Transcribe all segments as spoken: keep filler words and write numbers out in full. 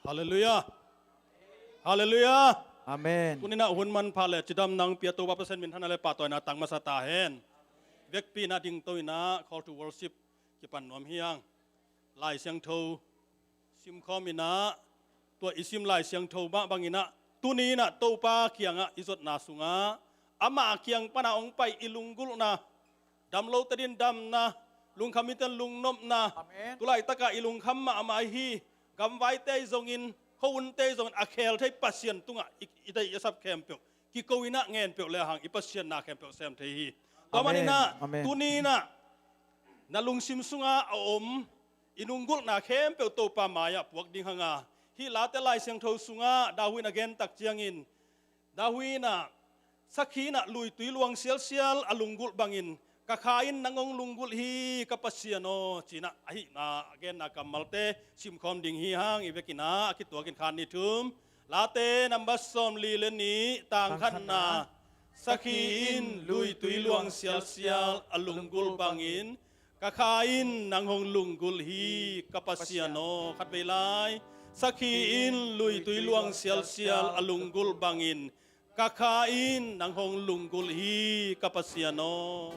Halleluiah. Halleluiah. Amen. Tuni-in ah hun manpha le cidamna hong pia Topa Pasian minthanna le pahtawina tang masa ta hen. Vekpi-in ah dingto-in ah Call to Worship kipan nuam hi hang. Lai Siangtho simkhawm in ah, tua i sim Lai Siangtho mah bangin ah, tuni-in ah Topa kiangah i zotna sungah, ama kiang pan a hong pai i lunggulhna, dam lote adingin damna, lungkham mite adingin lungnopna, amen, tu laitakah i lungkham mahmah ahi, gamvaite ahi zongin, khuahunte ahi zongin, a khel thei Pasian tungah i, i deih i sap khempeuh kiko in ah ngen peuh le hang i Pasian na khempeuh sem thei hi. Tua manin ah, amen, tuni-in ah na lungsim sungah a om i lunggulhna khempeuh Topa mai-ah puak ding hang a, hih Late Lai Siangtho sungah David in a gen tak ciangin, David in ah, sakhi in ah luitui luang sialsial a lunggulh bangin, ka kha in nang hong lunggulh hi ka Pasian aw, ci-in ah a hihna a genna kammalte simkhawm ding hi hang. I vekin ah a kituakin khat, nih, thum. Late number sawmli le nih, tang khatna. Sakhi in luitui luang sialsial a lunggulh bangin, ka kha in nang hong lunggulh hi ka Pasian aw. Khatvei lai. Sakhi in luitui luang sialsial a lunggulh bangin, ka kha in nang hong lunggulh hi ka Pasian aw.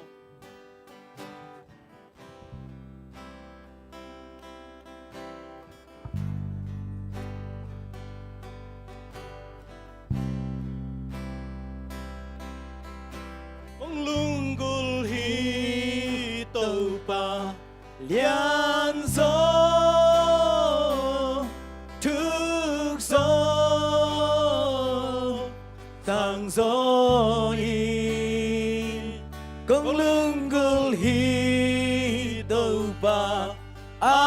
Kong lunggulh hi Topa, lianzaw, thukzaw, sangzaw in. Kong lunggulh hi Topa, a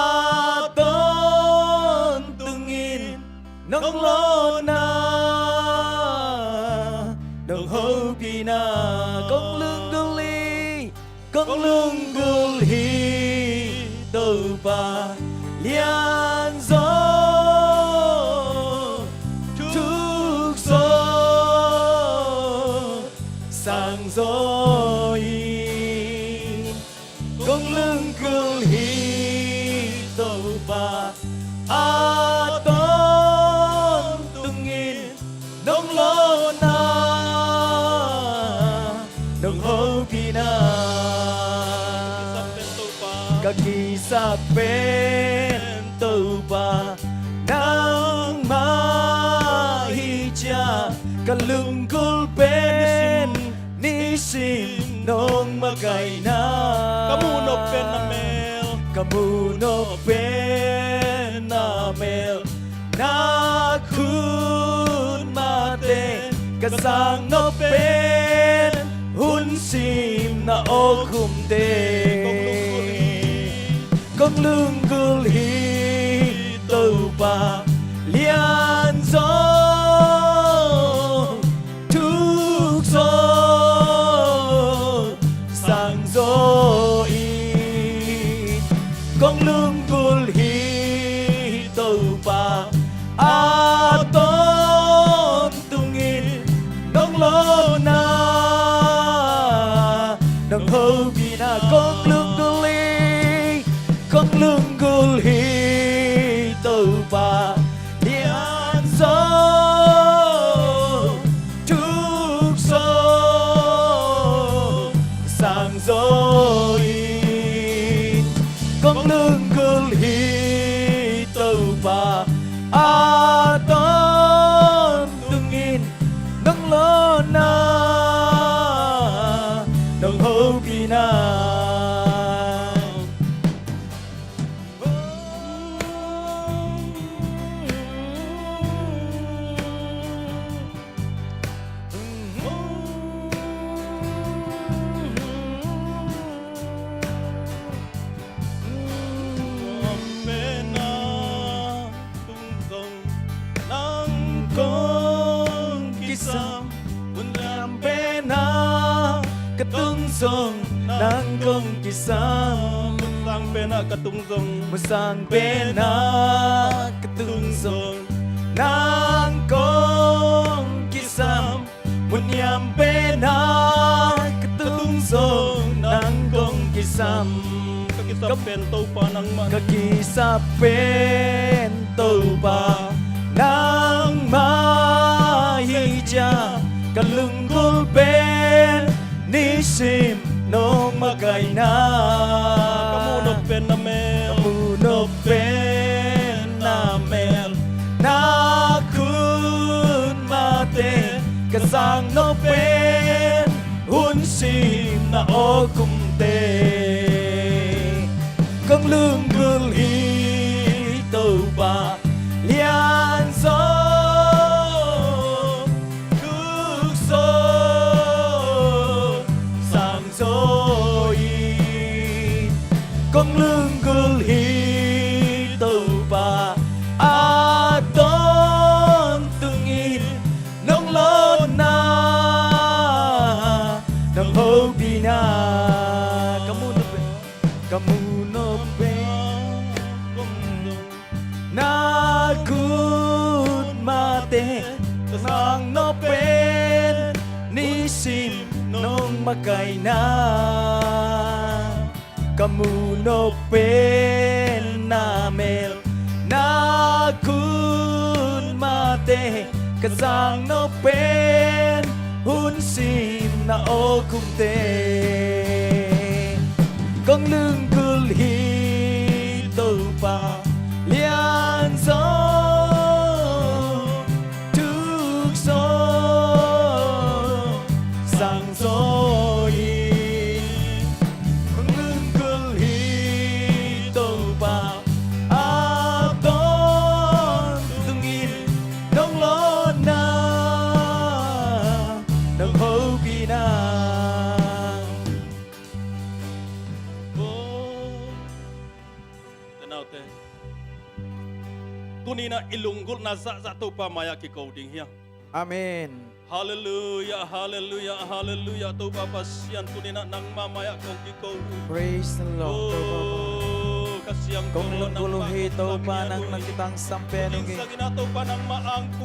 tawntungin nong lawhna, nong hopihna. Kong lunggulh hi, kong lunggulh hi Topa, lianzaw, thukzaw, sangzaw in. Kong lunggulh hi Topa, a tawntungin nong lawhna, nong hopihna. Ka kisap pen Topa nangmah hi cia, ka lunggulh pen nisim nong makaihna. Ka muhnop pen na mel, ka muhnop pen na mel, na khut mahte. Ka sangnop pen hun sim na awkhumte. Kong lunggulh hi, kong lunggulh hi Topa, lianzaw, thukzaw, sangzaw in. Kong lunggulh hi Topa, a tawntungin nong lawhna, nong hopihna. Kong lunggulh hi, kong lunggulh hi Topa, lianzaw, thukzaw, sangzaw in. Kong lunggulh hi Topa, a tawntungin nong lawhna, nong hopihna. Nang kong kisam, mun lian pen ah ka tung zong nang kong kisam. Mun sang pen ah ka tung zong, mun sang pen ah ka tung zong nang kong kisam. Mun niam pen ah ka tung zong nang kong kisam. Ka kisap pen Topa nangmah, ka kisap pen Topa Nangmah hi ciang ka lunggulh pen nisim nong makaihna. Ka muh nop pen na mel, ka muh nop pen na mel, na khut mahte ka sang nop pen hun sim na awkumte. Kong lunggulh hi Topa lianzaw, thukzaw, sangzaw hi. Kong lunggulh hi Topa a tawntungin nong lawnna, nong hopihna. Ka muh nop pen, ka muh nop pen na khut mahte ka sang nop pen nisim nong makaihna. Ka muh nop pen na mel, na khut mahte ka sang nop pen hun sim na awkumte. Kong lunggulh hi Topa lianzaw, thukzaw, sangzaw hi. Kong lunggulh hi Topa a tawntungin nong lawnna, nong hopihna. Te naute, tuni-in ah i lunggulhna zahzah Topa mai-ah kiko ding hi hang. Amen. Halleluiah, halleluiah, halleluiah. Topa Pasian, tuni-in ah nangma mai-ah kong kiko uh. Praise the Lord. Oh, Kong lunggulh uh hi Topa, nang na kitangsam pen uh hi.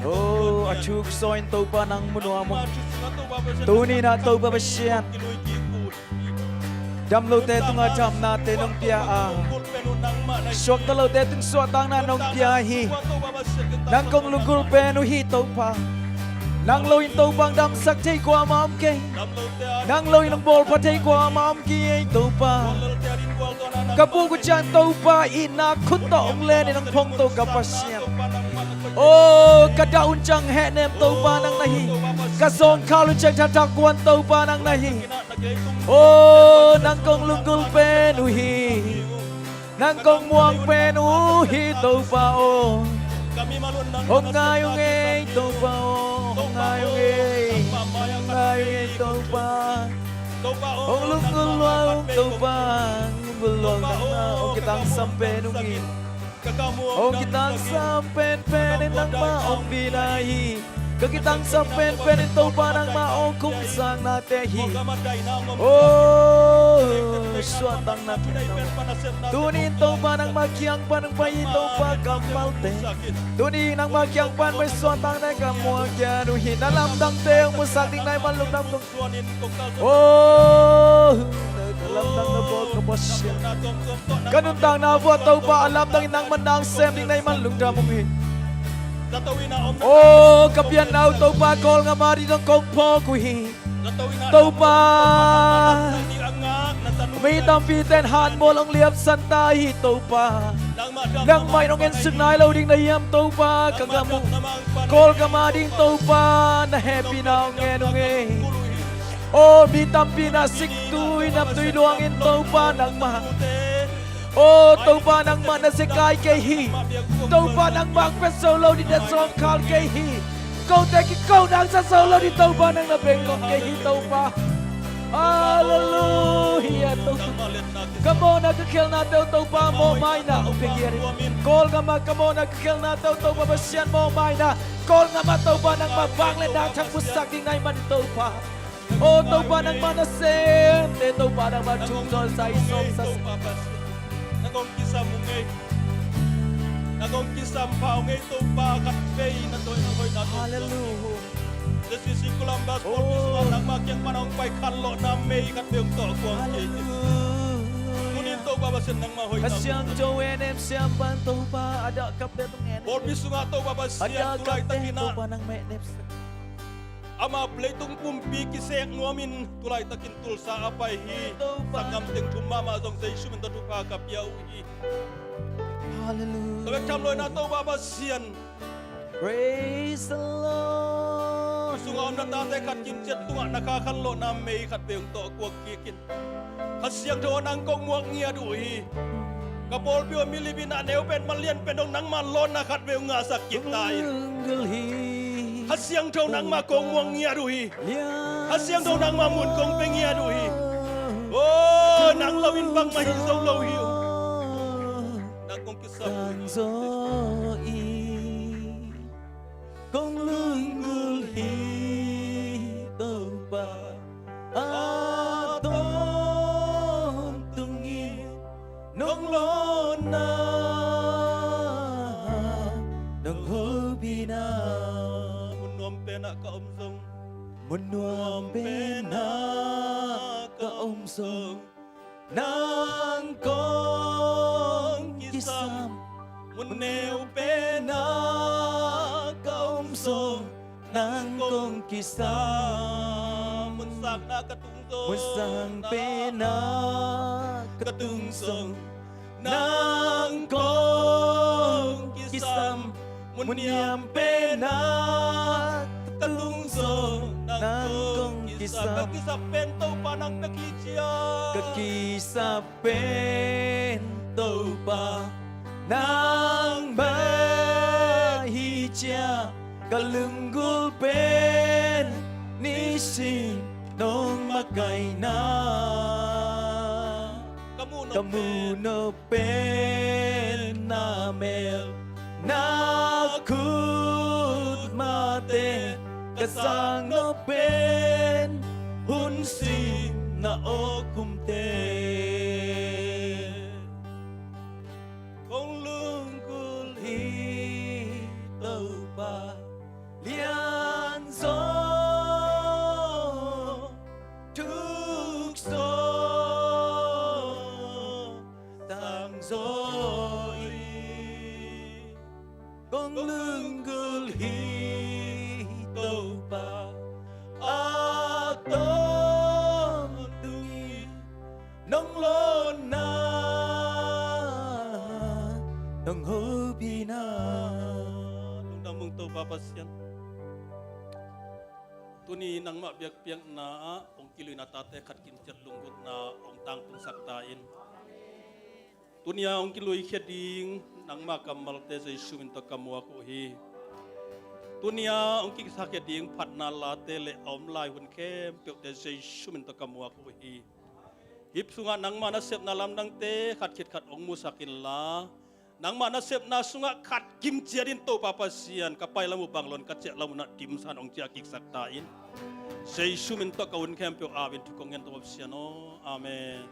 Oh, a thukzaw in Topa nang mu nuam uh. Tuni-in ah Topa Pasian, dam lote tungah damnate nong pia a, suakta lote tung suahtakna nong pia hi. Nang kong lunggulh pen uh hi Topa. Nang lo-in Topa hong damsak thei kuamah om kei. Nang lo-in hong bawlpha thei kuamah om kei ei Topa. Ka buk uh ciang Topa itna khut tawh hong len in hong phongto ka Pasian. Oh, ka dah un ciang hehnem Topa nang na hi. Ka zawngkhal un ciang thathakkuan Topa nang na hi. Oh, nang kong lunggulh pen uh hi. Nang kong muang pen uh hi Topa aw. Hong ngai ung ei Topa aw. Hong ngai ung ei. Hong ngai ung ei Topa. Hong lunggulh lua ung Topa. Hong lunggulh lua ung nangmah. Hong kitangsam pen ung hi. Hong kitangsam penpen in nangmah hong pina hi. Ka kitangsam penpen in Topa nangmah hong kumsang nate hi. Oh, suahtakna pen nangmah. Tuni-in Topa nangmah kiang pan hong pai hi Topa kammalte. Tuni-in nangmah kiang pan pai suahtakna ka muang kian uh hi. Na lamdangte hong musak ding nai man lungdam kong Oh, na lamdang na bawl ka Pasian. Ka nuntakna vuah Topa a lamdang in nangmah na sem ding na hih man lungdam ung hi. Oh, ka pianna uh Topa Kawlgam a ding dong kong phawk uh hi. Topa, mi tampite'n hanmual hong liamsan ta hi Topa. Nangmah in hong ensuk nai lo ding na hiam Topa, ka gam uh. Kawlgam a ding Topa, na hehpihna hong ngen ung ei. Oh, mi tampi na sik tui, na tui luang in Topa nangmah. Oh, Topa nangmah na zekai kei hi. Topa nangmah hong pia zo lo ding na zawngkhal kei hi. Kote kiko nang sa zo lo ding Topa nang na bengkok kei hi Topa. Halleluiah Topa. Ka mawhna ka khelna teuh Topa mawhmaina hong pia ngiat in. Kawlgam ah ka mawhna ka khelna teuh Topa Pasian mawhmaina. Kawlgam ah Topa nangmah vangliatna thang pusak ding na hih man Topa. Oh Topa nangmah na semte Topa nangmah thuk zaw sa i sawm sa. Na kong kisam ung ei. Na kong kisam pha ung ei Topa khat vei na tawi na hoihna tawh. Halleluiah. Jesuh Columbus Baptist Church nangmah kiang pan hong pai khanlawhna mei khat vei hong tawh kuang kei. Tunin Topa Pasian nangmah hoih. Kha Siangtho en epsiam pan Topa, a dah khapte tung en. Pawlpi sungah Topa Pasian, a dah khapte tu laitakin ah Topa nangmah en epsiam. Amah leitung pumpi kisek nuamin tu laitakin tulsa a pai hi. Topa. Sanggam teng thum mahmah zong Jesu min tawh thupha ka pia uh hi. Hallelujah. Ka bek tham loina Topa Pasian. Praise the Lord. Sungah om na tate khat kimciat tungah na kha khanlawhna mei khat vei hong tawh kuak kik in. Kha Siangtho nang kong muak ngiat uh hi. Ka pawlpi uh a mi lipin a neu pen, ma lian pen dong nangma lawnna khat vei hong ngahsak kik ta in. Kha Siangtho nangma kong muak ngiat uh hi. Kha Siangtho nangma mun kong pia ngiat uh hi. Oh, nang lo in bangmah hi zo lo hi uh. Nang kong kisam uh hi. Kong lunggulh hi Topa, a tawntungin nong lawnna, nong hopihna. Mun nuam penah ka om zong, mun nuam penah ka om zong, nang kong kisam. Mun neu penah ka om zong, nang kong kisam. Mun sangna ka tung zong, mun sang penah ka tung zong, nang kong kisam. Mun niam penah ka tung zong, nang kong kisam. Ka kisap pen Topa nang bek hi ciang. Ka kisap pen Topa nang bek hi ciang. Ka lunggulh pen nisim nong makaihna. Ka muh nop pen na mel, na khutmate, ka sang nop pen hun sin na awk khumte. Kong lunggulh hi Topa, lianzaw, thukzaw, sangzaw in. Kong lunggulh hi Topa, a tawntungin nong lawnna, nong hopihna. Lungdam ung Topa Pasian. Tuni nangmah biakpiakna ah hong kilui na tate khat kimciat lunggulhna hong tangtungsak ta in. Tuni a hong kiluikhia ding nangmah kammalte Jesu min tawh ka muak uh hi. Tuni a hong kikisakkhia ding phatna late le a om lai hun khempeuhte Jesu min tawh ka muak uh hi. Hih sungah nangmah nasepna lamdangte khat khit khat hong musak inla, nangmah nasepna sungah khat kimciat in Topa Pasian, ka pai lam uh bang lo-in ka ciah lam uh na dimsan hong ciah kiksak ta in. Jesu min tawh ka hun khempeuh au in thu kong ngen Topa Pasian aw. Amen.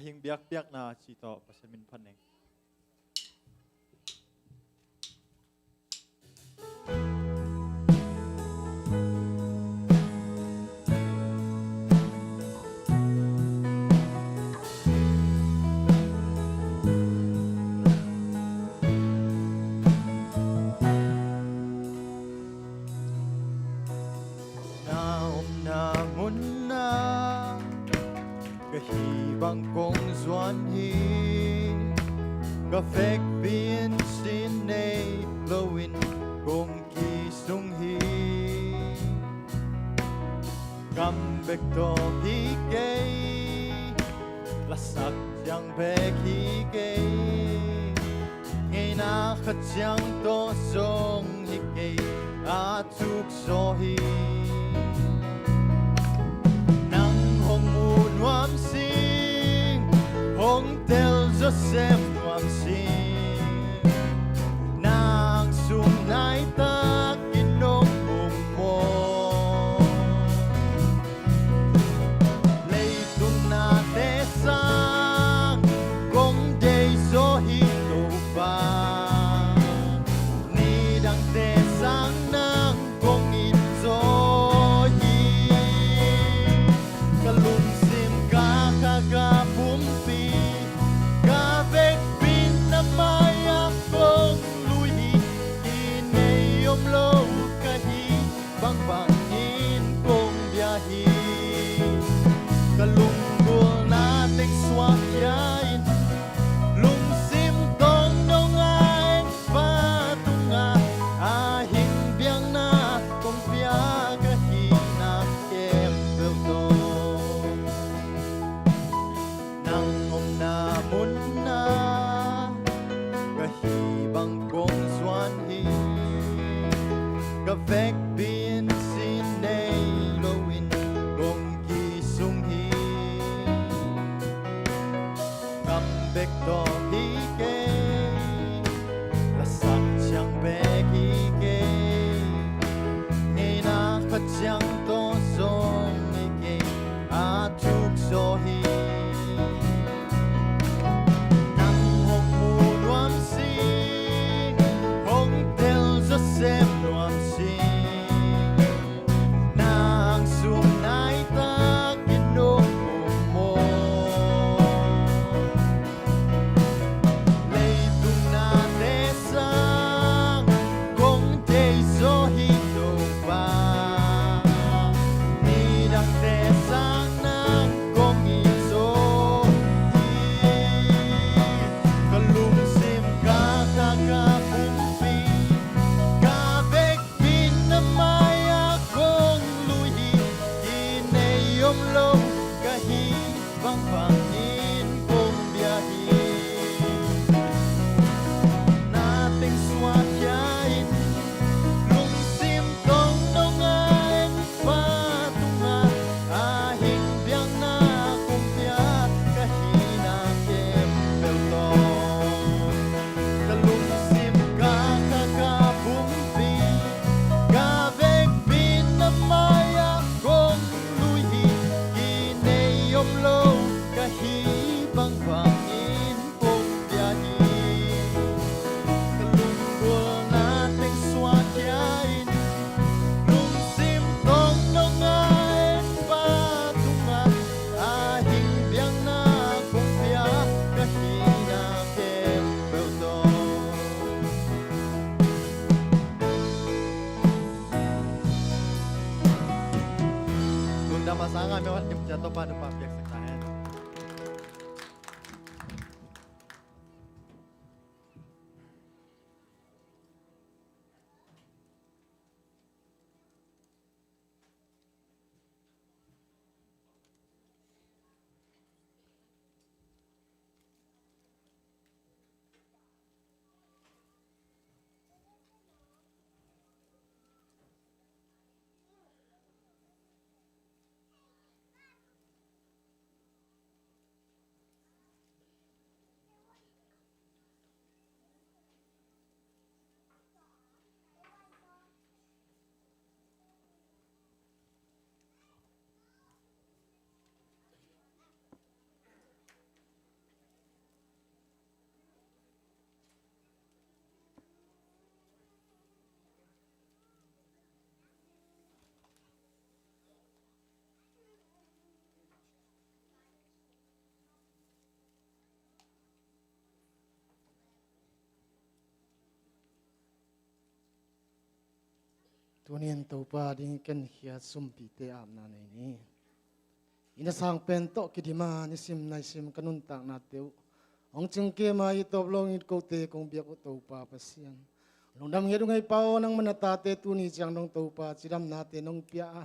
Hing biakpiakna ci tawh Pasian min phat ning. Na omna munah ka hih bang kong zuan hi. Ka vekpi in sin nei loin kong kisung hi. Kam bek tawh hi kei, lasak ciang bek hi kei, ngeina khat ciang tawh zong hi kei, a thuk zaw hi. Nang hong mu nuam sing, hong tel zawsem nuam sing, nang sung naitak in hong mu maw. Leitung nate sang kong deih zaw hi Topa, nidangte sang nang kong it zaw hi. Ka lungsim, ka kha, ka pumpi, ka vekpi in na mai-ah kong lui hi. Hi nei om lo ka hih bangbang in kong bia hi. Ka lunggulhna teng suak khia in, lungsim tawng dong a en Pa tungah, a hing biakna kong pia, ka hihna khempeuh tawh. Nang omna munah ka hih bang kong zuan hi. Ka vekpi in sin nei loin kong kisung hi. Kam bek tawh hi kei, lasak ciang bek hi kei, ngeina khat ciang tawh zong hi kei, a thuk zaw hi. Nang hong mu nuam sing, hong tel zawsem nuam sing, nang sung naitak in hong mu maw. Leitung nate sang kong deih zaw hi Topa, nidangte sang nang kong it zaw hi. Ka lungsim, ka kha, ka pumpi, ka vekpi in na mai-ah kong lui hi. Hi nei om lo ka hih bangbang in kong bia hi. Na teng suak khia in, lungsim tawng dong a en Pa tungah, a hing biakna kong pia, ka hihna khempeuh tawh. Ka lungsim, ka kha, ka pumpi, ka vekpi in na mai-ah kong lui hi. Hi nei om lo ka hih bangbang in kong bia hi. Ka lunggulhna teng suak khia in, lungsim tawng dong a en Pa tungah, a hing biakna kong pia, ka hihna khempeuh tawh. Lungdam a, sang a, mi wan kim cia Topa nungpha piaksak ta hen. Tunin Topa ding i kenkhiat sumpite apna nei ni. I na sang pen tawh kidima nisim naisim ka nuntaknate uh hong cingkem a, i tawp lo ngit kote kong biak uh Topa Pasian, lungdam ngiat uh ngei pa aw. Nangma na tate tuni ciang dong Topa cidamnate nong pia a,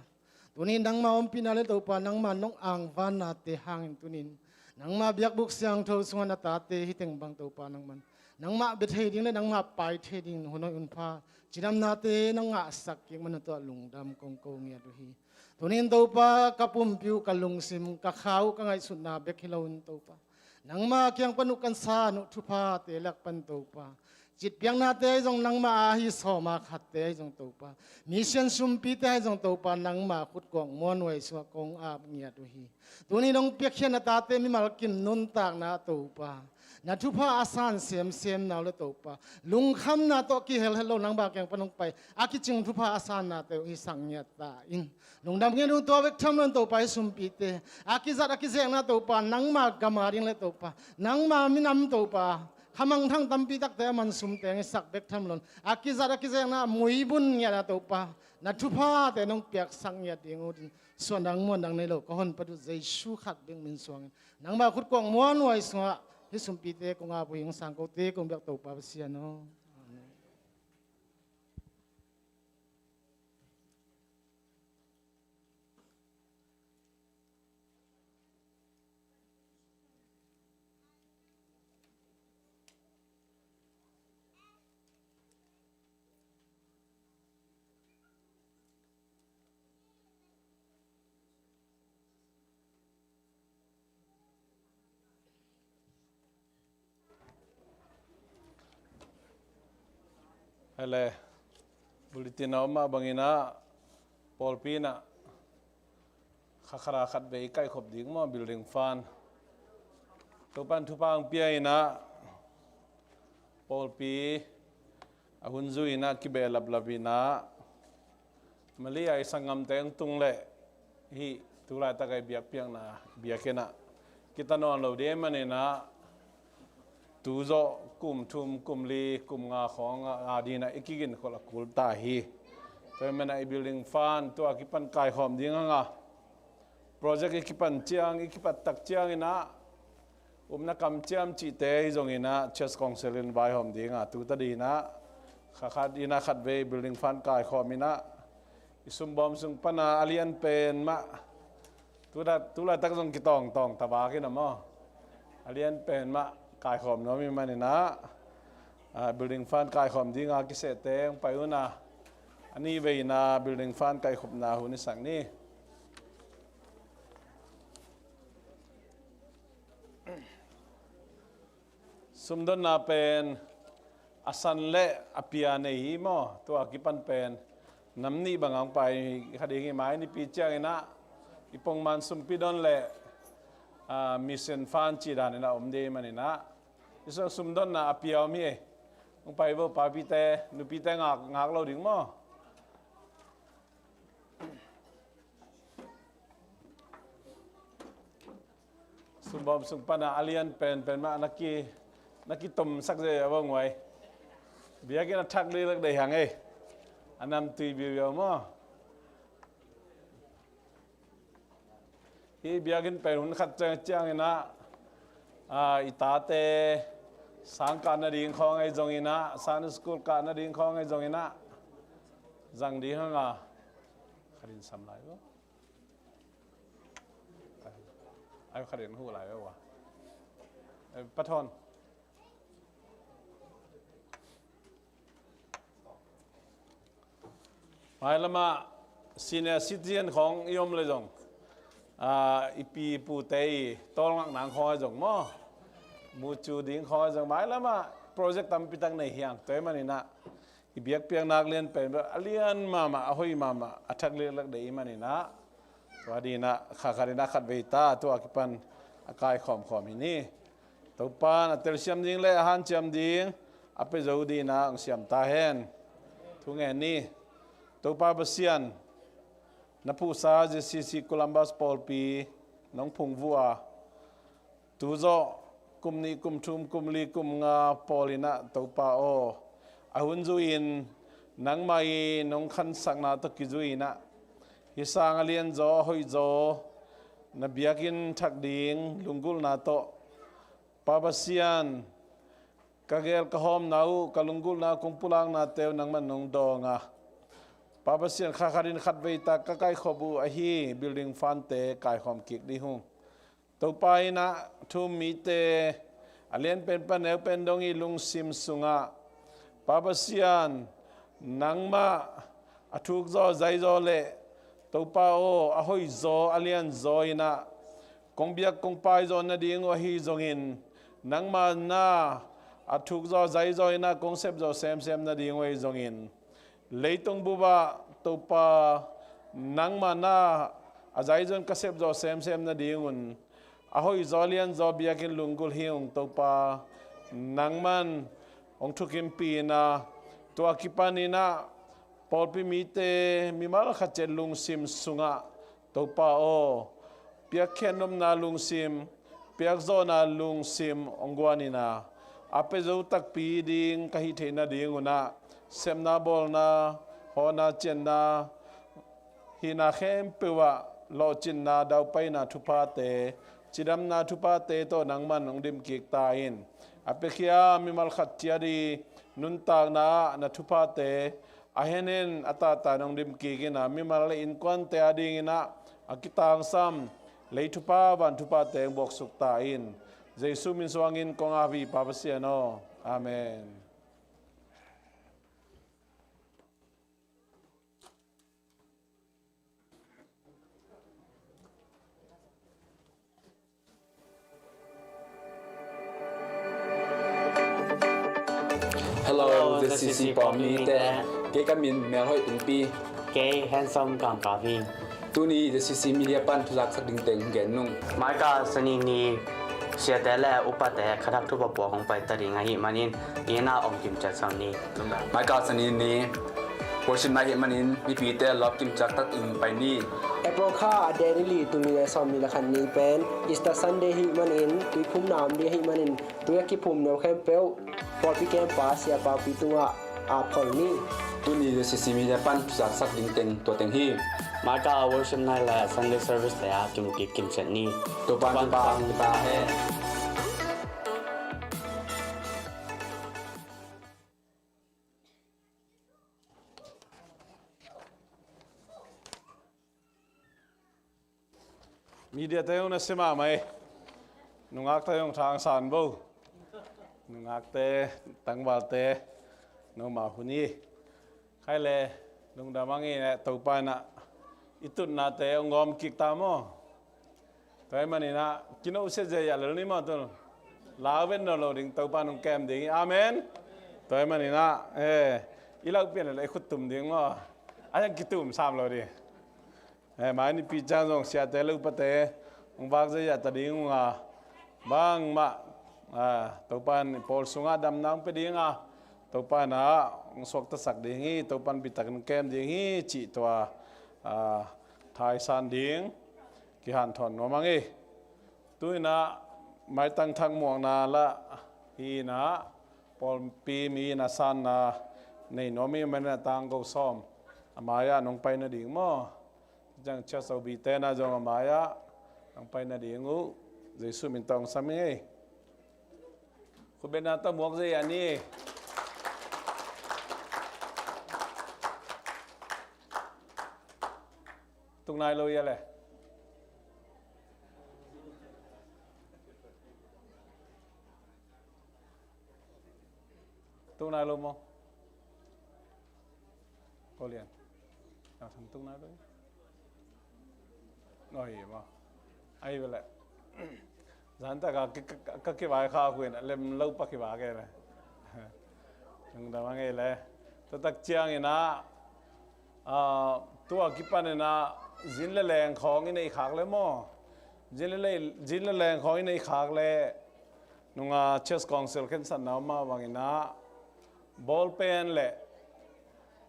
tuni nangma ompihna le Topa nangma nong angvannate hangin tunin nangma biakbuk siangtho sungah na tate hi teng bang Topa nangman nangmah bia thei ding le nangmah pai thei ding hun hoih hun pha cidamnate nong ngahsak kik man uh tawh lungdam kong ko ngiat uh hi. Tunin Topa ka pumpi uh, ka lungsim, ka kha uh, ka ngaihsutna bek hi loin Topa nangma kiang pan uh kan san uh thuphate lak pan Topa citpiaknate ahi zong nangma a hi sawma khatte ahi zong Topa, mission sumpite ahi zong Topa nangma khutkuak muanhuai sungah kong ap ngiat uh hi. Tuni nong piakkhiat na tate mimal kim nuntakna Topa, na thupha a san semsem nau le Topa, lungkhamna tawh kihelhel lo nangma kiang pan hong pai a kicing thupha a sannate uh hisak ngiat ta in. Lungdam ngiat uh tua bek tham loin Topa, i sumpite a kizat a kizekna Topa nangma gam a ding le Topa nangma minam Topa khamangthang tampi takte a man sumteng hisak bek tham loin a kizat a kizekna muibun ngiat a Topa na thuphate nong piaksak ngiat ding uh din suandang muandang nei lo ka honpa uh Jesu khat bek min suangin nangma khutkuak muanhuai sungah hih sumpite kong ap uh hi. Hong sang kote kong biak Topa Pasian aw. Amen. Hele, bulletin a om mah bangin ah pawlpi in ah kha khat a khat vei kaikhop ding maw, building fund. Topan thupha hong pia in ah pawlpi a hun zui in ah kibehlaplap in ah Malaysia i sanggamte hong tung leh hih tulaitak a i biakpiakna biakinn ah kita nawn lo ding ahih manin ah tu zawh kum thum, kum li, kum nga khawng a ding ah i kiginkhol a kul ta hi. Tua ahih manin ah i building fund tua kipan kaikhawm ding hang a, project i kipan ciang, i kipat tak ciangin ah upna kamciam cihte hi zongin ah Church Council in vaihawm ding a, tu ta ding ah kha khat in ah khat vei building fund kaikhawm in ah i sumbawm sung pan a a lian pen mah, tu laitak zong kitawngtawng ta bak in ah maw, a lian pen mah kaikhawm nuam ahih manin ah building fund kaikhawm ding a kisehte hong pai un a, a nih vei in ah building fund kaikhopna hun i sak ni. Sumdonna pen a san le a pia nei hi maw? Tua kipan pen nam nih bang a hong pai kha ding hi. Mai nipi ciangin ah i pongman sumpi don le mission fund cih danin ah om ding ahih manin ah i sumdonna a pia om hi. Hong pai vo, papite nupite ngak, ngak lo ding maw? Sumbawm sung pan a a lian penpen mah na ki, na kitomsak zia a vong uai. Biakinn a thak liklak dei hang ei. A namtui biaubiau maw? Hih biakinn pen hun khat ciang, ciangin ah i tate sang kah nading khawng ahi zongin ah, Sunday school kah nading khawng ahi zongin ah zang ding hang a, khatin sam lai lo. Ai, khatin huh lai lo a. Pathawn. Mailamah senior citizen khawng i om le zong, i pi i pute i tawlngak nang khawng ahi zong maw, mucu ding khawng ahi zong, mailamah project tampi tak nei hiang. Tua ahih manin ah i biakpiakna lian pen bel a lian mahmah, a hoih mahmah, a thak liklak dei ahih manin ah tua ding ah kha khat in ah khat vei ta, tua kipan a kaikhawmkhawm hi ni. Topan a telsiam ding le a hanciam ding a pia zo ding ah hong siam ta hen. Thu ngen ni. Topa Pasian, na phuhsa ZCC Columbus pawlpi nong phungvuh a, tu zawh kum nih, kum thum, kum li, kum nga pawl in ah Topa aw, a hun zui-in nangmah i nong khansakna tawh kizui-in ah hih sang a lianzaw a hoihzaw na biakinn thak ding lunggulhna tawh Pa Pasian, ka gel ka hawmna uh, ka lunggulhna uh, kong pulaknate uh nangman nong dawng a, Pa Pasian, kha khatin khatvei tak ka kaikhop uh ahi building fund-te kaihawm kik ding uh. Topa in ah thu-um mite a lianpen pan neupen dong i lungsim sungah Pa Pasian, nangmah a thukzaw a zaizaw le Topa aw, a hoihzaw a lianzaw in ah kong biak kong paizaw nading uh ahi zongin, nangmah na a thukzaw a zaizaw in ah kong sepzaw semsem nading uh ahi zongin, leitung bup ah Topa, nangmah na a zaizaw in ka sepzaw semsem nadingun a hoihzaw a lianzaw biakinn lunggulh hi ung. Topa, nangman hong thukimpih in ah, tua kipan in ah pawlpi mite mimal khat ciat lungsim sungah Topa aw, piakkhiat nopna lungsim, piakzawhna lungsim hong guan in ah, a pia zo takpi ding ka hih theih nadingun ah, sepna bawlna, hawhna ciatna, hihna khempeuh ah lawhcinna, daupaina thuphate, cidamna thuphate tawh nangman hong dim kik ta in. A piakhia mimal khat ciat i nuntakna ah na thuphate a henhen a tahtah in hong dim kik in ah, mimal le innkuante adingin ah a kitangsam lei thupha van thuphate hong buaksuk ta in. Jesu min suangin kong ap hi, Pa Pasian aw. Amen. Hello, Hello, Z C C Z C C pawlpite. Pawlpite. Kei ka min Melhoih Pumpi. Kei Handsome Kam Kap hi. Tuni Z C C Media pan thuzaksak ding teng gen nung. Mai ka Sani ni siate le upate khadak thupha puak hong pai ta ding ahih manin, i na om kimciat sam ni. Mai ka Sani ni worship night ahih manin mipite lawp kimciat tak in pai ni. April kha a date ni li, tul nih le sawmnih le khat ni pen Easter Sunday ahih manin, tuiphumna om ding ahih manin, tui a kiphum nuam khempeuh pawlpi kempa siapa pi tungah ap khol ni. Tuni Z C C Media pan thuzaksak ding teng tua teng hi. Mai ka worship night le Sunday service te ah kimu kik kimciat ni. Topa'n thupha hong pia ta hen. Media te hong na sia mahmah hi. Nungakte hong thangsan bo. Nungakte, tangvalte, nomau hun hi. Khai le, lungdam hang hi le, Topa in ah i tutnate hong gawm kik ta maw. Tua ahih manin ah, kinohsia zia lel ni maw tun. Lau ven nawn lo ding, Topa in hong kem ding hi. Amen. Tua ahih manin ah, eh, i lau pian le i khut tum ding maw. A hiang kitum sam lo ding. Eh, mai nipi ciang zong siate le upate hong vak zia ta ding ung a, bangmah, ah, Topa in i pawl sungah damna hong pia ding a, Topa in ah hong suaktasak ding hi, Topa in bitak in kem ding hi cih tua, ah, thaisan ding kihanthawn nuam hang hi. Tu in ah maitang thak muakna lah hi in ah, pawlpi mi in ah sanna nei nuam hi, man in ah tangko sawm a mai-ah nong pai nading maw. Ciang church O B te na zong a mai-ah nong pai nading uh Jesu min tawh hong sam hi ing ei. Khutbetna tawh muak zia ni. Tung nai lo hia le. Tung nai lo maw? Ko lian. Nang sam tung nai lo. Oi, maw. Ai, bele. Zan ta ka, ka, ka, ka kivai kha khuin, lem lo pa kivai ke le. Lungdam hang ei le. Tua tak ciangin ah, ah, tua kipan in ah, zin le leng khawng i neih khak le maw. Zin le leng, zin le leng khawng i neih khak le, nunga Church Council khensatna om mah bangin ah, ball pen le,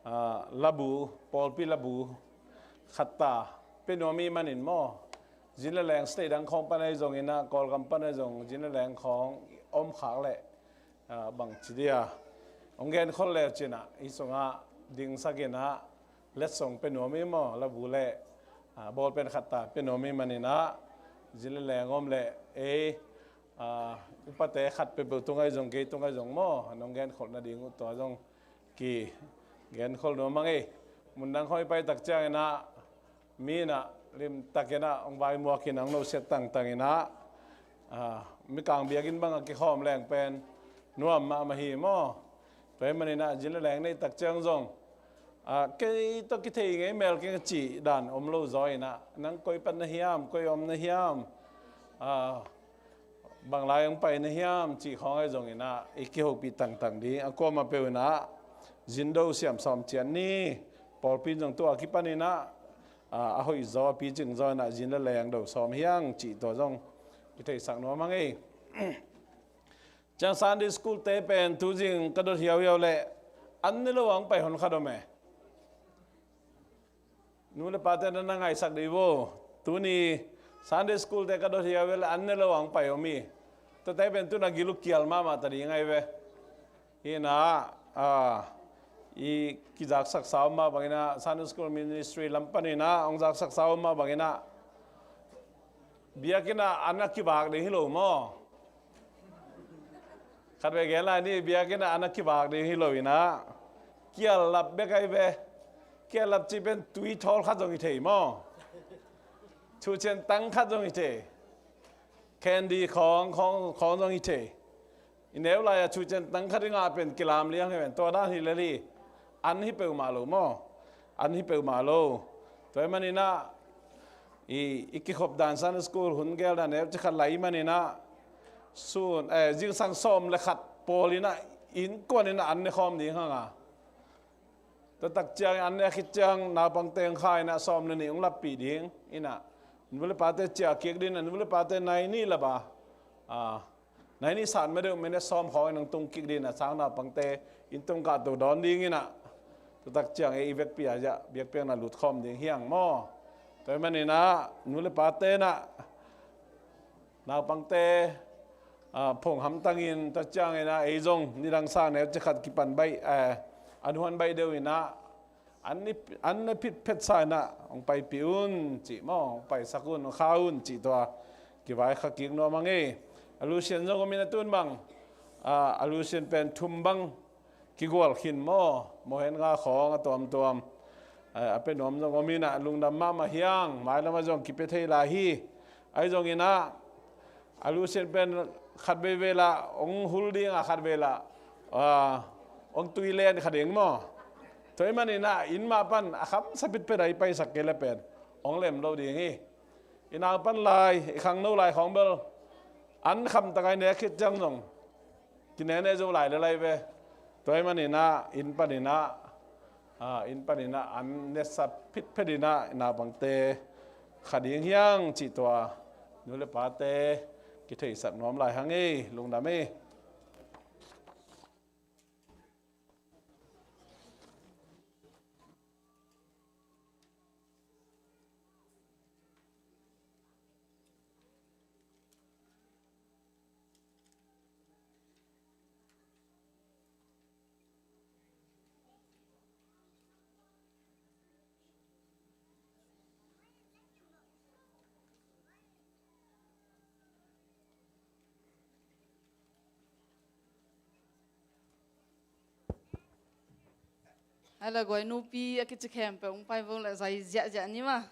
ah, labu, pawlpi labu khat ta pia nuam i manin maw. Zin le leng state dang khawng pan ahi zongin ah, Kawlgam pan ahi zong, zin le leng khawng om khak le, ah, bangci dia hong gen khol le cin ah, hih sungah dingsak in ah letsong pia nuam hi maw, labu le, ah, ball pen khat ta pia nuam hi manin ah, zin le leng om le, ei, ah, upate khat peuhpeuh tung ahi zong, kei tung ahi zong maw, nong genkholh nading uh tua zong kigenkhol nuam a ngei. Mundang khawng i pai tak ciangin ah, mi in ah limtakin ah hong vaimuak in ah hong nusiat tangtang in ah, ah, Mikang biakinn bang a kikhawm leng pen nuam mahmah hi maw. Tua ahih manin ah zin le leng nei tak ciang zong, ah, kei tawh kithei ngei mel keng cih dan om lo zaw in ah, nang koi pan na hiam, koi om na hiam, ah, bang lai hong pai na hiam cih khawng ahi zongin ah i kihopih tangtang ding. A kuamah peuh in ah zin do siam sawm ciat ni. Pawlpi in zong tua kipan in ah, ah, a hoih zaw, a picing zaw in ah zin le leng do sawm hi hang cih tua zong kitheisak nuam a ngei. Ciang Sunday school te pen tu zing ka dot hiauhiau leh an ne lo a hong pai hon khat om e. Nu le pate na na ngaisak dih vo. Tuni Sunday school te ka dot hiauhiau leh an ne lo a hong pai om hi. Tuate pen tu na gil uh kial mahmah ta ding ahi ve. Hi in ah, ah, i kizaksaksa om mah bangin ah, Sunday school ministry lam panin ah hong zaksaksa om mah bangin ah, biakinn ah an a kivak ding hi lo maw. Khatvei gen lai ni, biakinn ah an a kivak ding hi lo in ah, kial lap bek ahi ve. Kial lap cih pen tui thawl khat zong hi thei maw. Thucian tang khat zong hi thei. Candy khawng, khawng, khawng zong hi thei. I neu lai-a thucian tang khat i ngah pen kilam liang hi ven. Tua dan hi lel hi. An hi peuhmah lo maw. An hi peuhmah lo. Tua ahih manin ah i, i kikhop dan Sunday school hun gel dan neuci khat lai ahih manin ah, sun, eh, zingsang sawm le khat pawl in ah innkuan in ah an ne khawm ding hang a. Tua tak ciang an ne khit ciang naupangte hong kha in ah sawm le nih hong lappih ding in ah, nu le pate ciah kik ding in ah, nu le pate nai nih lap a, ah, nai nih sat ma deuh minute sawm khawng in hong tung kik ding in ah, sang naupangte inn tung kah to dawn ding in ah, tua tak ciang ei i vekpi a ziah biakpiakna lut khawm ding hi hang maw. Tua ahih manin ah nu le pate in ah naupangte, ah, phong hamtangin, tua ciangin ah ei zong nidang sang neuci khat kipan baih, eh, an huan baih deuh in ah, an ne, an ne phitphet sa in ah hong paipih un cih maw, hong paisak un, hong kha un cih tua kivaikha kik nuam a ngei. A lusian zong om in ah tun bang, ah, a lusian pen thum bang kigual khin maw, mohen nga khawng a tuamtuam, eh, a pia nuam zong om in ah lungdam mahmah hi hang, mailam ah zong kipia thei lai hi. Ahi zongin ah a lusian pen khat veivei lah hong hul ding a, khat vei lah, ah, hong tui len kha ding maw. Tua ahih manin ah inn mah pan a khamsa phitphet a i paisak kei le pen hong lem lo ding hi. I naupan lai, i khangno lai khawng bel an khamtak a i nek khit ciang zong kinene zo lai le lai ve. Tua ahih manin ah inn panin ah, ah, inn panin ah an nesa phitphet in ah naupangte kha ding hi hang cih tua nu le pate kitheisak nuam lai hang ei, lungdam ei. Ai la guai nupi a kici khempeuh hong pai vo le zai ziahziah ni ma.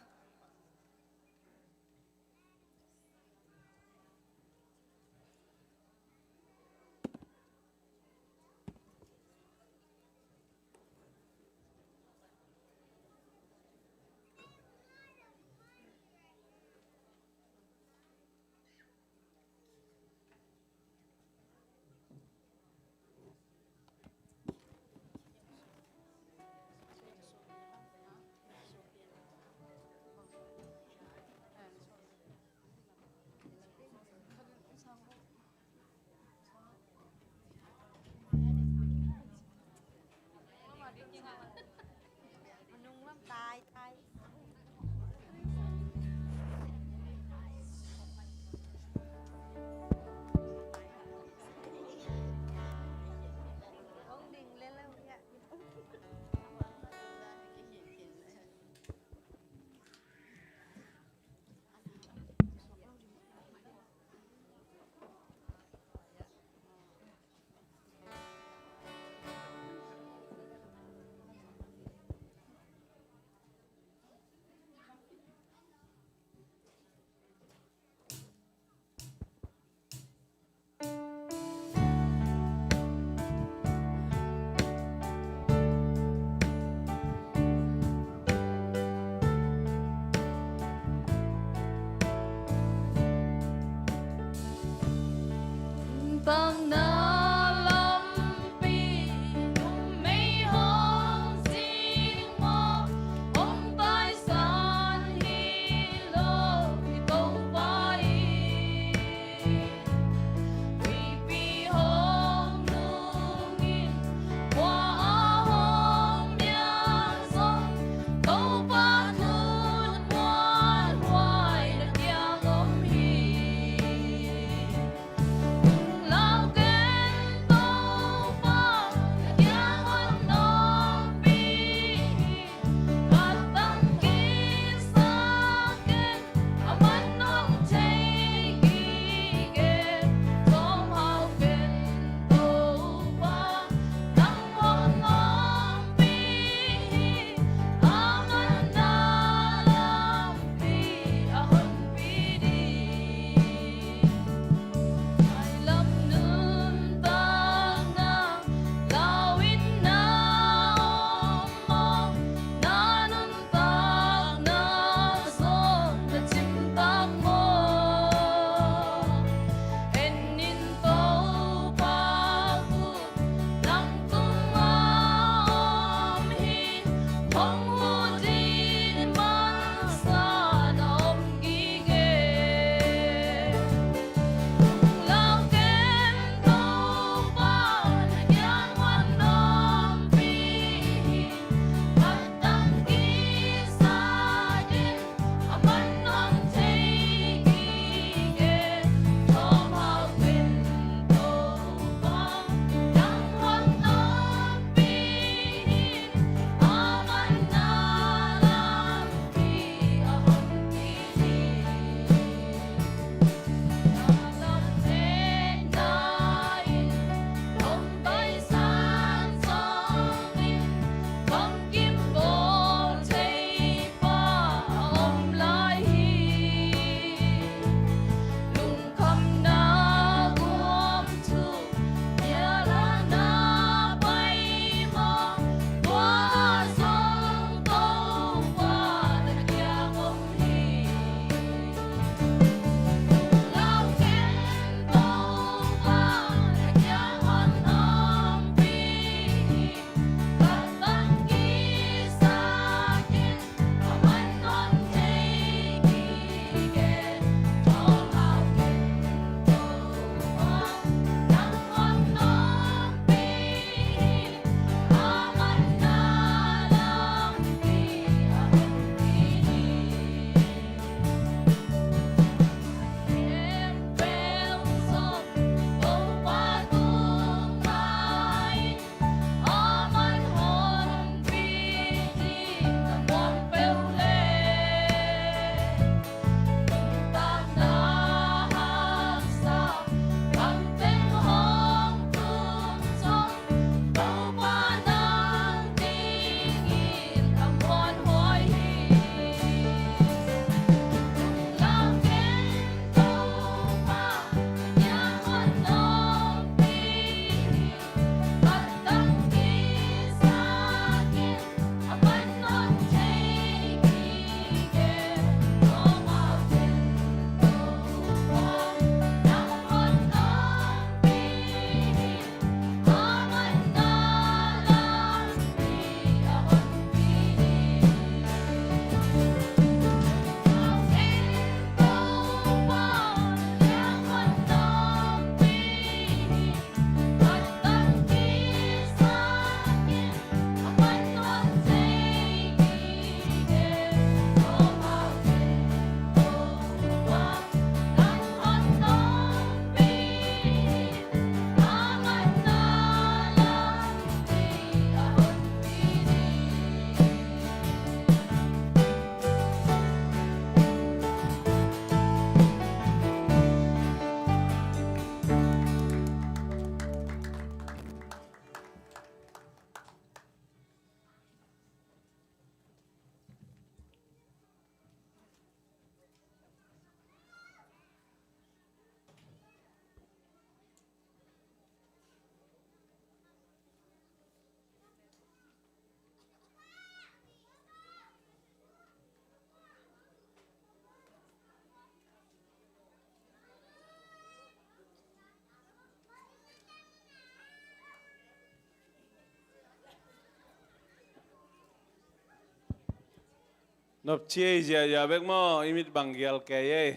Nopci ei, ziahziah bek maw, i mit bang gial kei ei.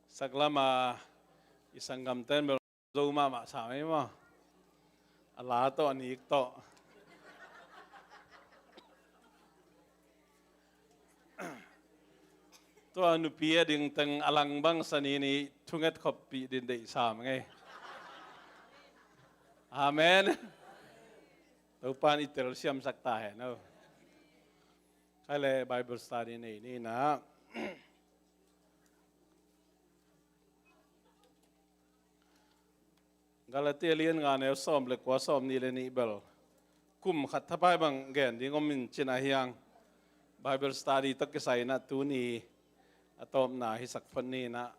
Saklama i sanggamten bel zo mahmah sam ei maw. A la tawh, a nik tawh. Tua nupi a ding teng a lang bang sanin i thunget khoppih din deih sam ngei. Amen. Topan i telsiamsak ta hen aw. Khai le Bible study nei ni na. Galatia lian nga neu sawm le kua, sawm nih le nih bel kum khat thapai bang gen ding om in cin a hiang. Bible study tawh kisai na tuni a tawpna hisak phot ni na.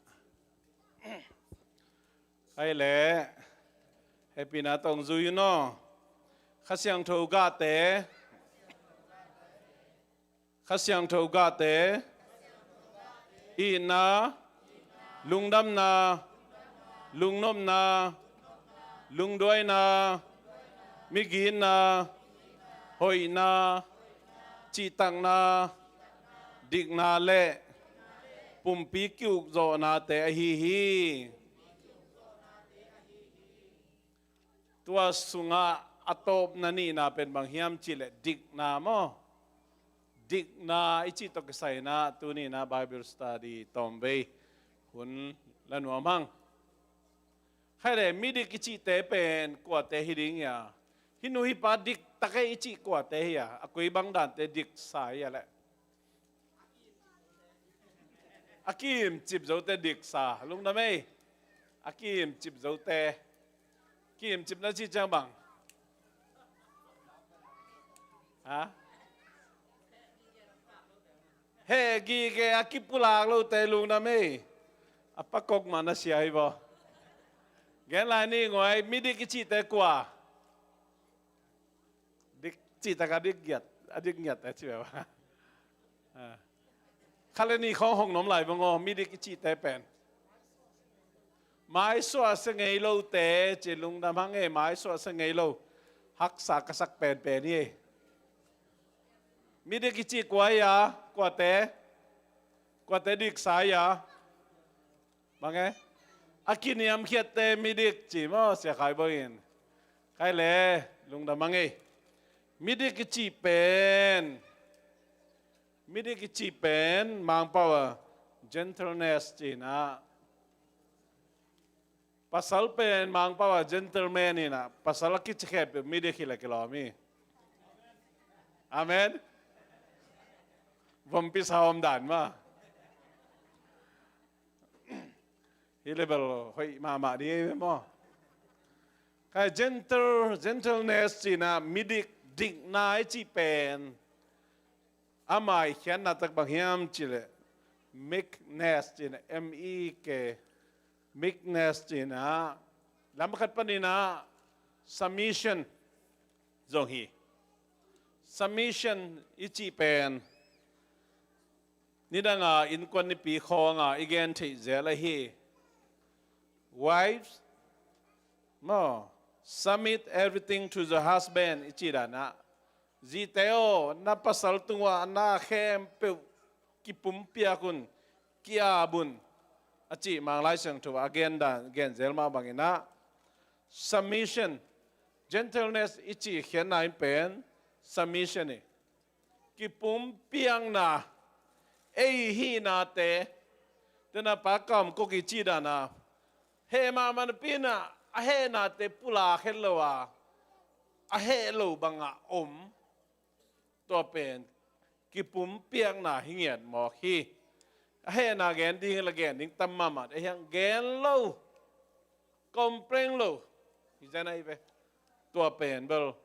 Khai le hehpihna tawh zui un aw. Kha Siangtho gahte, Kha Siangtho gahte, itna, lungdamna, lungnopna, lungduaina, migitna, hoihna, cihtakna, dikna le pumpi ki-ukzawhnate ahi hi. Tua sungah a tawpna nihna pen bang hiam cih leh dikna maw? Dikna i cih tawh kisai na tuni na Bible study tawmvei hun la nuam hang. Khai le midik i cihte pen kuate hi ding hia? Hih nu hih pa diktak ei i cih kuate hi a? A koi bang dante diksa hi a leh? A kiimcip zote diksa, lungdam ei. A kiimcip zote. Kiimcip na cih ciang bang? Ha? Heh gige a kipulak lote, lungdam ei. A pakok mah na sia hi baw. Gen lai ni nguai, midik i cihte kua? Dik cihtak a dik giat, a dik giat a ci ve ba. Ah. Kha le ni khawng hong nom lai bang aw, midik i cihte pen. Maisuah sia ngei lote, ci, lungdam hang e, maisuah sia ngei lo. Haksa ka sak penpen hi e. Midik i cih kua hi a, kuate? Kuate diksa hi a? Bang e? A kiniamkhiatte midik ci maw, Sia Khai Bawi in. Khai le, lungdam hang e. Midik i cih pen, midik i cih pen, Mangpau a gentleness ci na. Pasal pen Mangpau a gentleman hi na, pasal a kici khempeuh midik hi leh kilawm hi. Amen. Vompi sa om dan mah. Hih le bel hoih mahmah ding ei ve maw? Khai gentle, gentleness ci na, midik, dikna i cih pen. Ama i khiatna tak bang hiam cih leh meekness ci na, M E K, meekness ci na, lam khat panin ah submission zong hi. Submission i cih pen nidang a innkuan nipi khawng a i gen theih zel ahi. Wives, maw, submit everything to the husband i cih dan ah, zite aw, na pasal tungah na khempeuh kipumpiak un, ki-ap un, a cih Mang Lai Siangtho a gen dan, gen zel mah bangin ah, submission, gentleness i cih khiatna in pen submission hi. Kipumpiakna, ei hihnate, tena pa kam ko ki cih dan a, heh mahmah napi in ah, a hehnate pulak het lo a, a heh lo bangah om. Tua pen kipumpiakna hi ngiat mawk hi. A hehna gen ding la gen ding tam mahmah, a hiang gen lo, complain lo. Hi zen ahi ve. Tua pen bel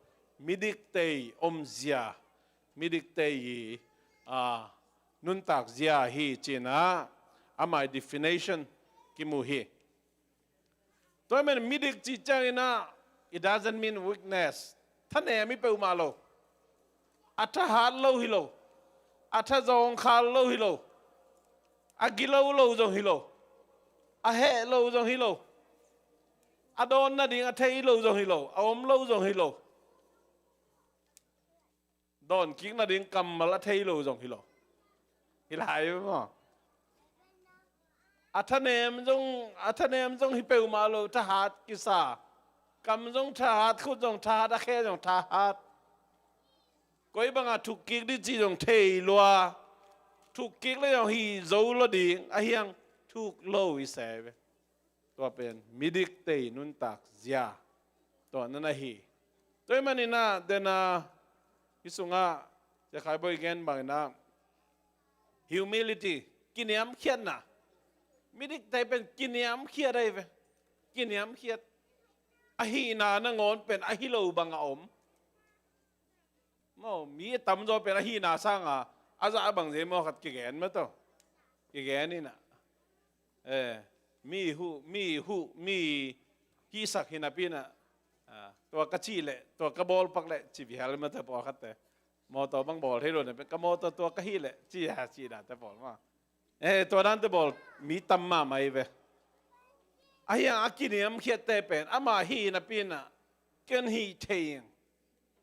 midikte i omzia, midikte i, a, nuntakzia hi ci na, amah i definition kimu hi. Tua ahih manin midik cih ciangin ah, it doesn't mean weakness. Thanem hi peuhmah lo. A thahat lo hi lo. A thazawngkhal lo hi lo. A gilo lo zong hi lo. A heh lo zong hi lo. A dawn nading a thei lo zong hi lo. A om lo zong hi lo. Dawn kik nading kammal a thei lo zong hi lo. Hi lai ve maw? A thanem zong, a thanem zong hi peuhmah lo, thahat kisa. Kam zong thahat, khut zong thahat, a khe zong thahat. Koi bangah thuk kik ding cih zong thei lua. Thuk kik le zong hi zo lo ding, a hiang thuk lo i se ve. Tua pen midik tei nuntak zia. Tua nan ahi. Tua ahih manin ah, den a, hih sungah, Sia Khai Bawi gen bangin ah, humility, kiniamkhiatna. Midik tei pen kiniamkhiat ahi ve. Kiniamkhiat. A hihna nangawn pen a hi lo bang a om. Maw, mi a tamzaw pen a hihna sanga a zah bang zia maw khat kigen maw tawh. Kigen in ah. Eh, mi huh, mi huh, mi hihsak hi napi in ah. Ah, tua ka cih leh, tua ka bawlpak leh, ci vial maw tawh pawlkhatte. Mawtaw bang bawl thei lo na pen, ka mawtaw tua ka hih leh, ci a, ci dante bawl maw. Eh, tua dante bawl, mi tam mahmah hi ve. A hiang a kiniamkhiatte pen, ama hih napi in ah, ken hih thei ing,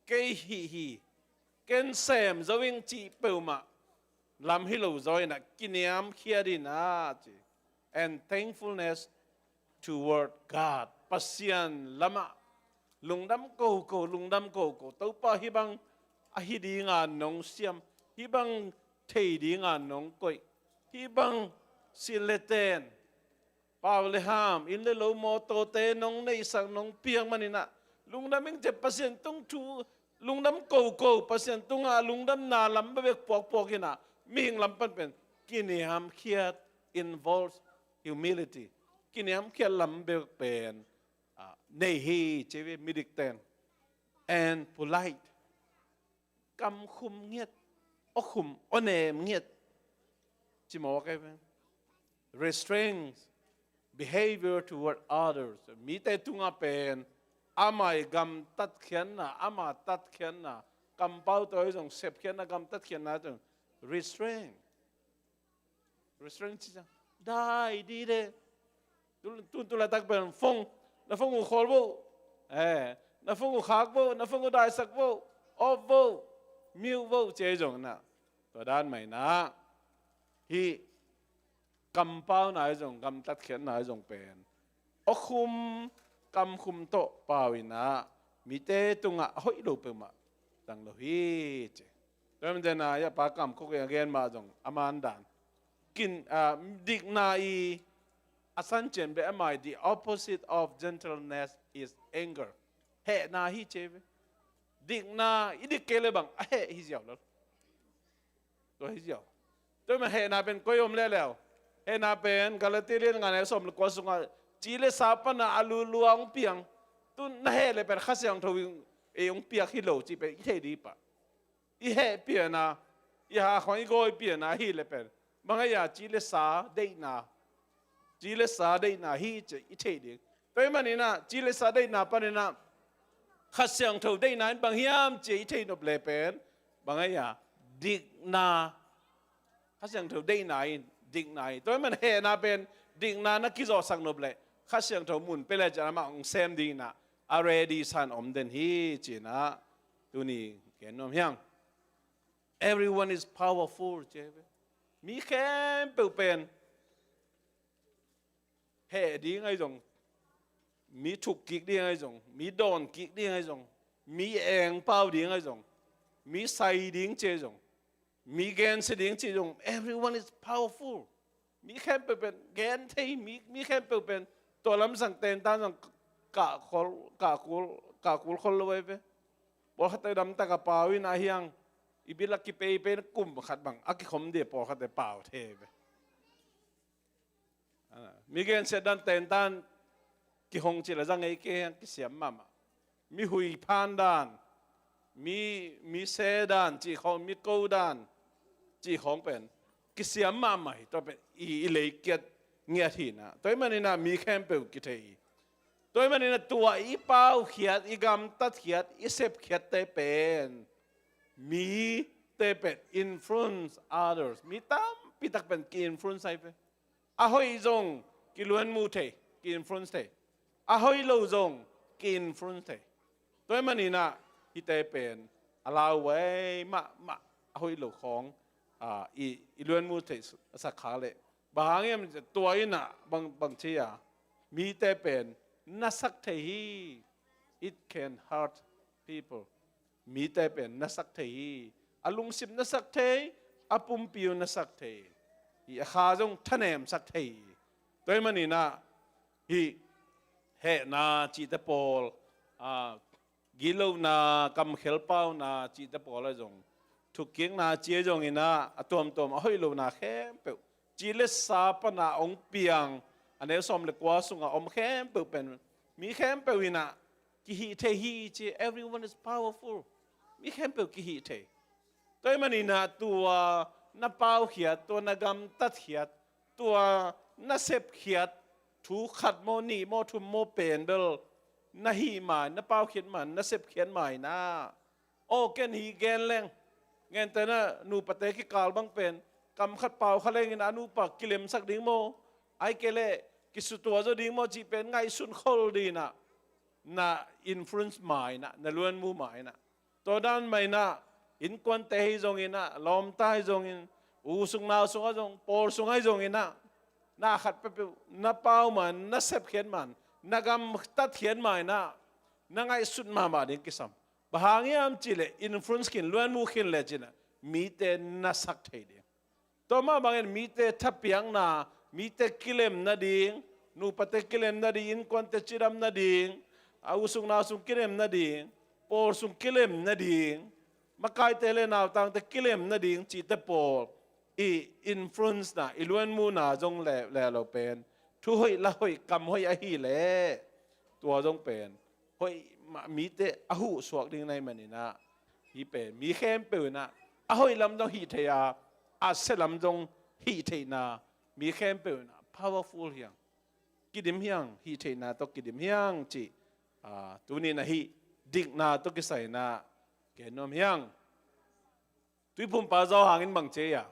kei hih hi, ken sem zo ing cih peuhmah lam hi lo zaw in ah, kiniamkhiat in ah, ci. And thankfulness toward God. Pasian lamah lungdam koko, lungdam koko. Topa hih bang a hi dinga nong siam, hih bang thei dinga nong koih, hih bang silh le ten, pau le ham, inn le lo, mawtawte nong neihsak, nong piak manin ah, lungdam ing ci-a Pasian tung thu, lungdam koko, Pasian tungah lungdamna lam bek puakpuak in ah, mihing lam pan pen kiniamkhiat, involves humility. Kiniamkhiat lam bek pen, ah, nei hi ci ve midik ten. And polite. Kam khum ngiat, aw khum, aw nem ngiat. Ci mawk ahi ve. Restraints behavior toward others. Mite tungah pen, ama i gamtatkhiatna, ama tatkhiatna, kampau tawh i zong sepkhiatna, gamtatkhiatna tawh restrain. Restrain ci ciang. Dai di de. Tu, tu, tu laitak pen phone, na phone uh khawl vo. Eh, na phone uh khak vo, na phone uh daisak vo. Off vo. Mute vo, ci a i zong na. Tua dan mah in ah, hih kampauna i zong, gamtatkhiatna i zong pen, aw khum, kam khum tawh pau in ah, mite tungah a hoih lo peuhmah zang lo hi ci. Tua hi manin ah, i a pa Kam Kok in a gen mah zong, a man dan. Kin, ah, dikna i a san cian beh, ama i, the opposite of gentleness is anger. Hehna hi ci ve. Dikna, i dik kei le bang, a heh hi ziau lo. Tua hi ziau. Tua hi mah hehna pen koi om leuleu. Hehna pen Galati lian nga neu sawm le kua sungah, ci le sa pana a lulua hong piang. Tu na heh le pen Kha Siangtho in ei hong piak hi lo cih pen i thei ding pah. I heh piana, i ha khong i gawi piana hi le pen, bang a, ci le sa deihna, ci le sa deihna hi ci i thei ding. Tua hi manin ah, ci le sa deihna panin ah, Kha Siangtho deihna in bang hiam ci i thei nop le pen, bang a, dikna. Kha Siangtho deihna in dikna hi. Tua hi man hehna pen dikna na kizawhsak nop leh, Kha Siangtho mun pia le ciang amah hong sem ding in ah, a ready san om den hi ci-in ah, tuni gen nuam hiang. Everyone is powerful ci hi ve. Mi khempeuh pen heh ding ahi zong, mi thuk kik ding ahi zong, mi dawn kik ding ahi zong, mi eng pau ding ahi zong, mi sai ding ci ahi zong, mi gensia ding ci zong, everyone is powerful. Mi khempeuh pen gen thei, mi, mi khempeuh pen tua lamsang tentan zong kah khol, kah kul, kah kul khol lo ahi ve. Pawlkhatte damtak a pau in a hiang, i bil a kipeipei na kum khat bang a kikhom ding pawlkhatte pau thei ve. Mi gensia dan tentan kihong cih le zang ei kei hiang kisiam mahmah. Mi hui phan dan, mi, mi se dan cih khawng, mi ko dan cih khawng pen kisiam mahmah hi. Tua pen i, i leikiat ngiat hi na. Tua hi manin ah mi khempeuh kithei hi. Tua hi manin ah tua i paukhiat, i gamtatkhiat, i sepkhiatte pen, mite pen influence others. Mi tampi tak pen ki-influence ahi ve. A hoih zong kiluan mu thei, ki-influence thei. A hoih lo zong ki-influence thei. Tua hi manin ah hihte pen a lau ei mahmah a hoih lo khawng, ah, i, i luanmu theih a sak kha leh. Bang hang hiam tua in ah bang, bang ci a, mite pen na sak thei hi. It can hurt people. Mite pen na sak thei hi. A lungsim na sak thei, a pumpi uh na sak thei. Hi a kha zong thanem sak thei. Tua ahih manin ah hih hehna cihte pawl, ah, gitlohna, kamkhel pauna cihte pawl ahi zong, thukkikna ci ahi zongin ah, a tuamtuam a hoih lohna khempeuh, ci le sa pana hong piang, a neu sawm le kua sungah om khempeuh pen, mi khempeuh in ah kihih thei hi ci, everyone is powerful. Mi khempeuh kihih thei. Tua ahih manin ah tua na paukhiat, tua na gamtatkhiat, tua na sepkhiat, thu khat maw, nih maw, thum maw pen bel na hih ma-in, na paukhiat ma-in, na sepkhiat ma-in ah, aw, ken hih gen leng, gentehna nupate kikal bang pen, kam khat pau kha lengin a nupa kilemsak ding maw, ahih kei leh kisutua zaw ding maw cih pen ngaihsun khol ding in ah, na influence ma-in ah, na luanmu ma-in ah. Tua dan mah in ah, innkuante hi zongin ah, lawmta hi zongin, u sung nau sungah zong, pawl sungah hi zongin ah, na khat peuhpeuh na pau ma-in, na sepkhiat ma-in, na gamtatkhiat ma-in ah, na ngaihsut mahmah ding kisam. Bang hang hiam cih leh, influence khin, luanmu khin lecin ah, mite na sak thei ding. Tua mah bangin mite thapiakna, mite kilem nading, nupate kilem nading, innkuante cidam nading, a u sung nau sung kilem nading, pawl sung kilem nading, makaite le nautangte kilem nading cihte pawl i influence na, i luanmuna zong le, le lo pen, thu hoih la hoih, kam hoih ahih leh, tua zong pen hoih mah, mite a huh suak ding na hih manin ah, hih pen mi khempeuh in ah a hoih lam zong hih thei a, a sia lam zong hih theihna, mi khempeuh in ah powerful hi hang, kidim hi hang, hih theihna tawh kidim hi hang cih, ah, tuni in ah hih dikna tawh kisai in ah gen nuam hi hang. Tuiphumpa Johan in bang ci a,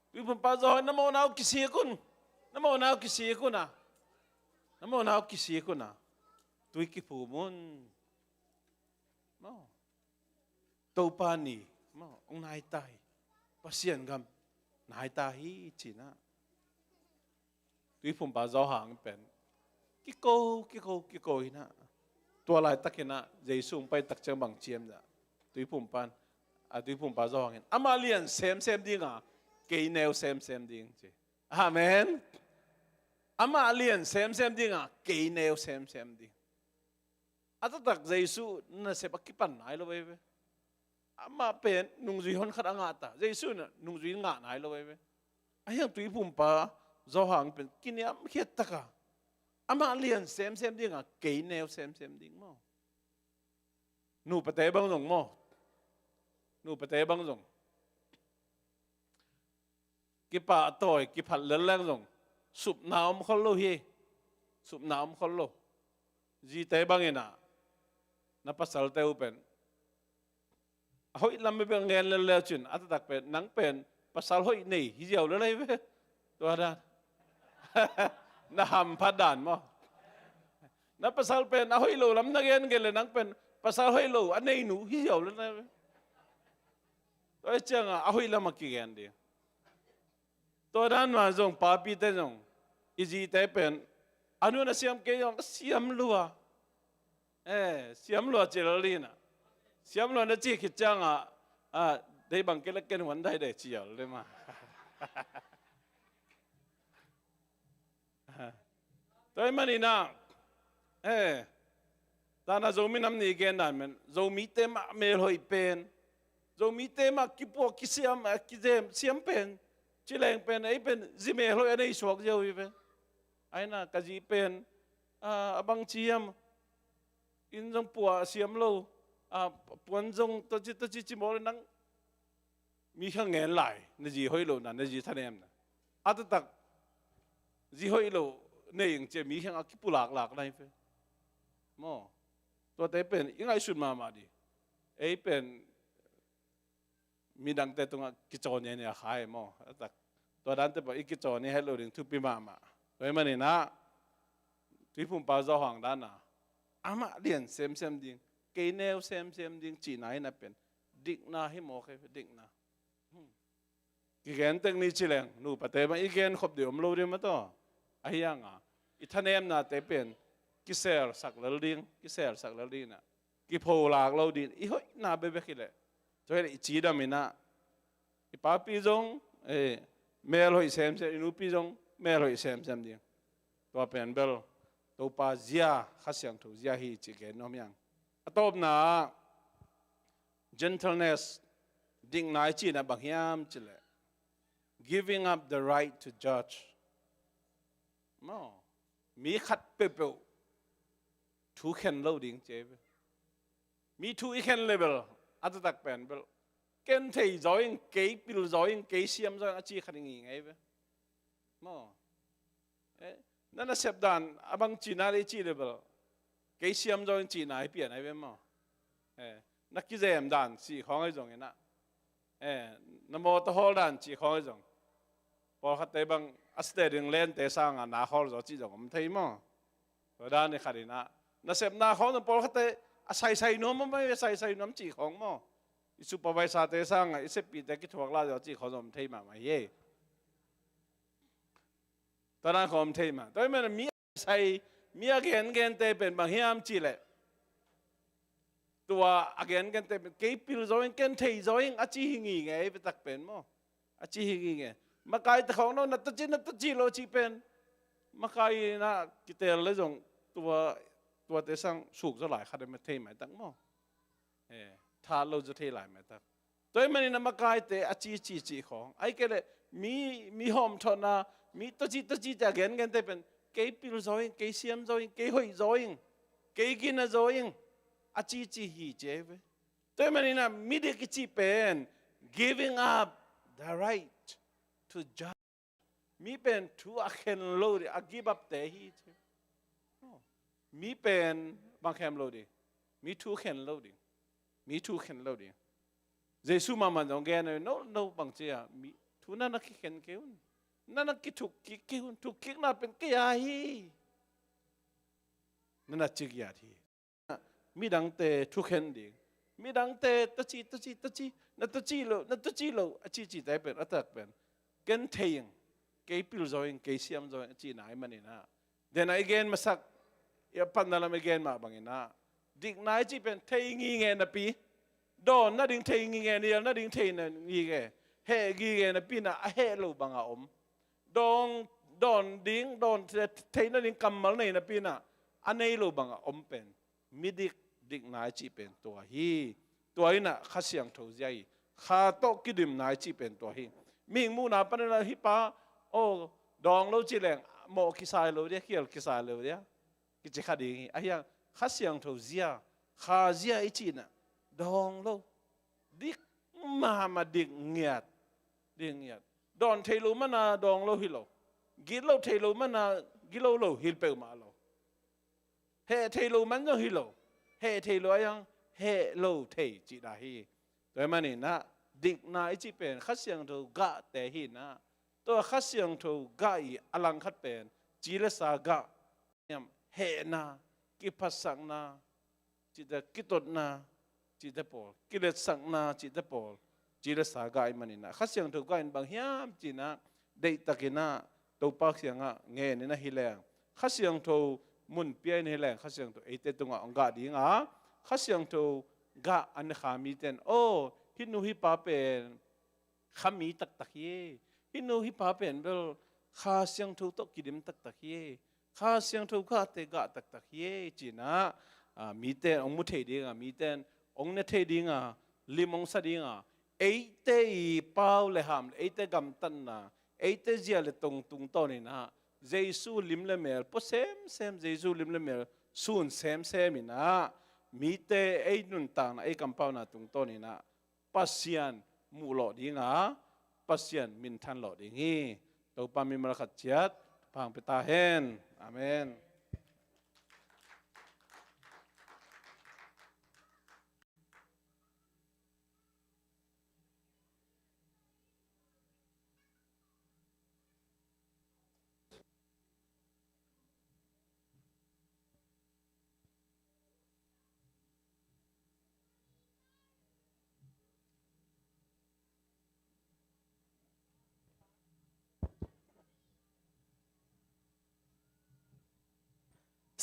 Tuiphumpa Johan, na mawhna uh kisik un, na mawhna uh kisik un a, na mawhna uh kisik un a, tui kiphum un. Maw, Topa ni, maw, hong nai ta hi. Pasian gam nai ta hi ci-in ah, Tuiphumpa Johan pen kiko, kiko, kiko in ah, tua laitakin ah Jesu hong pai tak ciang bang ci hiam cih leh, Tuiphumpa in, a, Tuiphumpa Johan in, amah lian semsem ding a, kei neu semsem ding ci. Amen. Amah lian semsem ding a, kei neu semsem ding. A taktak Jesu nasep a kipan nai lo veve. Amah pen nungzui hon khat a ngah ta. Jesu in nungzui ngah nai lo veve. Ahi hang Tuiphumpa Johan pen kiniamkhiat tak a, amah lian semsem ding a, kei neu semsem ding maw. Nupate bang zong maw, nupate bang zong kipahtawi, kiphat lel leng zong supna om khol lo hi. Supna om khol lo. Zite bangin ah, na pasalte uh pen a hoih lam bek ngen lel le cin, a taktak pen, nang pen pasal hoih nei hi ziau lel hi ve. Tua dan. Na hamphat dan maw. Na pasal pen a hoih lo lam na gen gen le, nang pen pasal hoih lo a neinu hi ziau lel hi ve. Tua hi ciangin a hoih lam a kigen ding. Tua dan mah zong, papite zong, i zite pen, a nu na siam kei zong, a siam lua. Eh, siam lua ci lel ding a. Siam lua na ci khit ciangin, ah, dei bang kei leh ken huan dai dei ci lel ding mah. Tua ahih manin ah, eh, dan a Zomi Nam Ni gen dan pen, Zomite mah melhoih pen, Zomite mah kipuak, kisiam, eh, kizem, siam pen, ci leng pen, ei pen zi melhoih a nei suak ziau hi pen. Ahi na, ka zi pen, ah, a bang ci hiam, inn zong puah siam lo, ah, puan zong tua ci, tua ci ci maw le nang, mi kha ngen lai, na zi hoih lohna, na zi thanemna. A taktak zi hoih lo nei ing ci a, mi kha a kipulaklak lai fe. Maw, tuate pen i ngaihsut mahmah ding. Ei pen midangte tungah kicaw niania kha hi maw. A taktak tua dante pen i kicaw nia het lo ding thupi mahmah. Tua ahih manin ah, Tuiphumpa Johan dan a, amah lian semsem ding, kei neu semsem ding cihna in a pen Dikna hi mawk hi, dikna. Kigen tek ni ci leng nupate bang i gen khop dih om lo ding mah tawh. Ahi hanga i thanemnate pen kiselsak lel ding, kiselsak lel ding inah, kipholak lo ding, i hoihna bekbek hi leh. Tua hi leh i cidam inah i papi zong, eh, mel hoih semsem, i nupi zong mel hoih semsem ding. Tua pen bel Topa zia, Kha Siangtho zia hi cih gen nuam hi hang. A tawpna ah gentleness, dikna i cihna bang hiam cih leh giving up the right to judge. Maw, mi khat peuhpeuh thu khen lo ding ci hi ve. Mi thu i khen leh bel a taktak pen bel ken thei zaw ing, kei pil zaw ing, kei siam zaw ing a ci khat i ngei ngei ve. Maw, eh, na nasep dan a bang cihna leh i cih leh bel kei siam zaw ing cihna hi pian ahi ve maw. Eh, na kizem dan cih khawng ahi zong inah, eh, na mawtaw hawl dan cih khawng ahi zong, pawlkhatte bang a steering lente sanga na hawl zaw cih zong om thei maw. Tua dan i khat inah nasepna khawng zong pawlkhatte a saisai nuam om ahi ve, saisai nuam cih khawng maw. I supervisor-te sanga i seppihte kithuak lah zaw cih khawng zong om thei mahmah hi. Tua dan khawng om thei mah. Tua hi manin mi a sai, mi a gengente pen bang hiam cih leh, tua a gengente pen kei pil zaw ing, ken thei zaw ing a ci hi ngingei ve tak pen maw. A ci hi ngingei. Makaite khawng no na tawci, na tawci lo cih pen makai inah kitel leh zong tua, tuate sang suk zaw lai khat a mah thei maitak maw. Eh, that lo zaw thei lai maitak. Tua hi manin a makaite a ci, ci, ci khawng, ahih kei leh mi, mi hawmthawhna, mi tawci, tawci te a gengente pen kei pil zaw ing, kei siam zaw ing, kei hoih zaw ing, kei gina zaw ing a ci, ci hi ci hi ve. Tua hi manin a midik i cih pen giving up the right to judge. Mi pen thu a khen lo ding, a give up te hi ci. Mi pen bang khen lo ding? Mi thu khen lo ding. Mi thu khen lo ding. Jesu mahmah zong gen a, no, no, bang ci a, mi thu na na kikhen kei un. Na na kithuk kik kei un, thukkikna pen kei a hi. Na na ci giat hi. Midangte thukhen ding, midangte tawci, tawci, tawci, na tawci lo, na tawci lo a cicite pen a taktak pen ken thei ing, kei pil zaw ing, kei siam zaw ing a cihna ahih manin ah, den a i gen masak, i a patna lam i gen mah bangin ah, dikna i cih pen thei ngingei napi, dawn nading thei ngingei, nial nading thei ngingei, heh ngingei napi in ah a heh lo bangah om. Dawn, dawn ding, dawn thei nading kammal nei napi in ah a nei lo bangah om pen midik, dikna i cih pen tua hi. Tua in ah Kha Siangtho zia hi. Kha tawh kidimna i cih pen tua hi. Mihing muhna panin ah hih pa, aw, dawng lo ci leng mawh kisai lo dia, khial kisai lo dia, kici kha ding hi. Ahi hang Kha Siangtho zia, Kha zia i cih in ah dawng lo, dik mahmah, dik ngiat, dik ngiat. Dawn thei lo man ah dawng lo hi lo. Gitloh thei lo man ah gitloh lo hi peuhmah lo. Heh thei lo man zong hi lo. Heh thei lo ahi hang heh lo thei cih dah hi. Tua ahih manin ah dikna i cih pen Kha Siangtho gahte hi in ah, tua Kha Siangtho gah i a langkhat pen ci le sa gah, hehna, kiphatsakna cihte, kitotna cihte pawl, kiletsakna cihte pawl, ci le sa gah ahih manin ah Kha Siangtho gah in bang hiam cih in ah deihtakin ah Topa kiangah ngen in ah hi leng, Kha Siangtho mun pia in ah hi leng, Kha Siangtho eite tungah hong gah ding a, Kha Siangtho gah a ne kha mite in, aw, hih nu hih pa pen Kha mi taktak hi e. Hih nu hih pa pen bel Kha Siangtho tawh kidim taktak hi e. Kha Siangtho gahte gah taktak hi e, ci in ah, a, mite in hong mu thei ding a, mite in hong ne thei ding a, lim hong sa ding a, eite i pau le ham le eite gamtatna, eite zia le tong tungtawn in ah, Jesu lim le mel pua semsem, Jesu lim le mel sun semsem in ah, mite ei nuntakna, ei kampauna tungtawn in ah Pasian muh lawh ding a, Pasian minthan lawh ding hi. Topa mimal khat ciat thupha hong pia ta hen. Amen.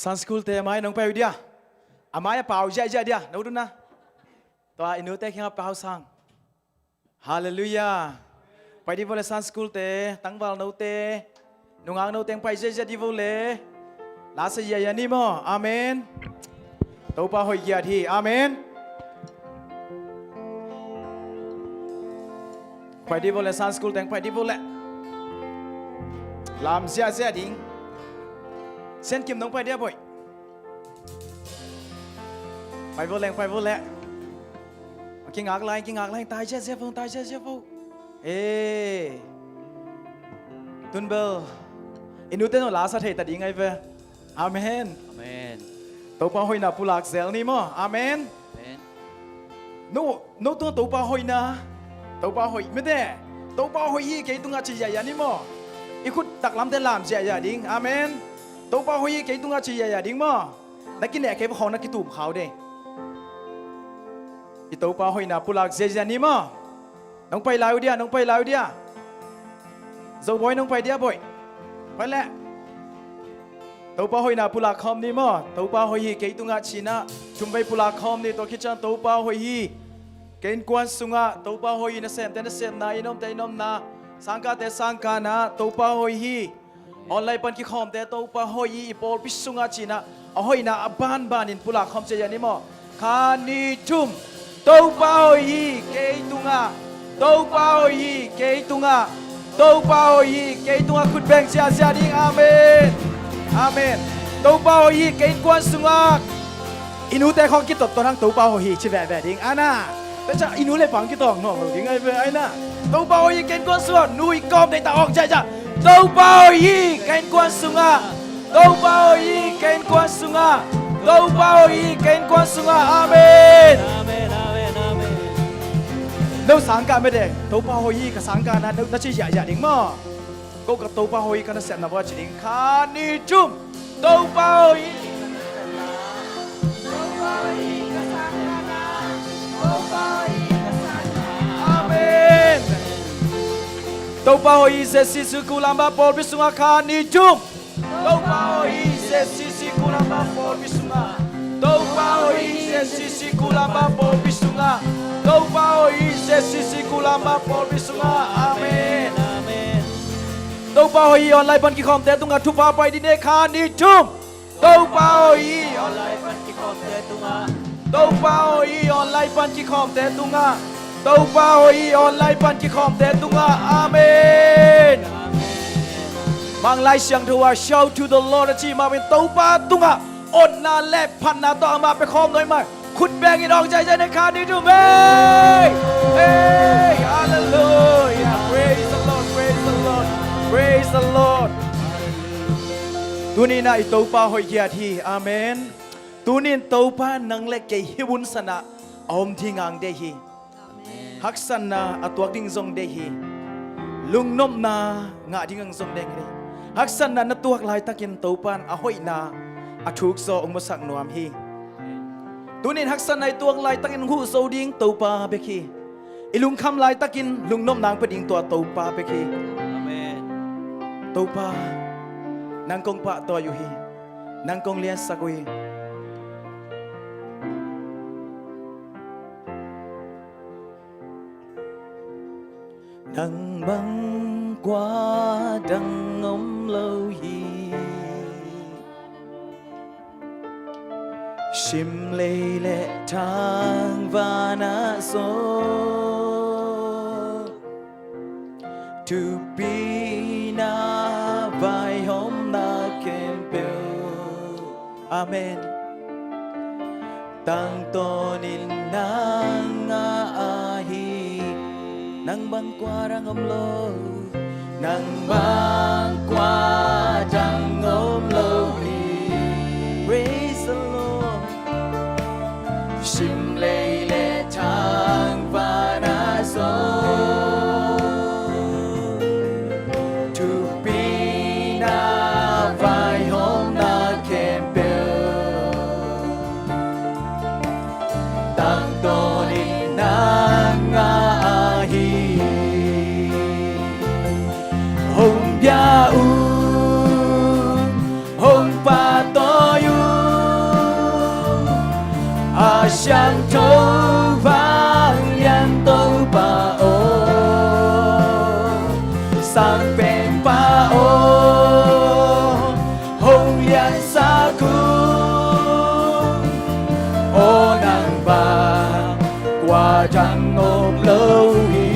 Sunday school te mai nong pai uh dia. A mai a pau ziahziah dia, no duna. Tua i nute kiangah pau sang. Halleluiah. Pai dih vo le Sunday school te, tangval note, nungak note hong pai ziahziah dih vo le. La sa ziahziah ni maw. Amen. Topa hoih giat hi. Amen. Pai dih vo le Sunday school te hong pai dih vo le. Lam ziahziah ding. Sian Kim nong pai dia boih. Pai vo leng, pai vo le. Kingak lai, kingak lai, tai ziahziah vo, tai ziahziah vo. Eh. Tun bel i nute no la sa thei ta ding ai ve. Amen. Amen. Topa hoihna pulak zel ni maw. Amen. Amen. No, no tung Topa hoihna. Topa hoih mete. Topa hoih hi kei tungah ci ziahziah ni maw. I khut taklamte lam ziahziah ding. Amen. Topa hoih hi kei tungah ci ziahziah ding maw. Na kineh kei va khawng na kitum khau de. I Topa hoihna pulak ziahziah ni maw. Nong pai lai uh dia, nong pai lai uh dia. Zo boih nong pai dia boih. Pai le. Topa hoihna pulak khawm ni maw. Topa hoih hi kei tungah cinah thumvei pulak khawm ni. Tua khit ciang Topa hoih hi. Kei innkuan sungah Topa hoih hi, nasemte nasemna, i nomte i nomna, sangkahte sangkahna, Topa hoih hi. Online pan kikhawmte Topa hoih hi, i pawlpi sungah cinah a hoihna a banbanin pulak khawm ciah ni maw. Khat, nih, thum. Topa hoih hi kei tungah. Topa hoih hi kei tungah. Topa hoih hi kei tungah. Khut beng ziahziah ding. Amen. Amen. Topa hoih hi kei innkuan sungah. I nute khawng kitottot hang Topa hoih hi ci veve ding. Ana. Tua ciang i nu le pa hong kitawng nuam lo ding ai ve ai na. Topa hoih hi kei innkuan sungah. Nu i kawm deihtak hong ziahziah. Topa hoih hi kei innkuan sungah. Topa hoih hi kei innkuan sungah. Topa hoih hi kei innkuan sungah. Amen. Amen, amen, amen. No sangkah mede. Topa hoih hi ka sangkahna, no na ci ziahziah ding maw. Ko ka Topa hoih hi ka nasepna bua ci ding. Khat, nih, thum. Topa hoih hi. Amen. Topa hoih hi. Z C C Kulamba pawlpi sungah. Khat, nih, thum. Topa hoih hi. Z C C Kulamba pawlpi sungah. Topa hoih hi. Z C C Kulamba pawlpi sungah. Topa hoih hi. Z C C Kulamba pawlpi sungah. Amen. Amen. Topa hoih hi. Online pan kikhawmte tungah thupha pai dih ni. Khat, nih, thum. Topa hoih hi. Online pan kikhawmte tungah. Topa hoih hi. Online pan kikhawmte tungah. Topa hoih hi. Online pan kikhawmte tungah. Amen. Mang Lai Siangtho ah, "Shout to the Lord," a ci mah bangin Topa tungah otna le phatna tawh amah pia khawm nuam mah. Khut bengin awng ziahziah ni. Khat, nih, thum. Hey! Hey! Hallelujah! Praise the Lord! Praise the Lord! Praise the Lord! Tuni-in ah i Topa hoih giat hi. Amen. Tuni-in Topa nang le kei hih hun sanah a om ding hong deih hi. Amen. Haksatna a tuak ding zong deih hi. Lungnopna ngah ding hong zong deih hi. Haksatna na tuak laitakin Topa in a hoihna a thuk zaw hong musak nuam hi. Tuni-in haksatna i tuak laitakin hong huh zo ding Topa bek hi. I lungkham laitakin lungnopna hong pia ding tua Topa bek hi. Amen. Topa, nang kong pahtawi uh hi. Nang kong liansak uh hi. Nang bang kua dang om lo hi. Simlei le thangvana zaw, thupina vaihawmna khempeuh. Amen. Tangtawnin nang ngah ahi. Nang bang kua dang om lo. Nang bang kua dang om lo hi. Praise the Lord. Simlei le thangvana zaw, thupina vaihawmna khempeuh. Tangtawnin nang ngah ahi. Hong pia uh Sang Penpa aw, hong liansak un. Aw nang bang kua dang om lo hi.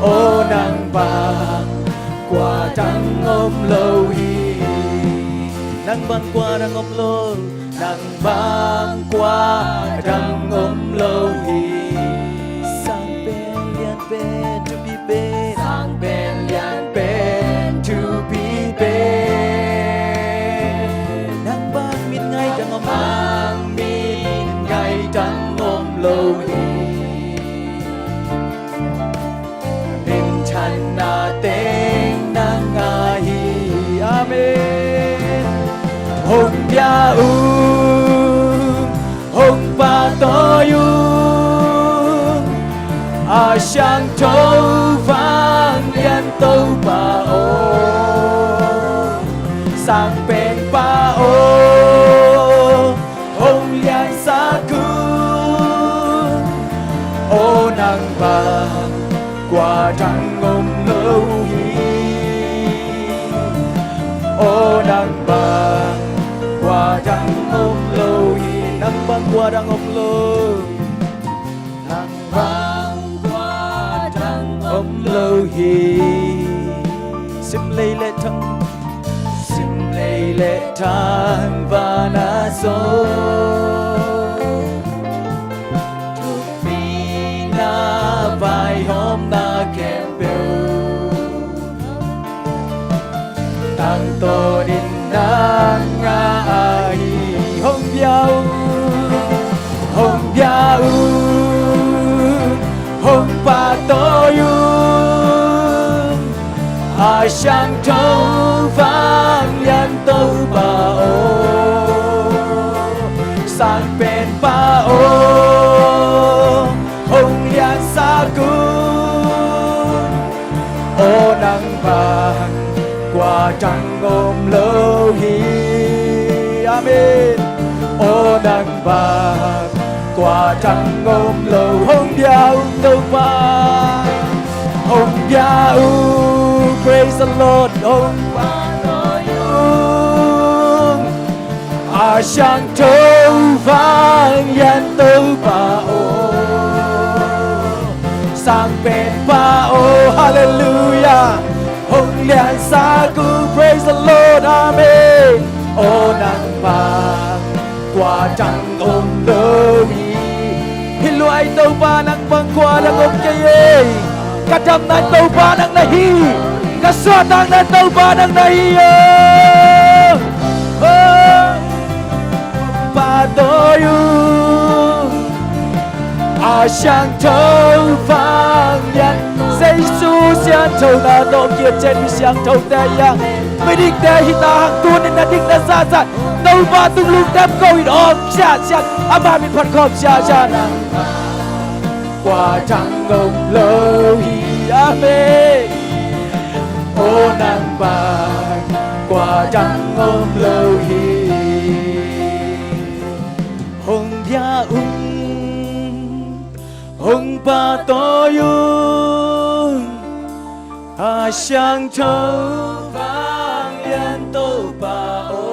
Aw nang bang kua dang om lo hi. Nang bang kua dang om lo. Nang bang kua dang om lo hi. Sang pen lian pen thupi pen. Sang pen lian pen thupi pen. Nang bang mit ngai dang om lo. Bang mit ngai dang om lo hi. Minthanna teng nang a hi. Amen. Hong bia un, hong pahtawi un, a siangtho vanglian Topa aw, Sang Penpa aw, hong liansak un. Aw nang bang kua dang om lo hi. Aw nang bang kua dang om lo hi. Nang bang kua dang om lo. Nang bang kua dang om lo hi. Sim lei le thang, sim lei le thang vana zo. Thupina vaihawmna khempeuh tangtawnin nang a ahi. Hong bia un, hong bia un, hong pahtawi un, a siangtho vanglian Topa aw, Sang Penpa aw, hong liansak un. Aw nang bang kua dang om lo hi. Amen. Aw nang bang kua dang om lo. Hong bia un Topa. Hong bia un. Praise the Lord. Hong pahtawi un. A siangtho vanglian Topa aw, Sang Penpa aw, hallelujah. Hong liansak un, praise the Lord, amen. Aw nang bang kua dang om lo hi. Hih lua-ah Topa nang bang kua dang om kei ei. Ka damna Topa nang na hi. Ka suahtakna Topa nang na hi o. O, pahtawi un. A siangtho vanglian Jesu sianthona tawh kiat ciat mi siangthote hi hang, midikte hi ta hang, tuni-in na dik na za zah Topa tung lungdam ko in, awng siahsiah, ama min phat khawm siahsiah. Kua dang om lo hi. Amen. Aw nang bang kua dang om lo hi. Hong bia un, hong pahtawi un, a siangtho vanglian Topa aw,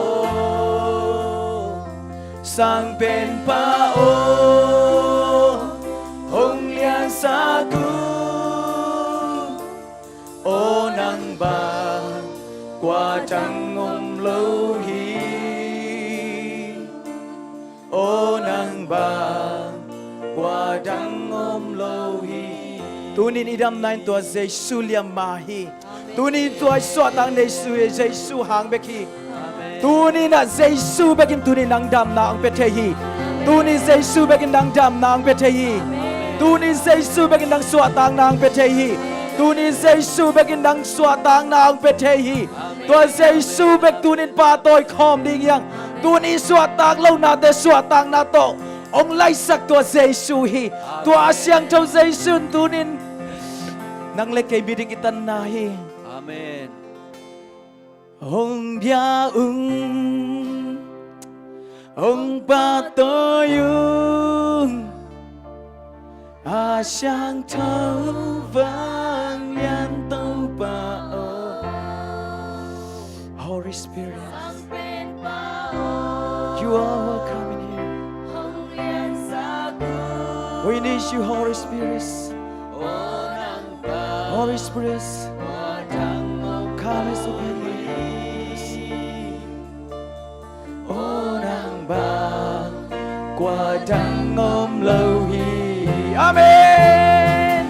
Sang Penpa aw, hong liansak un. Aw nang bang kua dang om lo hi. Aw nang bang kua dang om lo hi. Tuni-in i damna in tua Jesu liamma hi. Tuni-in tua i suahtakna Jesu hi, Jesu hang bek hi. Tuni-in ah Jesu bekin tuni-in nang damna hong pia thei hi. Tuni Jesu bekin nang damna hong pia thei hi. Tuni Jesu bekin nang suahtakna hong pia thei hi. Tuni Jesu bekin nang suahtakna hong pia thei hi. Tua Jesu bek tuni-in pahtawi khawm ding hi hang. Tuni suahtak lohnate suahtakna tawh hong laisak tua Jesu hi. Tua a siangtho Jesu in tuni-in nang le kei midik i tanna hi. Amen. Hong bia un, hong pahtawi un, a siangtho vang Lian Topa aw. Holy Spirit, you are welcome in here. We need you, Holy Spirit. Holy Spirit, come as a Aw Nang Bang, kua dang om lo hi. Amen.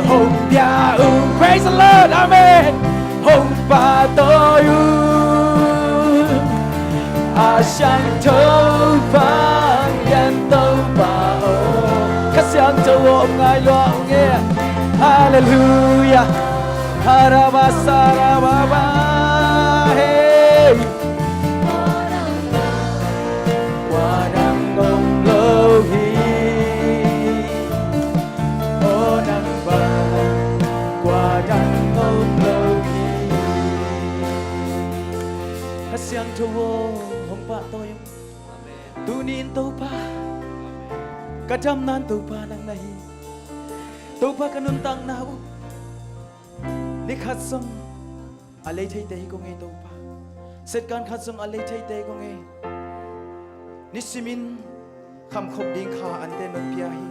Hong pia un. Praise the Lord. Amen. Hong pahtawi un. A siangtho Vanglian Topa aw. Kha Siangtho aw, om ngai lua ung e. Halleluiah. Harabasarababa. Hey. Kua dang om lo hi. Aw Nang Bang, kua dang om lo hi. Kha Siangtho aw, hong pahtawi un. Tuni-in Topa, ka damna in Topa nang na hi. Topa, ka nuntakna uh ni khat zong a lei theite hi kong ei Topa. Setkan khat zong a lei theite hi kong ei. Nisimin khamkhop ding kha ante nong pia hi.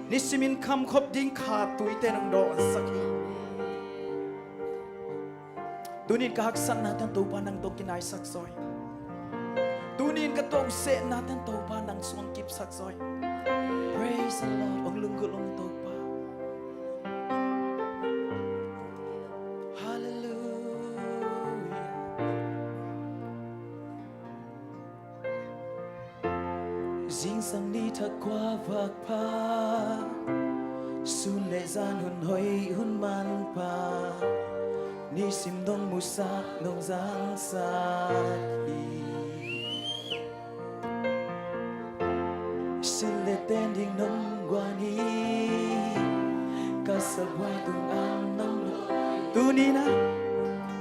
Nisimin khamkhop ding kha tuite nong dawhsak hi. Tunin ka haksatna tan Topa nang tawh kinaisak zaw hi. Tunin ka tuahsehna tan Topa nang suangkipsak zaw hi. Praise the Lord. Hong lunggulh ung Topa. Halleluiah. Zingsang ni thak khuavak pha, sun le zan hun hoih hun manpha, nisim nong musak nong zangsak hi. Sin le ten ding nong guan hi. Ka sabuai tung an nong. Tuni-in ah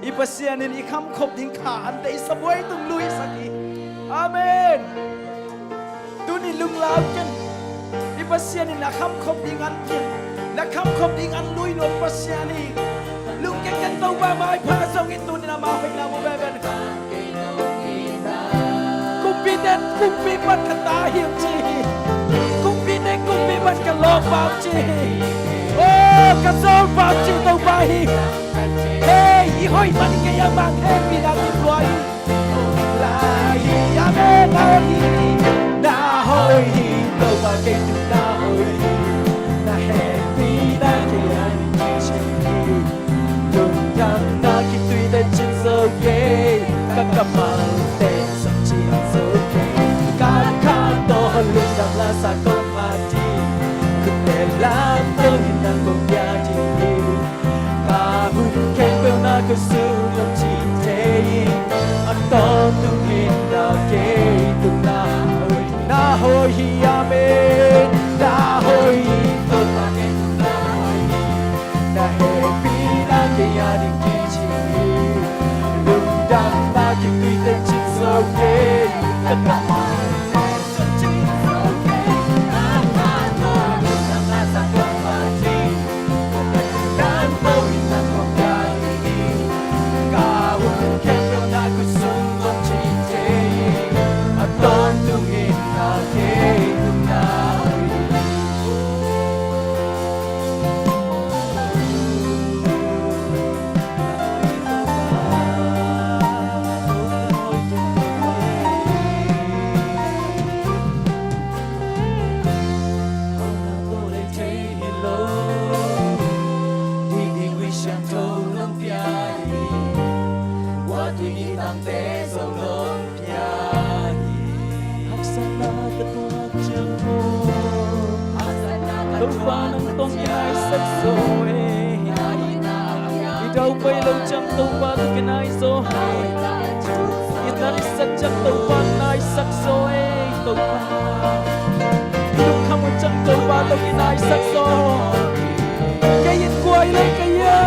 i Pasian in i khamkhop ding kha ante i sabuai tung luisak hi. Amen. Tuni lunglau ken. I Pasian in na khamkhop ding an ken, na khamkhop ding an lui nuam Pasian hi. Lungke ken Topa maipha zongin tunin ama hoihna mu veve. Kumpite in kumpi pan ka ta hi ung ci hi. Kumpite in kumpi pan ka lawmpa ung ci hi. Oh, ka zawlpa ung ci Topa hi. Hei, i hoih man kei a mang hei pi na ki tua hi. Lai hi, amen, lai hi. Na hoih hi, Topa kei tung na hoih hi. Na hehpihna kei a ding kicing hi. Lungdamna kituite cin zo kei. Ka kammalte zong cin zo kei. Ka kha tawh lungdam la sa kong phat hi. Khut le lam tawh hinna kong pia ding hi. Ka hun khempeuh na khutsung nong cih thei hi. A tawntung in na kei tung na hoih, na hoih hi, amen. Na hoih hi, Topa kei tung na hoih hi. Na hehpihna kei a ding kicing hi. Lungdamna kituite cin zo kei. Ka kammalte Haksatna ka tuak ciang maw, Topa nang tawh kinaisak zaw e. I daupai lo ciang Topa tawh kinai zaw e. I naisak ciang Topa naisak zaw e. Topa, i lungkham uh ciang Topa tawh kinaisak zaw. Kei in kua hi leh kei a.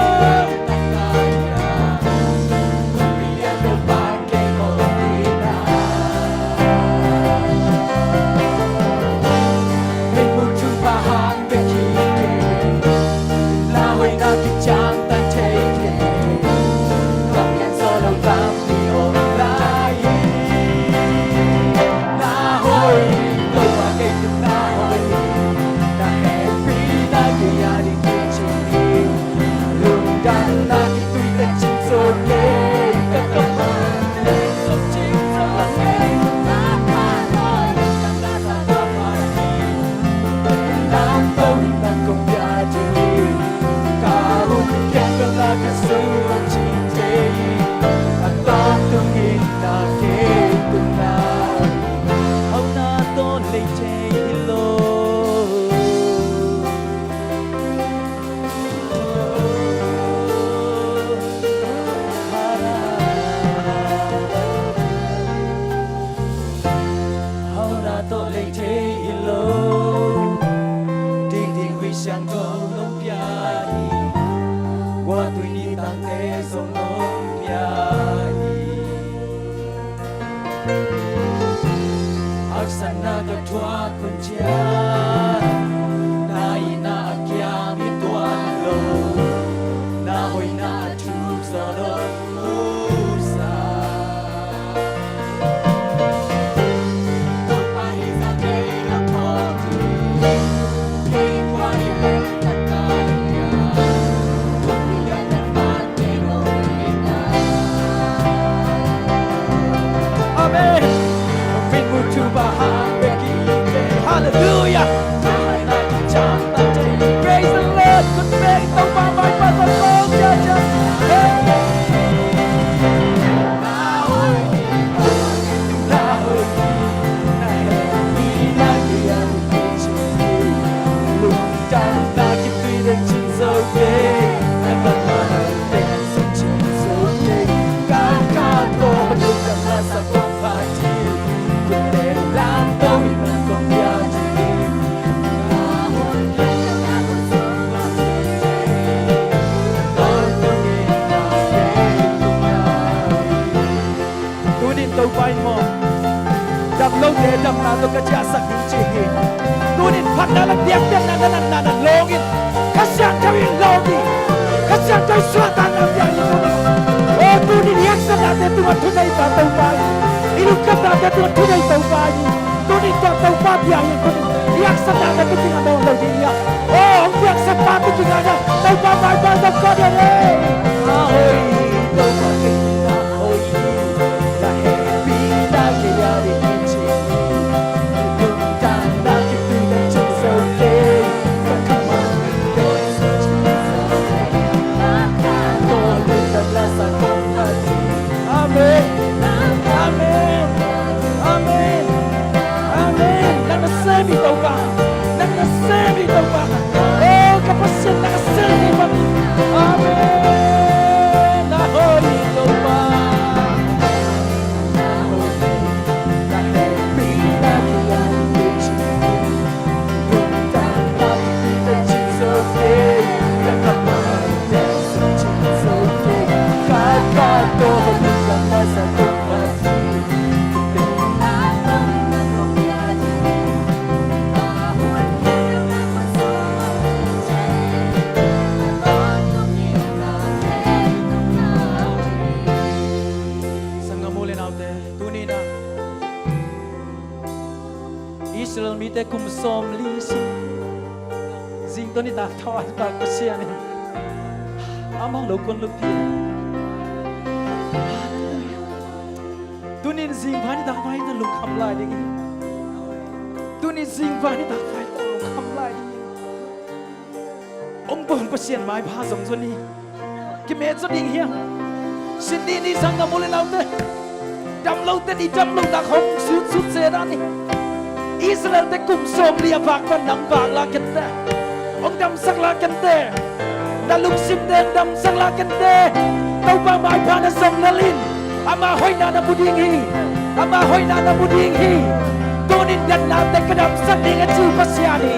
nong pia hi. Guah tui nitangte zong nong pia hi. Haksatna ka thuak hun ciang, na itna a kiam hi tuan lo, na hoihna a thuk zaw lo musa. Amen. Hallelujah. Praise the Lord. Good day. Topa maipha zong kong ciahciah. Hey. Tunin Topa in maw, dam lote damna tawh ka ciahsak ding ci hi. Tunin phatna le biakpiakna na natna na lawng in, Kha Siangtho in lawng hi. Kha Siangtho in suahtakna piak hi tunin. O tunin i haksatnate tungah thuneipa Topa hi. I lungkhamnate tungah thunei Topa hi. Tunin tua Topa bia hi tunin i haksatnate tu kingah mawng lo ding hi a. O hong piangsak pa tu kingah na Topa maipha zong kong ciahciah hi. A hoi Topa kei na hoi hi. Amen. Amen. Amen. Amen. Nang na sem hi Topa. Nang na sem hi Topa. O ka Pasian, nang na sem hi Topa. Amen. Na hoi hi Topa. Sanggam u le naute, tuni-in ah Israel mite kum sawmli si, zing tawh nitak thawh a vak Pasian in amah lo kuan lupi. Tunin zing vai nitak vai na lungkham lai ding hi. Tunin zing vai nitak vai na lungkham lai ding hi. Hong pawng Pasian maipha zong zon hi. Kimet zaw ding hiam? Sin dih ni, sanggam u le naute. Dam lote i dam loh nak hong sutsut se dan hi. Israel-te kum sawmli a vak pan nang vak la kei inteh. Hong damsak la kei inteh. Na lungsimte hong damsak la kei inteh. Topa maipha na zong lel in. Ama hoihna na mu ding hi. Ama hoihna na mu ding hi. Tunin natnate ka damsak ding a ci Pasian hi.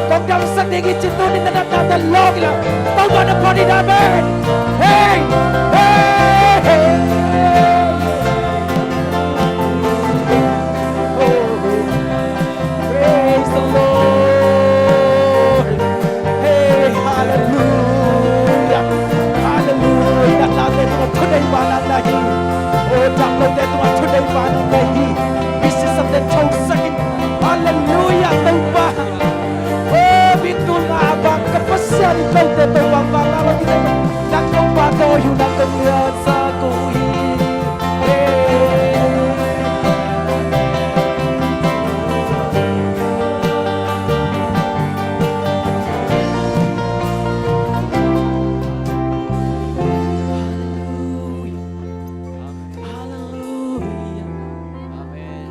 Kong damsak ding hi ci tunin na natnate lawng hi la. Topa na phat in, amen. Hey! Hey! Hey! Praise the Lord. Hey, hallelujah. Hallelujah. Natnate tungah thuneipa nang na hi. O dam lote tungah thuneipa nang na hi. Misisate thosak in. Hallelujah, Topa. O mi tul nga a vak ka Pasian in kote Topa vak na lo hi. Nang Topa ko hi, nang Topa sa ko hi. Hallelujah. Amen.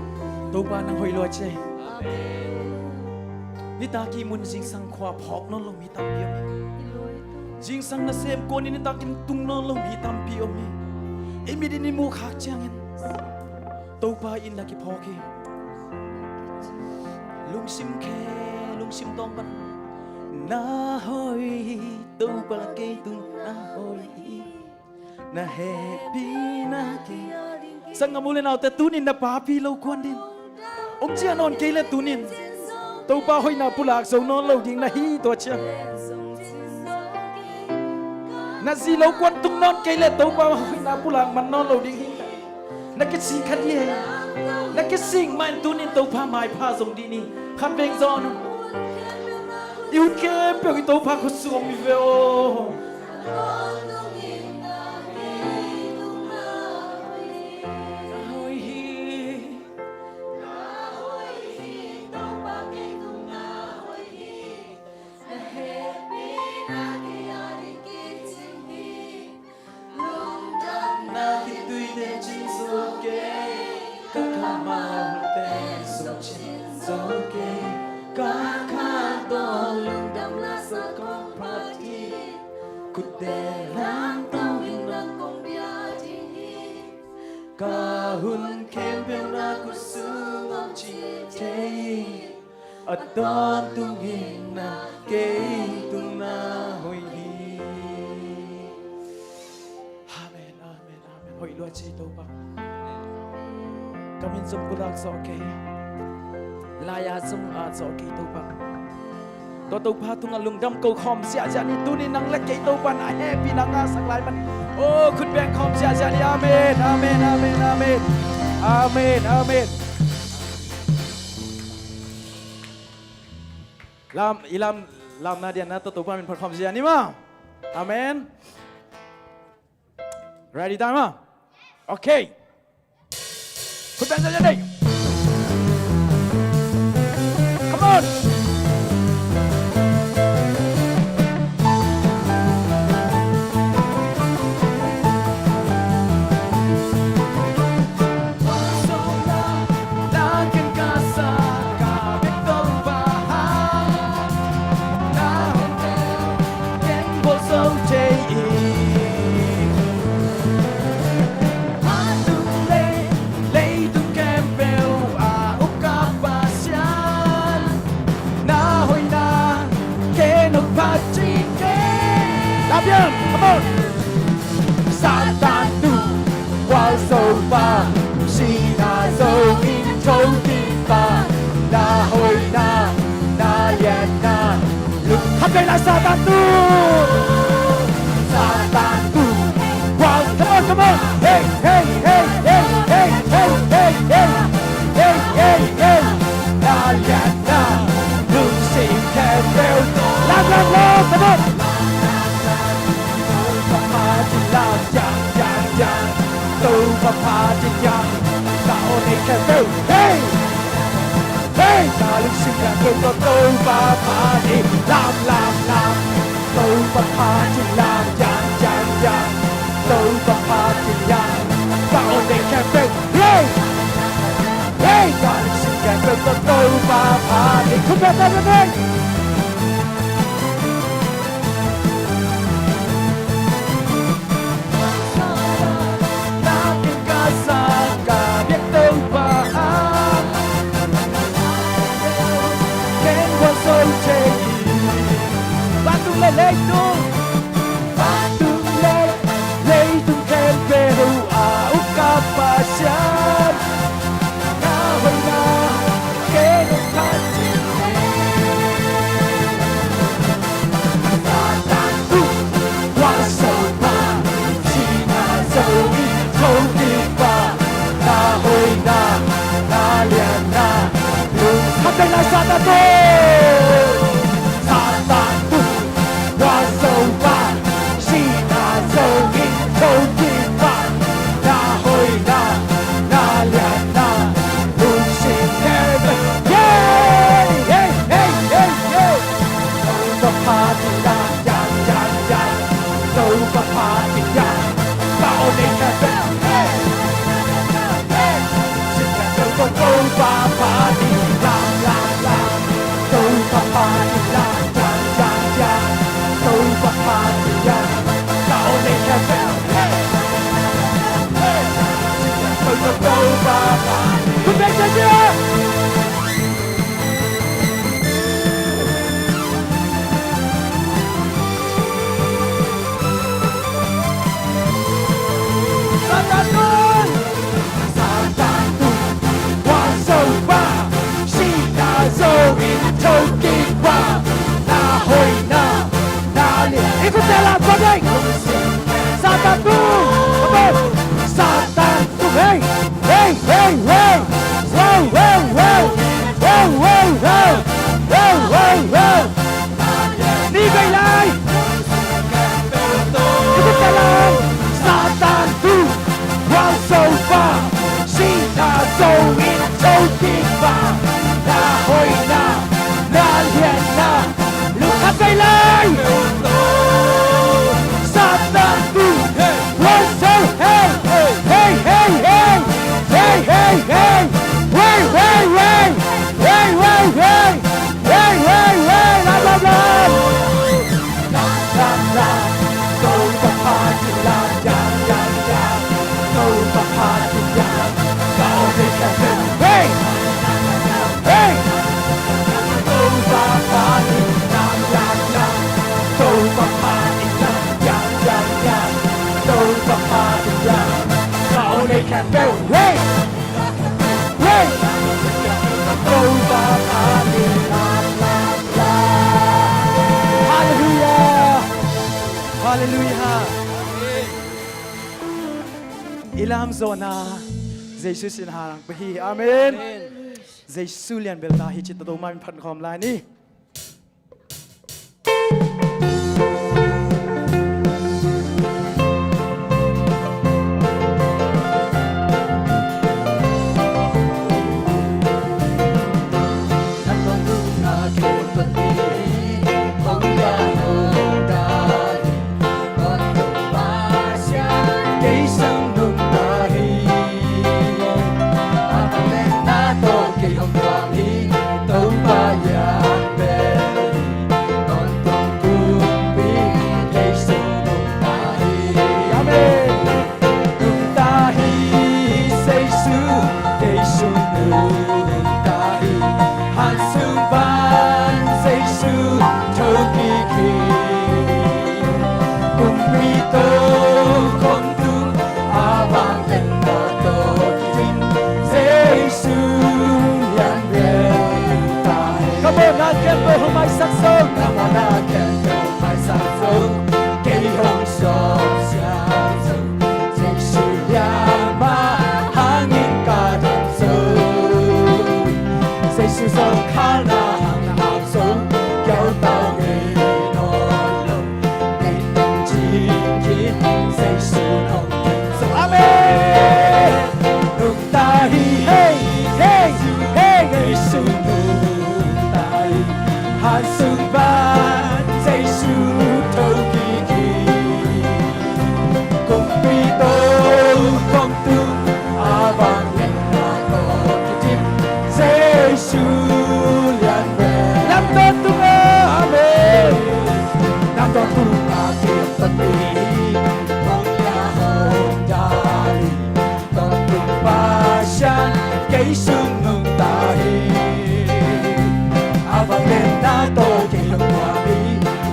Topa nang hoih lua ci. Amen. Nitak i mun zingsang khua phawk nawn lo mi tampi om hi. Zingsang nasem kuan in nitak in tung nawn lo mi tampi om hi. I mit in i muh khak ciangin Topa in na kiphawk hi. Lungsim khe, lungsim tawng pan Na hoih hi, Topa kei tung na hoih hi. Na hehpihna kei. Sanggam u le naute, tunin na papi lo kuan ding. Hong ciah nawn kei le tunin Topa hoihna pulak zo nawn lo ding na hi, tua ciang. Na zi lo kuan tung nawn kei le Topa hoihna pulak man nawn lo ding hi. Na kisik kha dih e. Na kisik mah in tunin Topa maipha zong dih ni. Khat veng zawn un. I ut khempeuh i Topa khut sung om hi ve aw. Lungdamna khitui teh cing zo kei, ka kammal teh suk cing zo kei, ka kha tawh lungdamna sa kong phat hi. Khutte lamto in na kong bia ding hi. Ka hun khempeuh na khut sung om ci thei hi. A tawntung in na kei tung na hoih hi. Amen, amen, amen. Hoih lua ci Topa. Ka min zong pulak zawh kei. Lai-a zong at zawh kei Topa. Tua Topa tungah lungdam ko khawm ziahziah ni. Tuni nang le kei Topa na hehpihna ngahsak lai man. Oh, khut beng khawm ziahziah ni. Amen, amen, amen, amen. Amen, amen. Lam, i lam, lamna dianna tawh Topa min phat khawm zia ni maw. Amen. Ready, time maw. Okay. Khut beng zia ni. Come on. Na hoihna ken hong phat cing kei. Lapian, come on. Satan tu, gualzo pa, sihna zo in thokik pa, na hoihna, na lianna, lung khat vei lai Satan tu. Satan tu, gual, come on, come on. Hey, hey, hey. Na lianna, lungsim khempeuh. Lam, lam, lam, come on. Topa phat in lam, yang, yang, yang. Topa phat in yang. Ka aw nei khempeuh. Hey! Hey! Ka lungsim khempeuh tawh Topa phat in lam, lam, lam. Topa phat in lam, yang, yang, yang. Topa phat in lam. Ka aw nei khempeuh. Hey! Hey! Ka lungsim khempeuh tawh Topa phat in. Khut beng, beng, beng, beng. Nakin ka sang ka biak Topa ah. Ken gualzo thei hi. Vantung le leitung. Vantung le leitung khempeuh a uk ka Pasian. Na hoihna ken hong phat cing hi. Satan tu, gualzo pa, sihna zo in thokik pa, na hoihna, na lianna, lung khat vei lai Satan tu. Satan tu, gualzo Ala, tua dei. Satan tung. Come on. Satan tung. Hey. Hey, hey, hey. Wow, wow, wow. Wow, wow, wow. Wow, wow, wow. Ni vei lai. Satan tung. Gual Topa, singtha zo in, co kik pa, na hoihna, na lianna, lungkhat vei lai. Satan tung, gual zo, hey, hey, hey, hey, hey, hey, hey, hey, hey, hey, hey, hey, hey, hey, hey, hey, lam, lam, lam. Hey! Hey! Hey! Hey! Halleluijah! Halleluijah! I lamzawhna Jesu sin hang pia hi. Amen. Jesu lianbelna hi ci-in tua mah in phat khawm lai ni. Amen. Nungta hi, Jesu, Jesu nungta hi. Hansung pan Jesu thokik hi. Kumpi tokhom tung a vang tenna tawh kidim Jesu lianbel ta hi. Ka mawhna khempeuh hong maisak zo. Ka mawhna khempeuh hong maisak zo. Kei hong sawm siam zo. Jesu lianbel hangin ka dam zo. Jesu zong khalna hang na hau zo. Kiau tau ngei nawn lo. Ngei teng cing khin Jesu hong kim zo. Amen. Nungta hi, hey, hey, hey, Jesu nungta hi. Hansung pan Jesu thokik hi. Kumpi tokhom tung a vang tenna tawh kidim Jesu lianbel. Lam tawntung a, amen. Lam tawntung a kiam tawnpi hi. Hong lia hong dal hi. Tawntung Pasian kei sung nungta hi. A vang tenna tawh kei hong nuam hi.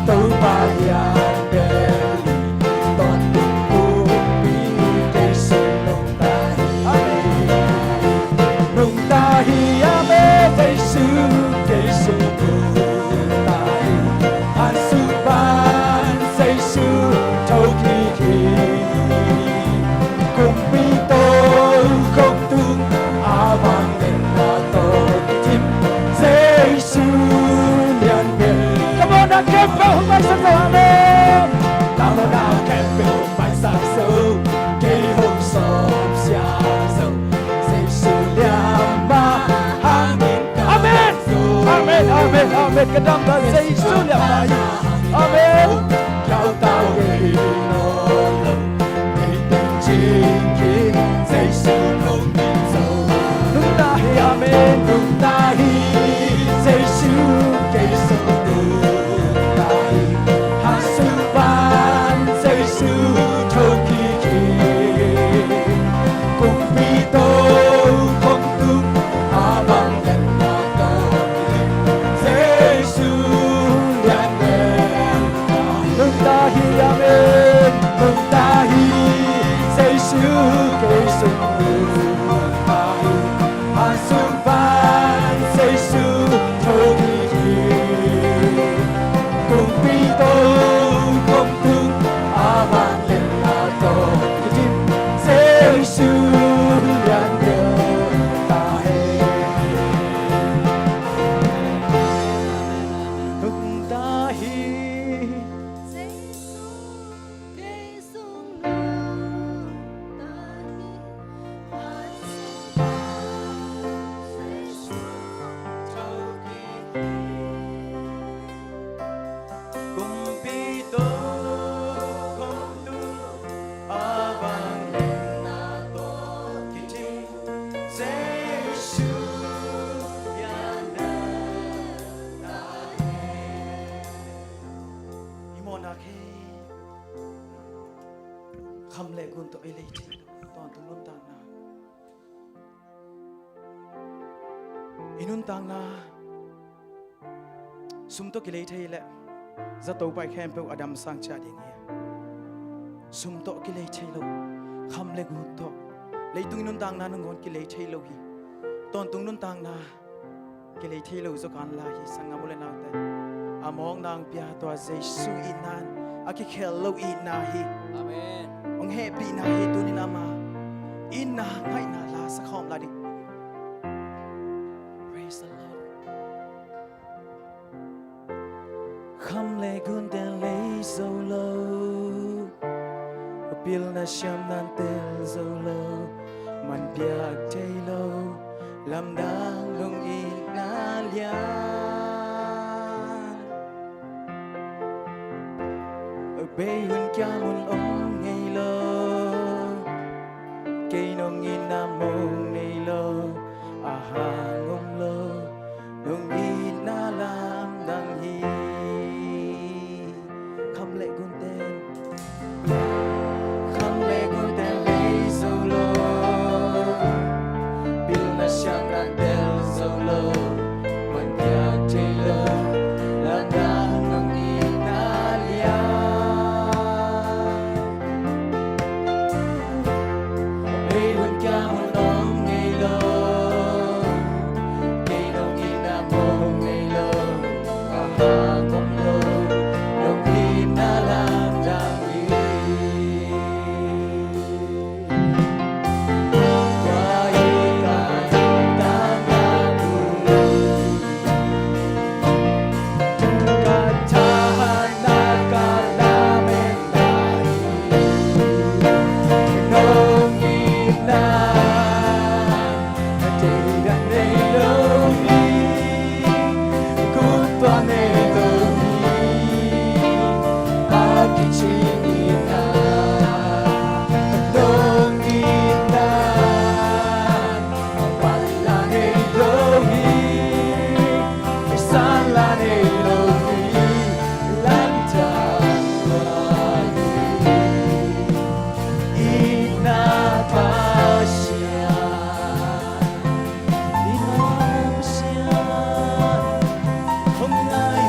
Topa lianbel hi. Tawntung kumpi hi. Kei sung nungta hi. Amen. Nungta hi, amen. Jesu, Jesu nungta hi. Hansung pan Jesu thokik hi. Kumpi tokhom tung a vang tenna tawh kidim Jesu lianbel. Ka mawhna khempeuh hong maisak zo, amen. Ka mawhna khempeuh hong maisak zo. Kei hong sawm siam zo. Jesu lianbel hangin ka dam zo. Amen, amen, amen, amen. Ka dam ta Jesu lianbel. Amen. Kiau tau ngei nawn lo. Ngei teng cing khin Jesu hong kim zo. Nungta hi, amen. Nungta hi, Jesu kei sung nungta hi. Hansung pan Jesu thokik hi. Kumpi tokhom tung a vang tenna tawh kidim Jesu lianbel ta hi. Nak hi. Kham le gun tawh i lei thei lo. Tawntung nuntakna. I nuntakna sum tawh kilei thei leh zato pai khempeuh a damsang ciat ding hi. Sum tawh kilei thei lo, kham le gun tawh leitung i nuntakna nangawn kilei thei lo hi. Tawntung nuntakna kilei thei lo zaw kan lai hi. Sanggam u le naute, a mawkna hong pia tua Jesu itna in a kikhel lo itna hi. Amen. Hong hehpihna hi. Tunin ama itna ngaihna la sa khawm lai ding. Praise the Lord. Kham le gunte lei zo lo, pilna siamna tel zo lo, man piak thei lo, lamdang lungitna lian. Bei hun kiam hun om ngei lo, kei nong itna mong nei lo, a hang om lo, nong itna lamdang hi. Kham le gunte, kham le gunte lei zo lo, pilna siamna tel zo lo, man piak thei lo, lamdang nong itna lian. Bei hun kiam hun om ngei lo, kei nong itna mong nei lo, a hang om lo, nong itna lamdang hi. Tua hi ka nuntakna bul, ka thahatna, ka lametna hi. Nong itna, a tei dan nei lo hi, gupkhial nei lo hi, a kicing itna, nong itna, a pan la nei lo hi, a san la nei lo hi, lamdang hi. Itna Pasian, itna Pasian, hong ngai,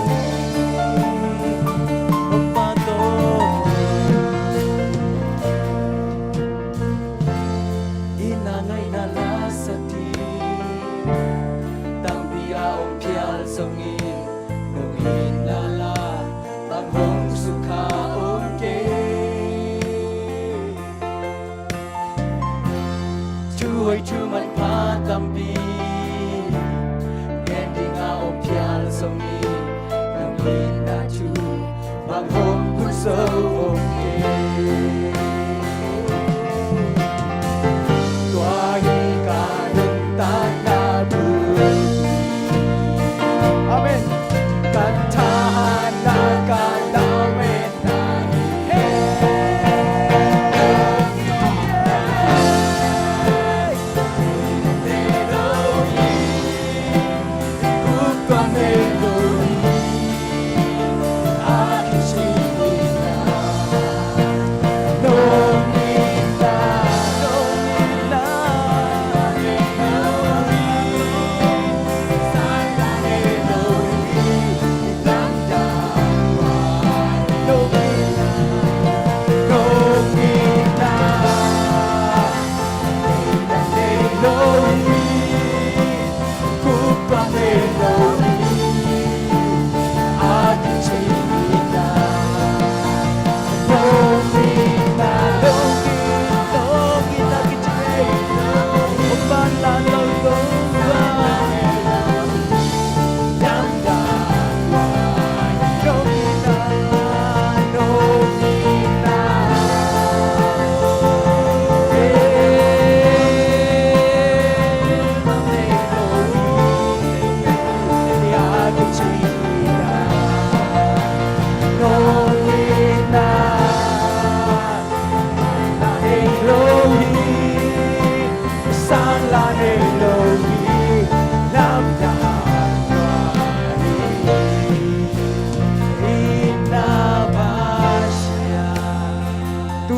hong pahtawi. Itna ngaihna la sa ding tampi a om phial zongin, nong itna la bang hong sukha om kei. Thu hoih thu manpha tampi gen ding a om phial zongin, nong itna thu bang hong phut zo om kei. Tua hi ka nuntakna bul. Amen. Ka thahatna, ka lametna hi. Hey.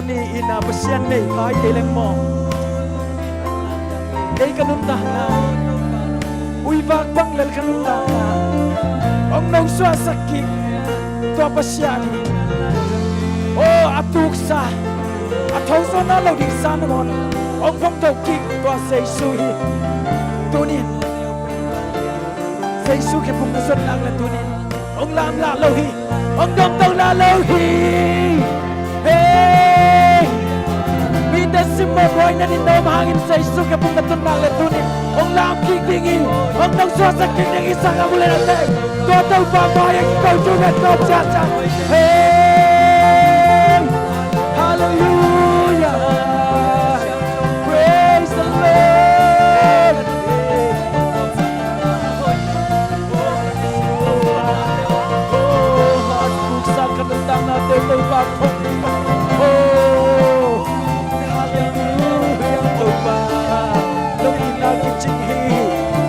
Ni in a Pasian nei kha hi kei leng maw? Kei ka nuntakna, uivak bang lel ka nuntakna hong nong suahsak kik tua Pasian hi. Aw, a tuksa, a thozaw na lo ding sa nangawn hong phong to kik tua Jesu hi. Tunin Jesu khephung na zon nak le tunin hong lamlah lo hi. Hong domto lah lo hi. Hei, mite simmawh buai na din na om hangin Jesu khephung na tun nak le tunin hong lam kik ding hi. Hong nong suahsak kik ding hi. Sang a mu le na teng tua Topa mai a kiko tu ngat kop ciatciat. Hei, Hallelujah. Praise the Lord. Oh, a tuksa ka nuntakna teu Topa thong. Oh, hallelujah, Topa. Nong itna kicing hi.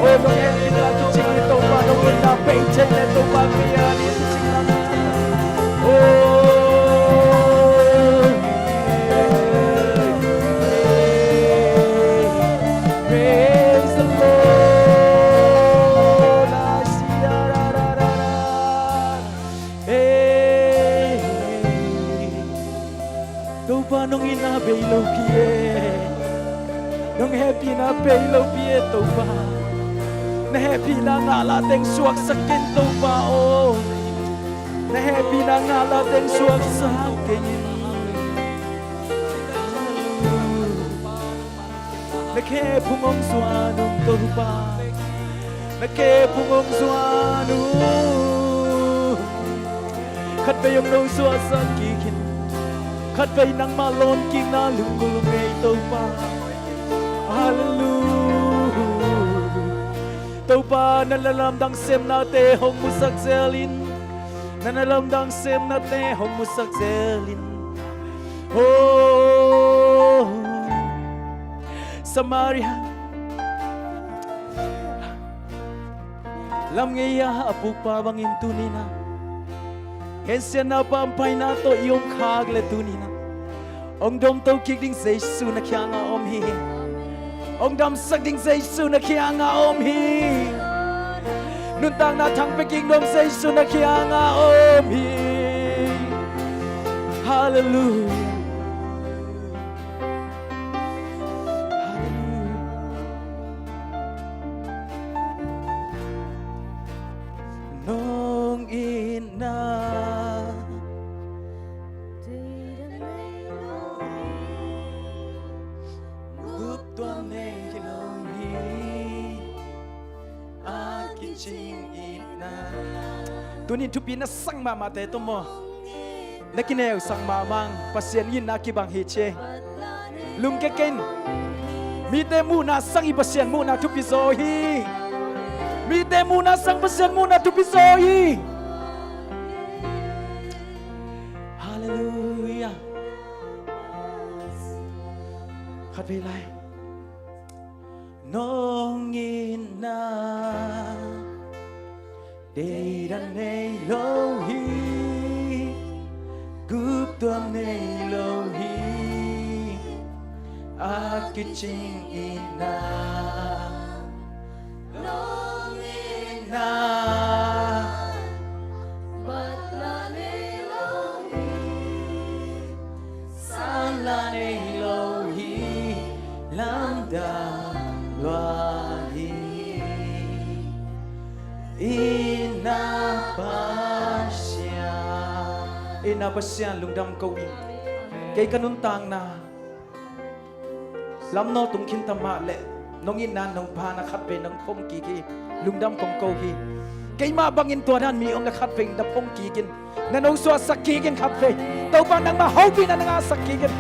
Oh, nong itna kicing hi, Topa. Nong itna pei cih le Topa pia ni kicing na. Oh, praise the Lord. Hey. Topa nong itna bei lopi e. Nong hehpihna bei lopi e Topa. Na hehpihna ngah lah teng suaksak in Topa aw. Na hehpihna ngah lah teng suaksak kei in. Na khephung hong zuan ung Topa. Na khephung hong zuan ung. Khatvei hong nong suahsak kik in. Khatvei nangmah lawnkikna lunggulh ngei Topa. Hallelujah. Topa na na lamdang semnate hong musak zel in. Na na lamdang semnate hong musak zel in. Oh, Samaria lam ngei-a a pukpa bangin tuni-in ah khensiatna pampaina tawh i om khak leh tuni-in ah hong domto kik ding Jesu na kiangah om hi. Hong damsak ding Jesu na kiangah om hi. Nuntakna thangpia kik nuam Jesu na kiangah om hi. Hallelujah. Hallelujah. Nong itna guptuam nei lo hi. A kicing itna. Tuni thupi na sang mahmahte tawh maw, na kineusang mahmah ing. Pasian itna kibang hi ci. Lungkia kei in. Mite muhna sang i Pasian muhna thupi zaw hi. Mite muhna sang Pasian muhna thupi zaw hi. Hallelujah. Khatvei lai. Nong itna deidan nei lo hi. Guptuam nei lo hi. A kicing itna. Lawng itna. Batna nei lo hi. Sanla nei lo hi. Lamdang lua hi. Itna Pasian. Itna Pasian lungdam ko ing. Kei ka nuntakna lam nawl tung khin ta mah leh nong itna nong pha na khatvei nong phong kik hi. Lungdam kong ko hi. Keimah bangin tua dan mi om na khatvei na phong kik in. Na nong suahsak kik in khatvei. Topa nangmah hopihna na ngahsak kik in.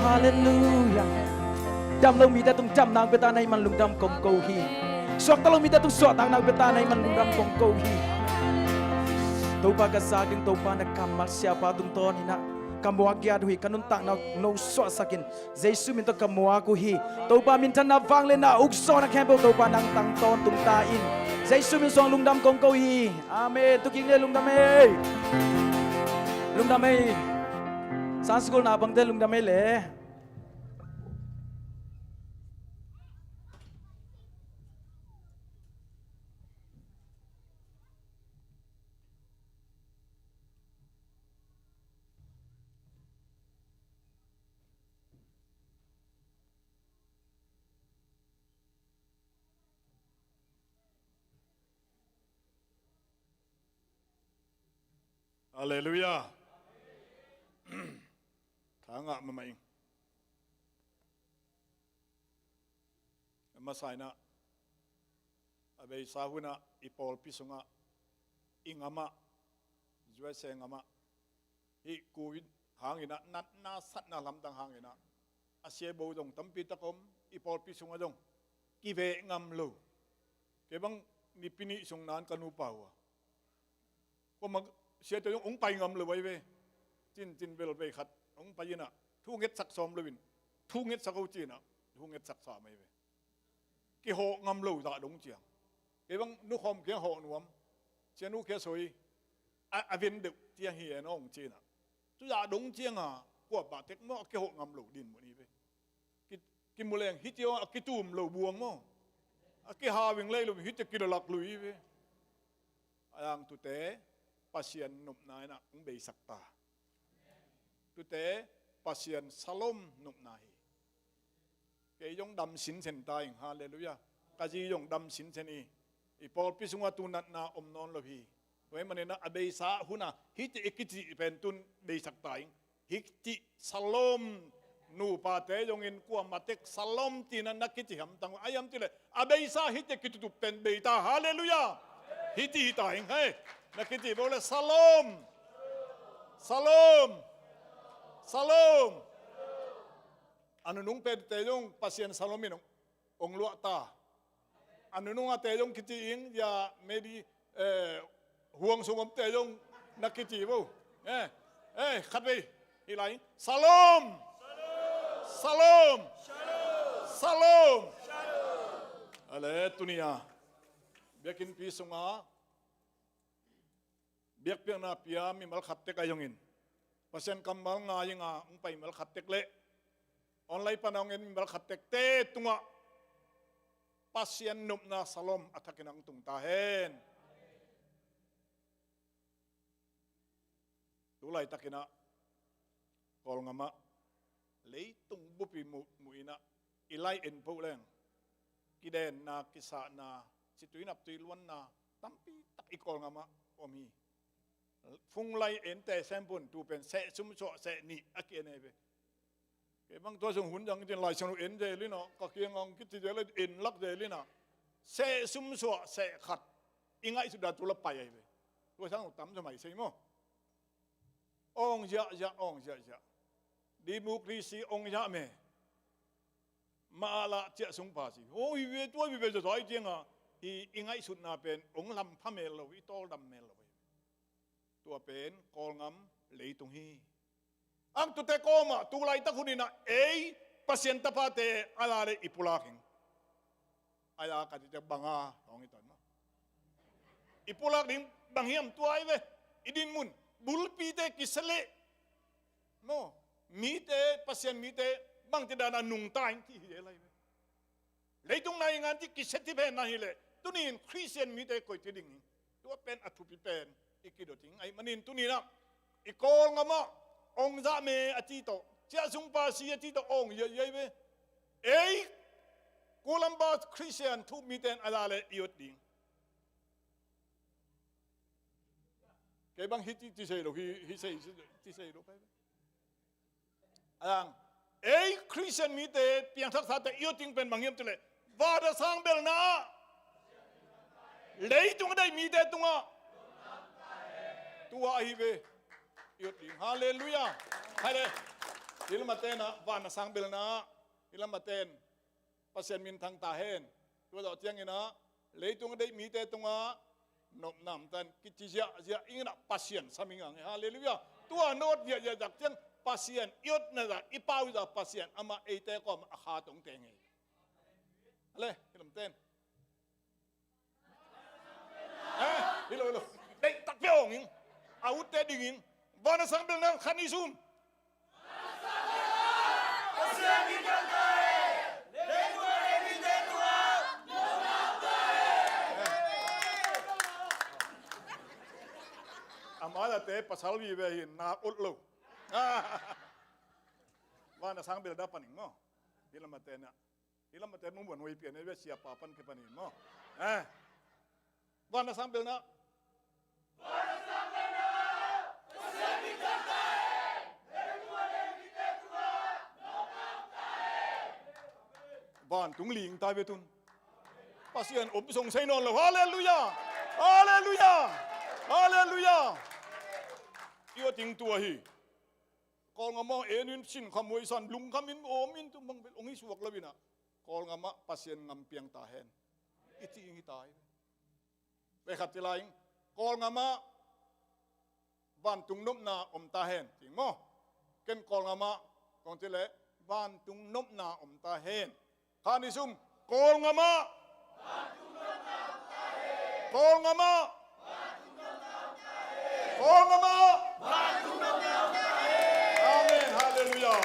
Hallelujah. Dam lo mite tung damna hong pia ta na hih man lungdam kong ko hi. Suakta lo mite tung suahtakna hong pia ta na hih man lungdam kong ko hi. Topa ka zak ding Topa na kammal siapa tungtawn in ah ka muak giat uh hi. Ka nuntakna nong suahsak in. Jesu min tawh ka muak uh hi. Topa minthanna vangliatna ukzawhna khempeuh Topa nang tang tawntung ta in. Jesu min suang lungdam kong ko hi. Amen. Tu kik ni lungdam ei. Lungdam ei. Sunday school na bangte lungdam ei le. Halleluiah. Tha ngah mahmah ing. A masa inah, a beisa hunah i pawlpi sungah, i ngamah, U S A ngamah, hih Covid hanginah, natna satna lamdang hanginah a siabo zong tampi tak om, i pawlpi sungah zong kiveh ngam lo. Kei bang nipi nih sung naan ka nupa uh a, kuamah siate zong hong pai ngam lo ahi ve. Cin, cin bel vei khat hong pai inah thu ngetsak sawm loin, thu ngetsak o ci inah thu ngetsak sam ahi ve. Kihawh ngam lo zah dong ciang. Kei bang nukhawm kiang hawh nuam, sianu kia soi, a, a ven deuh tiang hi en awng ci inah. Tu zah dong cianga kua pah tek maw, a kihawh ngam lo din mun hi ve. Ki, kimu leng hih cio a kitum lo buang maw, a kihawing lei lo hih cia kilalak lui hi ve. A yang tute Pasian nopna inah hong beisak ta. Tute Pasian salom nopna hi. Kei zong dam sinsen ta ing, halleluiah. Ka zi zong dam sinsen hi. I pawlpi sungah tu natna om nawn lo hi. Tua hih maninah a beisa hunah hih cia i kicih pen tun beisak ta ing. Hih cia salom, nupate zongin kuamah tek salom tina na kici hamtang uh a hiam cileh a beisa hih cia kitutup pen bei ta, halleluiah. Hih cia hi ta ing hei. Na kici bo le salom. Salom. Salom. A nunung pente zong Pasian salom in hong luah ta. A nunung a te zong kici ing, ya medi, eh, huang sung om te zong na kici bo. Eh, eh, khat vei hi lai ing. Salom. Salom. Salom. Ale tunia biakinnpi sunga biakpiakna pia mimal khat tek a zongin Pasian kammal ngai inga hong pai mimal khat tek le online pana hong en mimal khat tekte tungah Pasian nopna salom a thakin hong tung ta hen. Tu laitakinah Kawlngamah leitung bupi muh, muh inah i lai en poh leng kidenna, kisahna, situi naptui luanna tampi tak i Kawlngamah om hi. Phung lai en te sempun tu pen seh sumsuah seh nih a ki-en ei ve. Kei bang tua sung hun zang cin Lai Siangtho en zel inah, ka kiangah hong kici zel, en lak zel inah, seh sumsuah seh khat i ngaihsut dan tu la pai ahi ve. Tua sang tam sa mai sei maw. Awng ziahziah, awng ziahziah. Democracy awng ziah me. Mah ah lah ciah sung pasi. Aw, hi ve, tua hi ve, zazai ciangah i, i ngaihsutna pen hong lampha mel lo, i tawldam mel lo. Tua pen Kawlngam leitung hi. Ang tute kawmah tu laitak huninah ei Pasian tapate a la le i pulak ing. A ya ka cite banga hong i ton maw. I pulak ding bang hiam tua ahi ve. I dinmun bulpite kisia leh maw, mite, Pasian mite bangci dana nungta ing cih hi e lai ve. Leitung na i ngan cih kisia cih pen na hileh tunin Khristian mite koici ding hi. Tua pen a thupi pen i kidot ing. Ahih manin tuninah i Kawlngamah ong zah me a ci tawh, ciahsung pasi a ci tawh ong ziahziah hi ve. Ei Kulamba Khristian thu mite in a za le i ot ding. Kei bang hi ci, ci sei lo, hi, hi sei, ci sei lo pai. Adang ei Khristian mite piangthaksate i ot ding pen bang hiam cileh, vana sang belna ah leitung a deih mite tungah tua ahi ve. I ot ding. Halleluiah. Haile. Hi lamaten ah vana sang belna ah hi lamaten Pasian minthang ta hen. Tua zawh cianginah leitung a deih mite tungah nopna omtan kici ziahziah inginah Pasian sam ingang hi. Halleluiah. Tua nawt ziahziah zak ciang Pasian i otna zah, i pau zah Pasian amah eite kawmah a kha tong teng hi. Ale hi lamaten. Eh, hi lo, hi lo. Deih takpi a ong ing. A utte ding ing. Vana sang belna khan i sum. A maiate pasal vive hi, nak ut lo. Van a sang bel na panin maw? Hi lamate na. Hi lamate nung buan huai pian e, siapa pan kipanin maw? Eh. Van a sang bel na. Vantung ling tai ve tun. Pasian om song sei nawn lo. Halleluiah! Halleluiah! Halleluiah! I aw ting tua hi. Kawlngam ah en in, sinkham huai san, lungkham in, om in, tu bang bel ong hi suak lo in ah, Kawlngam ah Pasian ngam piang ta hen. I ci ing hi tai. Ve khat ci lai ing, Kawlngam ah vantung nopna om ta hen, ci ing maw? Ken Kawlngam ah kong ci leh, vantung nopna om ta hen. Khan i sum, Kawlngam ah. Kawlngam ah. Kawlngam ah. Amen. Halleluiah.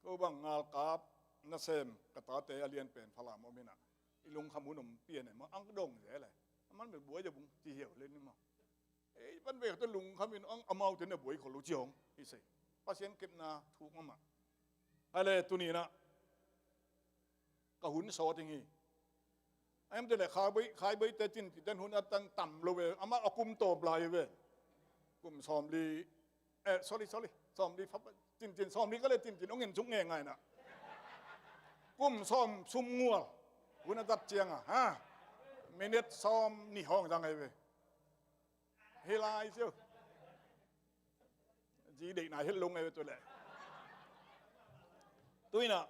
Ko bang ngalkap nasem ka tate a lian pen Falam om in ah, i lungkham hun om pian e maw, ang dong zel e. A man bel buai a bung ci hiau le ni maw? Ei, pan vek te lungkham in ang, amaute na buai khol lo ci hong hi sei. Pasian kepna thuk mahmah. Hale, tuni in ah ka hun sawt ing hi. A hiam te le Khai Boi, Khai Boi te cin, cin den hun a tan tam lo ve. Amah a kum tawp lai ve. Kum sawmli, eh, sorry, sorry. Sawmli fa, cin, cin, sawmli ka le cin, cin ong en suk nge ngai na. Kum sawm sum ngual. Hun a tat ciang a, ha? Minute sawmnih hong zang ai ve. Hi lai siu. Zi deihna hilh lo ngai ve tu le. Tu in ah,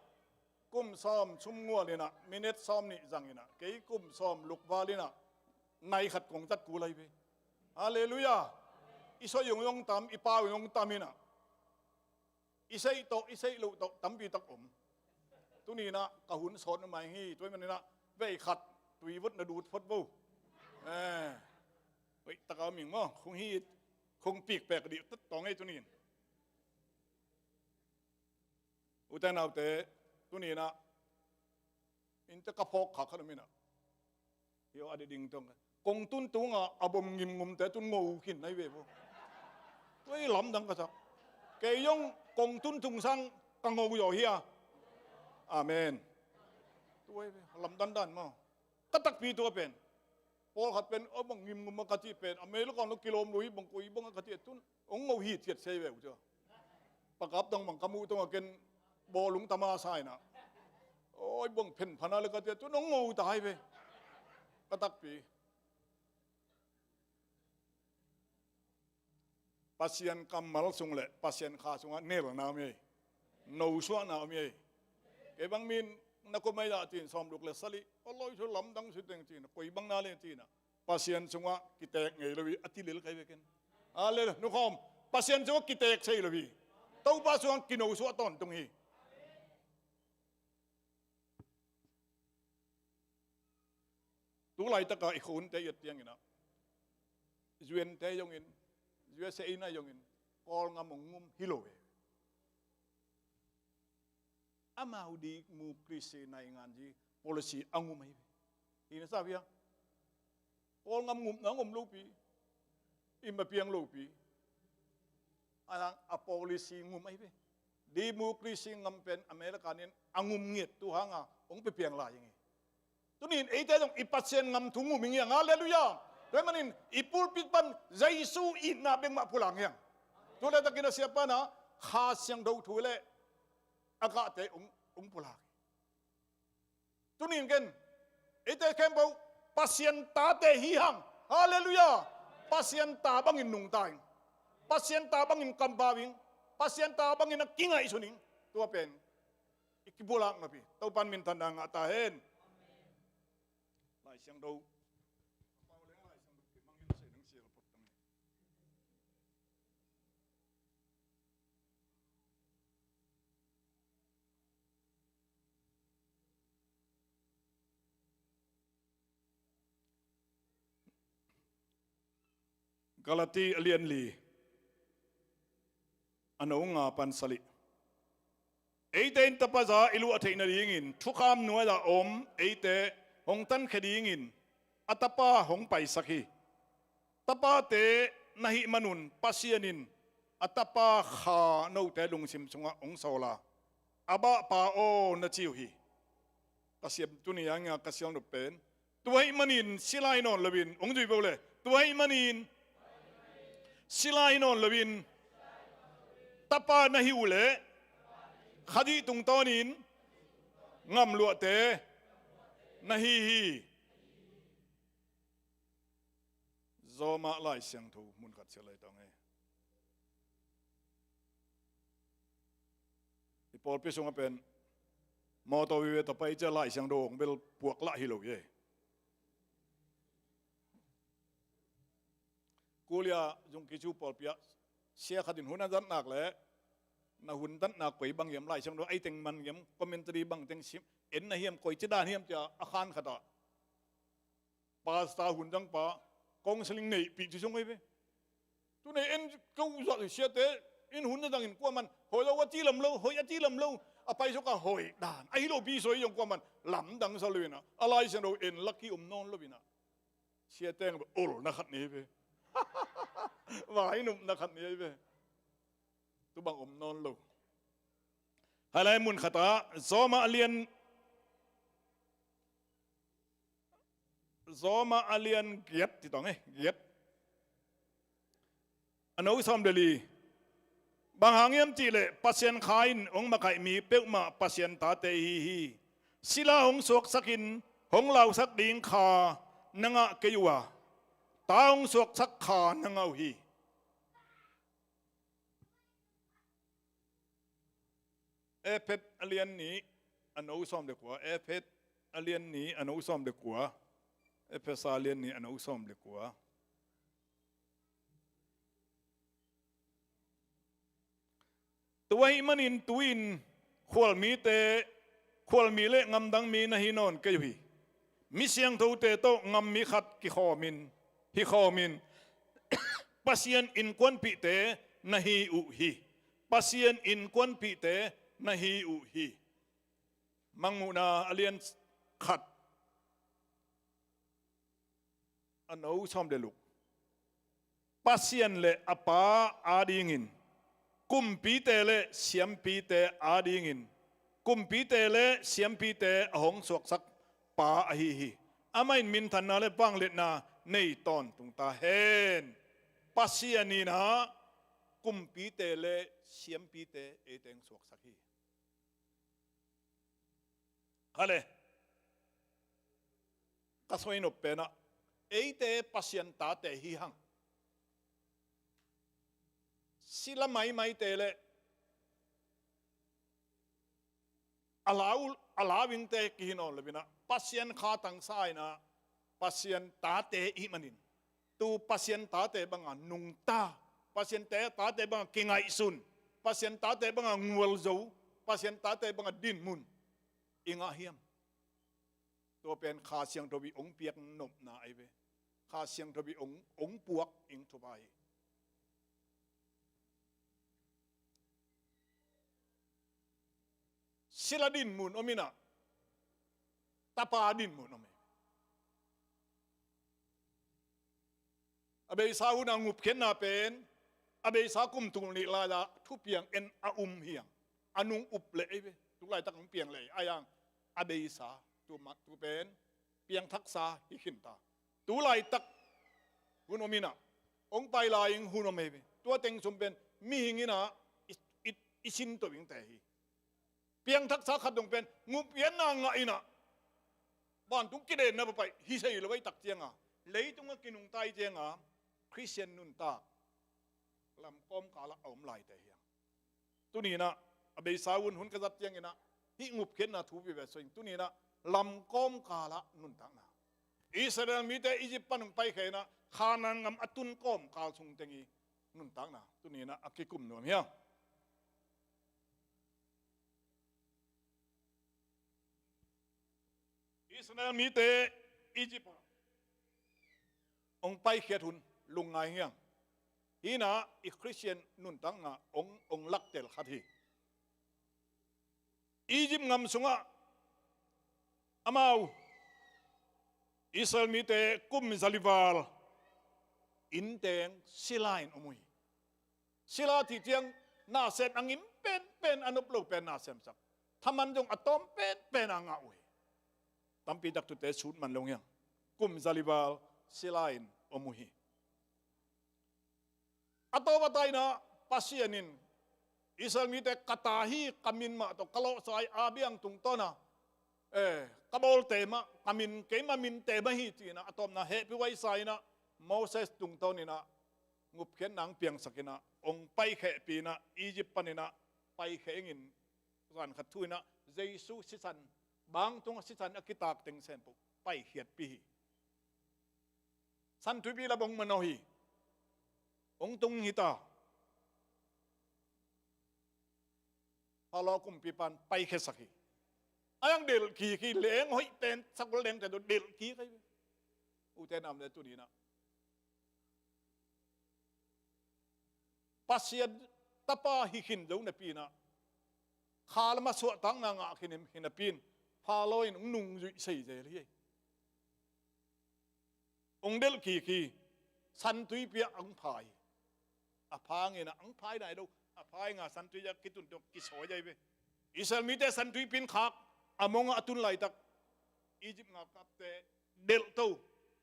kum sawm sum ngual in ah, minute sawmnih zang in ah, kei kum sawm luk val in ah, nai khat kong tat kul ai ve. Halleluiah. I soi zong zong tam, i pau zong zong tam in ah, i seih tawh, i seih loh tawh tampi tak om. Tuni in ah ka hun sawt nuam ing hi, tua ahih manin ah vei khat tui vot na dut phot vo. Eh. Oi, taka ming maw, khong hi, khong pik pek dih tat tawng ei tuni in. Ute naute, tuni in ah, innte ka phawk khak khat om in ah, hi aw, a diding tong, kong tun tung a, a bom ngimngumte tun ngo khin nai ve vo. Tua i lamdang ka sak. Kei zong kong tun tung sang ka ngo zaw hi a. Amen. Tua i ve, lamdan dan maw. Ka takpi tua pen. Pawlkhat pen, a bang ngimngum a ka cih pen, a mei lo kawng lo kilawm lo hi bang, koi bang a ka cih tun, ong ngo hithiat sei ve uh tua. Pakap tang bang ka muh tong a ken bawlung tama sa in ah, oi, bang phen phan a le ka cih tun ong ngo ta hi ve. Ka takpi. Pasian kammal sung le Pasian kha sungah nelna om hi. Nosuahna om hi. Kei bang min na kum ai dah cin sawm luk le sali, a loi su lamdang su teng cin, koi bang na le cin ah, Pasian sungah kitek ngei lo hi, a ti lel kai ve ken. Halleluiah. Nukhawm, Pasian sungah kitek sei lo hi. Topa sungah kinosuah tawntung hi. Tu laitaka i khunte i et tiang in ah, U N te zongin, U S A na zongin, Kawlngam ong ngum hi lo ve. Amau democracy naingan hi, policy a ngum ahi ve. Hi na sa bia. Kawlngam ngumna ngum lopi. Im a piang lopi. A, a policy ngum ahi ve. Democracy ngam pen America nin a ngum ngiat tu hanga ong pe piang lai ing hi. Tunin eite zong i Pasian ngam thu ngum ing hi hang, halleluiah. Tua ahih manin i pulpit pan Jesu itna bek mah pulak hi hang. Tu laitakin a siapa na Kha Siangtho thu le a gahte ong, ong pulak hi. Tunin ken eite khempeuh Pasian tate hi hang. Halleluiah. Pasian ta bangin nungta ing. Pasian ta bangin kampau ing. Pasian ta bangin a kingaihsun ing. Tua pen i kipulak napi Topan minthanna ngah ta hen. Lai Siangtho. Galati a lian li, A no nga pan salih. Eite in tapa za i luah theih nadingin thukham nuai-ah om eite hong tankhia dingin a tapa hong paisak hi. Tapate na hih manun Pasian in a tapa kha note lungsim sungah hong sawl a, Abba Pa aw, na ci uh hi. Ka siam tuni a nga ka siam nop pen, tua ahih manin si lai nawn loin, hong zui bo le, tua ahih manin si lai nawn loin tapa na hi uh leh Khazih tungtawnin ngamluahte na hi hi. Roma Lai Siangtho mun khat sia lai tang e. I pawlpi sungah pen mawtaw vive tawh pai ciang Lai Siangtho hong bel puak lah hi lo hi. Kulia zung kicu pawlpi ah sia khat in hun a zatnak le na hun zatnak koi bang hiam, Lai Siangtho ei teng man hiam, commentary bang teng sim en na hiam, koi ci dan hiam cia a khan khat ah pastor hun zangpa counseling neihpih ci sung hi ve. Tu nei en ko zah siate in hun na zangin kuaman hoih lo a ci lam lo, hoih a ci lam lo, a paisuk a hoih dan ahi lo pi soi zong kuaman lamdang sa lo inah, a Lai Siangtho en lak hi om nawn lo inah. Siate nga ol na khat ni hi ve. Vai nop na khat ni hi ve. Tu bang om nawn lo. Hai lai mun khat ah Roma a lian Roma a lian giat ti tong e, giat. A no sawm le li. Bang hang hiam cihleh Pasian kha in hong makaih mi peuhmah Pasian tate ihi hi. Sila hong suaksakin hong lausak ding kha na ngah kei uh a, ta hong suaksak kha na ngah uh hi. Efet a lian nih a no sawm le kua. Efet a lian nih a no sawm le kua. Efesa a lian nih a no sawm le kua. Tua ahih manin tu-in khualmite, khualmi le ngamdang mi na hi nawn kei uh hi. Mi siangthote tawh ngam mi khat kikhawmin, hi khawmin Pasian innkuanpihte na hi uh hi. Pasian innkuanpihte na hi uh hi. Mangmuhna a lian khat a no sawm le luk. Pasian le a Pa adingin, kumpite le siampite adingin, kumpite le siampite a hong suaksak Pa ahi hi. Amah in minthanna le vangliatna nei tawntung ta hen. Pasian in ah kumpite le siampite eite hong suaksak hi. Hale. Ka soi nop penah eite Pasian tate hi hang. Sila maimaite le a lau, a lauingte kihi nawn lo inah Pasian kha tangsa inah Pasian tate ihih manin tu Pasian tate banga nungta, Pasian te, tate banga kingaihsun, Pasian tate banga ngualzo, Pasian tate banga dinmun i ngah hiam? Tua pen Kha Siangtho i hong piak nopna ahi ve. Kha Siangtho i hong, hong puak ing thupa hi. Sila dinmun om inah tapa dinmun om hi. A beisa hun a ngupkhiatna pen a beisa kum tul nih lai-ah thupiang en a um hiang. A nung up leh ei ve. Tu laitak hong piang leh ei a yang a beisa tu mat tu pen piangthaksa hi khinta. Tu laitak hun om inah hong pai lai-ing hun om ei ve. Tua teng sum pen mihing inah i, i, i sin to ing te hi. Piangthaksa khat dong pen ngupkhiatna ngah inah vantung kidenna papaih hi sei lo ei tak cianga leitungah kinungtai cianga Khristian nuntak lam kawmkalah a om laite hiang. Tuni inah a beisa hun, hun ka zat cianginah hih ngupkhiatna thu vive so ing. Tuni inah lam kawmkalah nuntakna, Israel mite Egypt pan hong paikhia inah Khanaan ngam a tun kawmkal sung teng i nuntakna tuni inah a kikum nuam hiang. Israel mite Egypt ah hong paikhiat hun lungngai hiang. Hih in ah i Khristian nuntakna hong, hong laktel khat hi. Egypt gam sungah amau Israel mite kum zali val innteng sila in om uh hi. Sila cih ciang nasem a ngim penpen, a nop lo pen nasemsak, thaman zong a tawm penpen a ngah uh hi. Tampi tak tute sut man lo hi hang. Kum zali val sila in om uh hi. A tawpna ah Pasian in Israel mite ka ta hi, ka min mah tawh ka lawhsa hi, a biang tungtawn a, eh, ka bawlte mah, ka min, keima minte mah hi ci-in ah a tawpna hehpih huaisa in ah Moses tungtawn in ah gupkhiatna hong piangsak in ah hong paikhehpih in ah Egypt pan in ah paikhia ingin zan khat thu in ah Jesu sisan, bang tungah sisan a kitak teng sempoh paikhiatpih hi. Santuipi la bang manawh hi. Hong tung hi ta. Pharaoh kumpipa'n paikhiasak hi. A hang delh kik hi, leng hoih pen, sakol lengte tawh delh kik hi. Ute naute, tuni in ah Pasian tapa hi khin zo napi in ah, kha lam ah suahtakna ngah khin hi napi in, Pharaoh in hong nungzuih sei zel hi. Hong delh kik hi. Santuipi ah hong pha hi. A pha ngei in ah hong pha hi nai lo. A pha hi ngal, santuipi ah kitun tawh kisawi hi ve. Israel mite santuipi in khak a mong ah a tun laitak, Egypt galkapte delhto,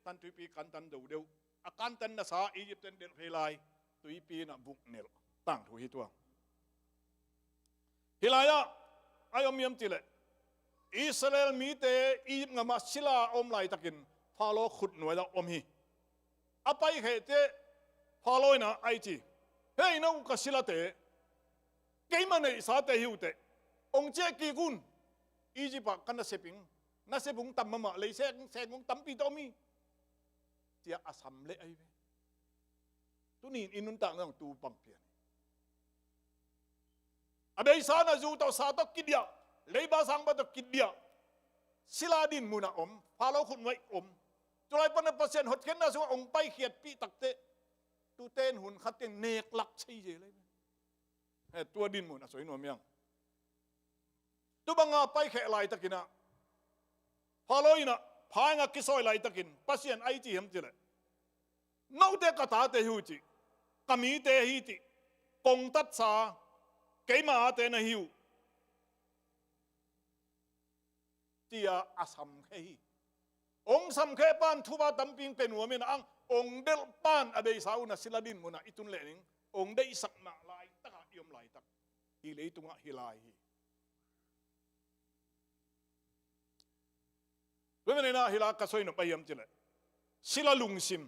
santuipi kantan zo deuh. A kantan nasa Egypt-te'n delh phei lai, tuipi in ah vuk nelh. Tangthu hi tua. Hih lai-ah a om hiam cih leh, Israel mite Egypt gam ah sila a om laitakin Pharaoh khutnuai ah om hi. A paikhehte Pharaoh in ah a ci, "Hei, no ka silate, keima neihsate hi uh teh, hong ciah kik un. Egypt ah ka nasep ing, nasep hong tam mahmah, lei seng seng hong tampi tawh om hi," ci-a a sam leh ahi ve. Tuni in i nuntakna zong tu bang pian hi. A beisa na zu tawh, sa tawh kidiah, leiba sangba tawh kidiah, sila dinmun ah om, Pharaoh khutnuai om. Tulai pan a Pasian hotkhiatna sungah hong paikhiatpih takteh, tute'n hun khat teng nek lak sei zel ahi ve. He, tua dinmun a soi nuam hi hang. Tu banga paikheh laitakin ah, Pharaoh in ah phaing ah kisawi laitakin Pasian a i ci hiam cih leh, "Note ka tate hi uh cih, ka mite hi cih, kong tatsa, keima ate na hi uh," ci-a a samkhe hi. Hong samkhe pa'n thupha tampi hong pia nuam in ah, hong delh pa'n a beisa un ah sila dinmun ah i tun leh ning, hong deihsak mah laitak ah i om laitak, hih leitungah hi lai hi. Tua manin ah hih lai-ah ka soi nop bang hiam cih leh, sila lungsim.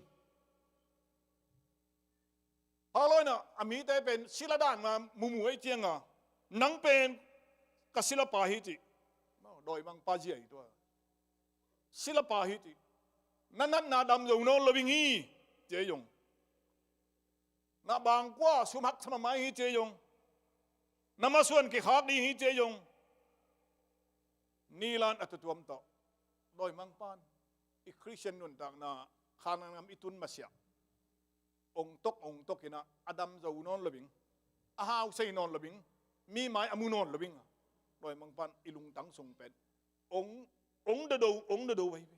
Pharaoh in ah a mite pen sila dan mah mumu ahih ciangin, "Nang pen ka silapa hi," ci. Dawimangpa zia hi tua. "Silapa hi," ci. "Na natna dam zo nawn lo ing hi," ci ahi zong. "Na bangkua sum haksa mahmah hi," ci ahi zong. "Na masuan kikhak ding hi," ci ahi zong. Nilan a tutuam tawh, dawimangpa'n i Khristian nuntakna, Khanaan gam i tun masiah, ong tok, ong tok in ah, a dam zo nawn lo ing, a hau sei nawn lo ing, mi mai a mu nawn lo ing, dawimangpa'n i lungtang sung pen ong, ong dodo, ong dodo ahi ve.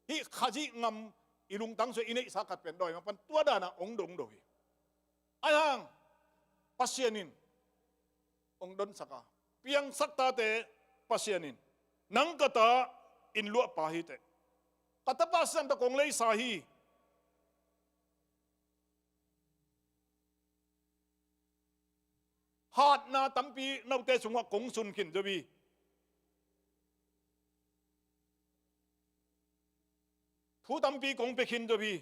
Hih Khazih gam i lungtang sungah i neihsa khat pen dawimangpa'n tua dan ah ong do, ong do hi. Ahi hang Pasian in ong donsak a, piangsak tate Pasian in, "Nang ka ta inn luahpa hi teh, ka tapa sisan tawh kong leisa hi. Hatna tampi note sungah kong sun khin zo hi. Thu tampi kong pia khin zo hi.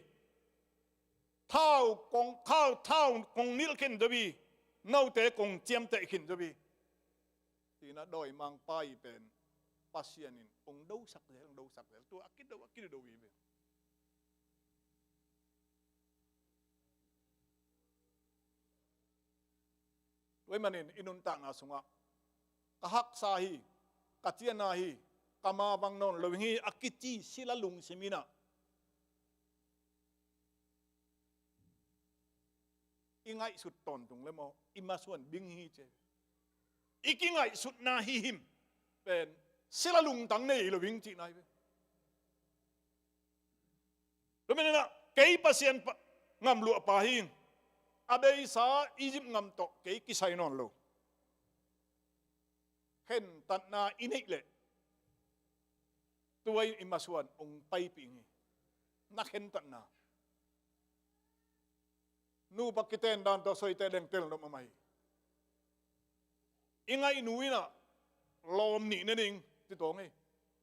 Thau kong, thau, thau kong nilh khin zo hi. Note kong ciamteh khin zo hi," ci-in ah dawimangpa i pen Pasian in ong dosak zel, ong dosak zel. Tua a kido, a kido hi ve. Tua ahih manin i nuntakna sungah, "Ka haksa hi, ka ciahna hi, ka mavang nawn lo hi," a kici sila lungsim in ah, i ngaihsut tawntung le maw, i masuan ding hi ci. I kingaihsutna hi him pen sila lungtang nei lo ing cihna hi ve. Tua manin ah kei Pasian pa, ngamluah pa hi ing. A beisa Egypt ngam tawh kei kisai nawn lo. Khentatna i neih leh tua in i masuan hong paipih ing hi. Na khentatna. Nupa kiten dan tawh soite leng tel nop mahmah hi. I ngaihnu in ah lawm nih ne ning ci tawng hi.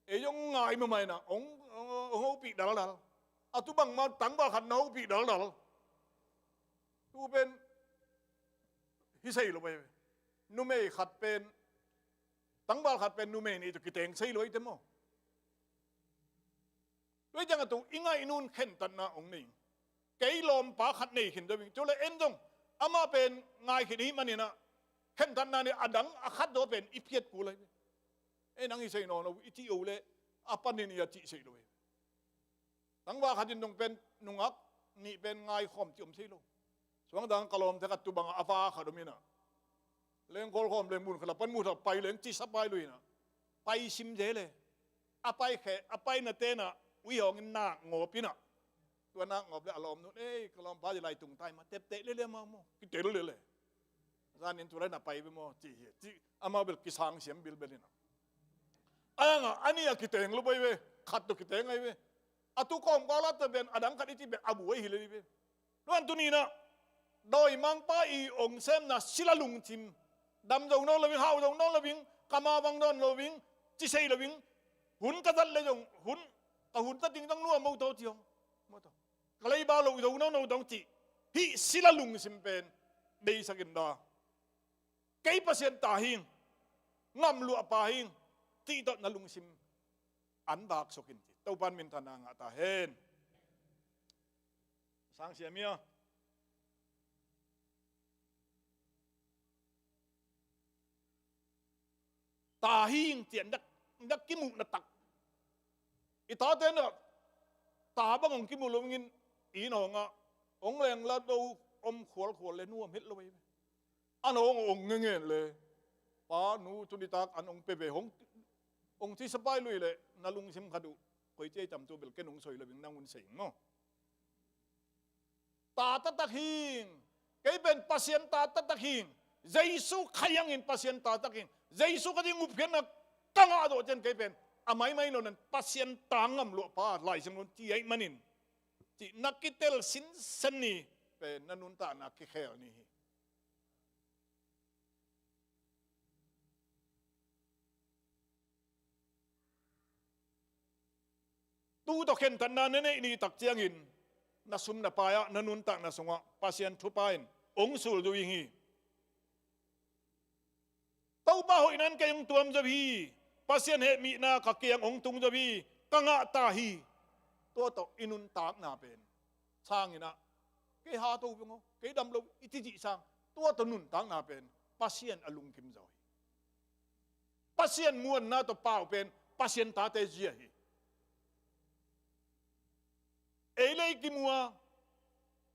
Ei zong ngai mahmah in ah hong, hong, hong hopih daldal. A tu bangmah tangval khat na hopih daldal. Tu pen hi sei lo pai ve. Numei khat pen, tangval khat pen numei nih tawh kiteng sei lo hi te maw. Tua hi ciang a tu i ngaihnu in khentatna hong nei. Kei lawmpa khat nei khin zo ing. Cu le en zong amah pen ngai khin ahih manin ah khentatna nih a dang a khat zaw pen i phiat kul ahi ve. Ei nang hi sei nawn lo i cih uh leh a panin i a cih sei lo hi. Tangval khat in dong pen nungak nih pen ngai khawm ci om sei lo. Suangdang ka lawmte khat tu bangah a va khat om in ah lengkhawl khawm leng mun khat a pan mu thak pai leng ci sa pai lui in ah pai sim ze le. A pai khe, a pai na ten ah ui hawng in nak ngawp in ah. Tua nak ngawp le a lawmnu in, "Ei, ka lawmpa zi lai tung tai ma, tepteh le le ma maw, kitel le le. Zan in tu lai na pai ve maw," ci hi. Ci amau bel kisang siam bilbel in ah. A yang ah a nih a kiteng lo pai ve, khat tawh kiteng ahi ve. A tu kawmkal ah ta pen a dang khat i cih pen a buai hi le hi ve. Luan tuni in ah dawimangpa i hong semna sila lungsim, dam zo nawn lo ing, hau zo nawn lo ing, ka ma vang nawn lo ing, ci sei lo ing, hun ka zat le zong hun, ka hun zat ding zong nuam mo taw ci hong, mo taw, ka leiba lo zo nawn lo dong cih hih sila lungsim pen beisak in da. Kei Pasian ta hi ing, ngamluah pa hi ing cih tawh na lungsim an vak suk in ci. Topa'n minthanna hong ngah ta hen. Sang siam ia. Ta hi ing ci-in dak, dak kimuhna tak. I tate in ah ta bang hong kimu lo ing in, i inn hawng ah hong leng la do om khualkhual le nuam het lo ahi ve. An hawng hong ngengen le, "Pa, nu, tu nitak an hong pia ve," hong, hong ci sa pai lui leh na lungsim khat uh koi ci ei tam tu bel ken hong soi lo ing, nang un sei ing maw. Ta taktak hi ing. Kei pen Pasian ta taktak hi ing. Jesu Khazih hangin Pasian ta taktak hi ing. Jesu Khazih hong gupkhiatna ka ngah zawh ciang kei pen a maimai lo nan Pasian ta ngamluah pa Lai Siangtho in ci ahih manin, cih na kitel sinsen ni pen na nuntakna kikhel ni hi. Tu tawh khentatna na neih ni tak ciangin na sum na pai ah, na nuntakna sungah Pasian thupha in hong sulzu ing hi. Topa hoihna in kei hong tuam zo hi. Pasian hehpihna ka kiang hong tung zo hi. Ka ngah ta hi. Tua tawh i nuntakna pen sang in ah, "Kei hat lo veng aw, kei dam lo," i ci cih sang, tua tawh nuntakna pen Pasian a lungkim zaw hi. Pasian muanna tawh pau pen Pasian tate zia hi. Ei le ei kimu a,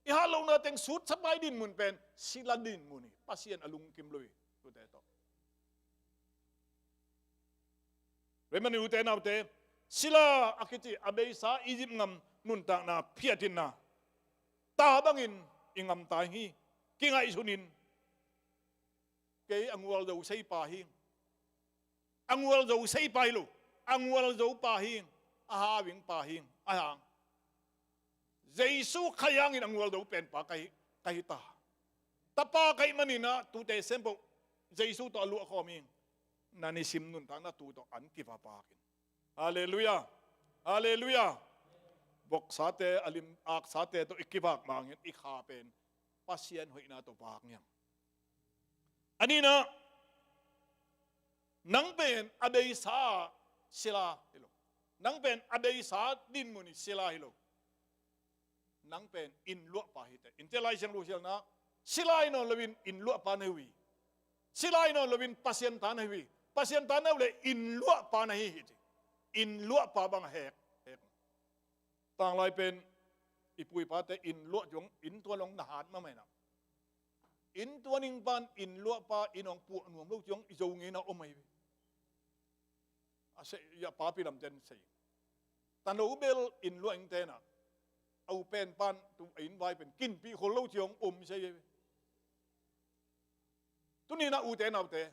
i hat lohna teng sutsa pai dinmun pen sila dinmun hi. Pasian a lungkim lo hi, tute tawh. Tua ahih manin ute naute, sila a kici a beisa Egypt ngam nuntakna phiathinna ta bangin i ngam ta hi. Kingaihsun in, kei a ngual zo sei pa hi. A ngual zo sei pa hi lo, a ngual zo pa hi. A hau ing pa hi. A hang Jesu Khazih hangin a ngual zo pen pa ka hi, ka hi ta. Tapa ka hih manin ah tute sempoh Jesu tawh a luah khawm hi. Na nisim nuntakna tu tawh an kiva pak in. Halleluiah. Halleluiah. Voksate, a lim aksate tawh i kivak mangin i kha pen Pasian hoihna tawh vak ngiang. A nihna, nang pen a beisa sila hi lo. Nang pen a beisa dinmun hi sila hi lo. Nang pen inn luahpa hi teh. Innte Lai Siangtho sialna, sila hi nawn loin inn luahpa na hi uh hi. Sila hi nawn loin Pasian ta na hi uh hi. Pasian ta na uh leh inn luahpa na hi hi ci. Inn luahpa bang a hek, hek. Tanglai pen i pu i pate inn luah zong, inn tual zong na hat mahmah in ah. Inn tuaning pan inn luahpa inn hong puah nuam lo ciang i Zo ngeina om ahi ve. A seh, ya papi lamten sei. Tano bel inn luah ing tena. A u pen pan tu a inn vai pen kinpih khol lo ciang om sei ahi ve. Tuni na ute naute,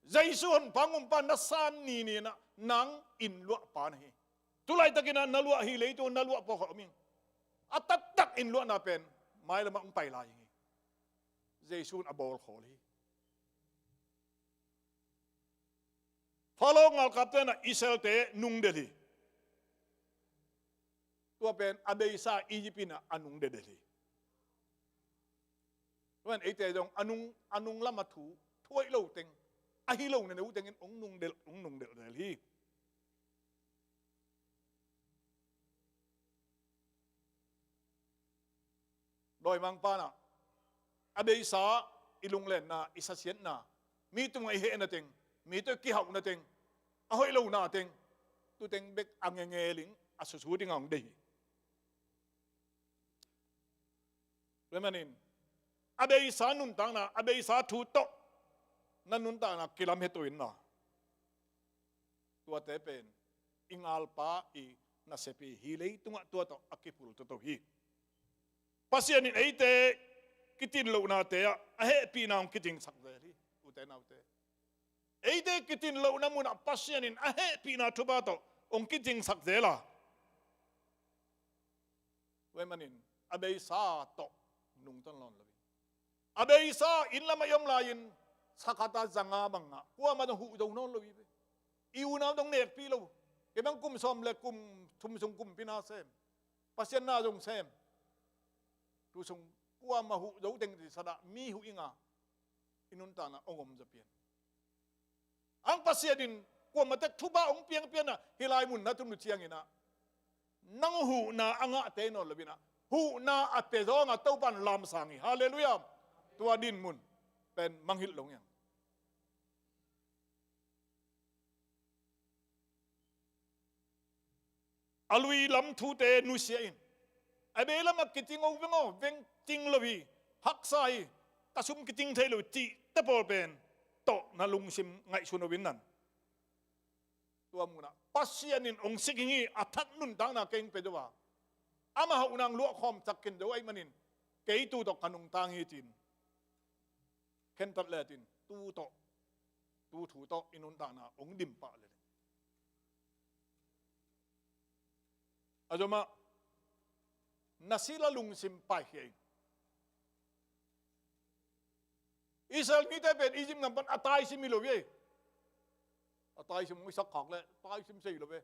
Jesu honpa ngumpa na san ni ni na nang inn luahpa na hi. Tulaitakin na luah hi, leitung na luah pawlkhat om ing. A taktak inn luahna pen mailamah hong pai lai ing hi. Jesu in a bawl khawl hi. Faro ngalkapte na Israelte nungdel hi. Tua pen a beisa Egypt in a nungdedel hi. Tua pen eite zong a nung, a nung lama thu thuaih lo teng, a hi lo na neu tengin hong nungdel, hong nungdeldel hi. Dawimangpa na a beisa i lunglenna, i sasiatna, mi tungah i hehna teng, mi tawh i kihauhna teng, a hoih lona teng, tu teng bek a ngengeling a susu dingah hong deih hi. Tua manin a beisa nuntakna, a beisa thu tawh na nuntakna kilamhia to in na. Tuate pen i ngalpa i nasepi hi, leitungah tua tawh a kipul toto hi. Pasian in eite kitin lohnate ah a hehpihna hong kicingsak zel hi, ute naute. Eite kitin lohna munah Pasian in a hehpihna thupha tawh hong kicingsak zel a, tua ahih manin a beisa tawh nungta nawn lo hi. A beisa inn lamah i om lai-in sakhat a za nga bang ngah, kuamah zong huh zo nawn lo hi ve. I unau zong nekpih lo. Kei bang kum sawm le kum thum sung kumpi na sem, Pasian na zong sem. Tu sung kuamah huh zo teng ci sadah mi huh ing a, i nuntakna hong om zaw pian. Ang Pasian in kuamah tek thupha hong piangpian a, hih lai mun na tun uh ciangin ah nang huhna a ngahte nawn lo in ah, huhna a pia zawng a Topa in lamsang hi. Halleluiah. Tua dinmun pen mangngilh lo hi hang. A lui lam thute nusia in, a bei lamah kicing o veng aw, veng cing lo hi, haksa hi, ka sum kicing thei lo hi cihte pawl pen tawh na lungsim ngaihsun o in nan. Tua munah Pasian in hong sik ing hi, a thak nuntakna kei hong pia zo a, amah hauhna hong luahkhawm sak ken zo ahih manin kei tu tawh ka nungta ing hi ci-in khentat le tin tu tawh, tu thu tawh i nuntakna hong dim pah lel. A zomah na sila lungsim paikhia in. Israel mite pen Egypt gam pan a taisim hi lo hi. A taisim hong i sak khak leh taisim sei lo hi.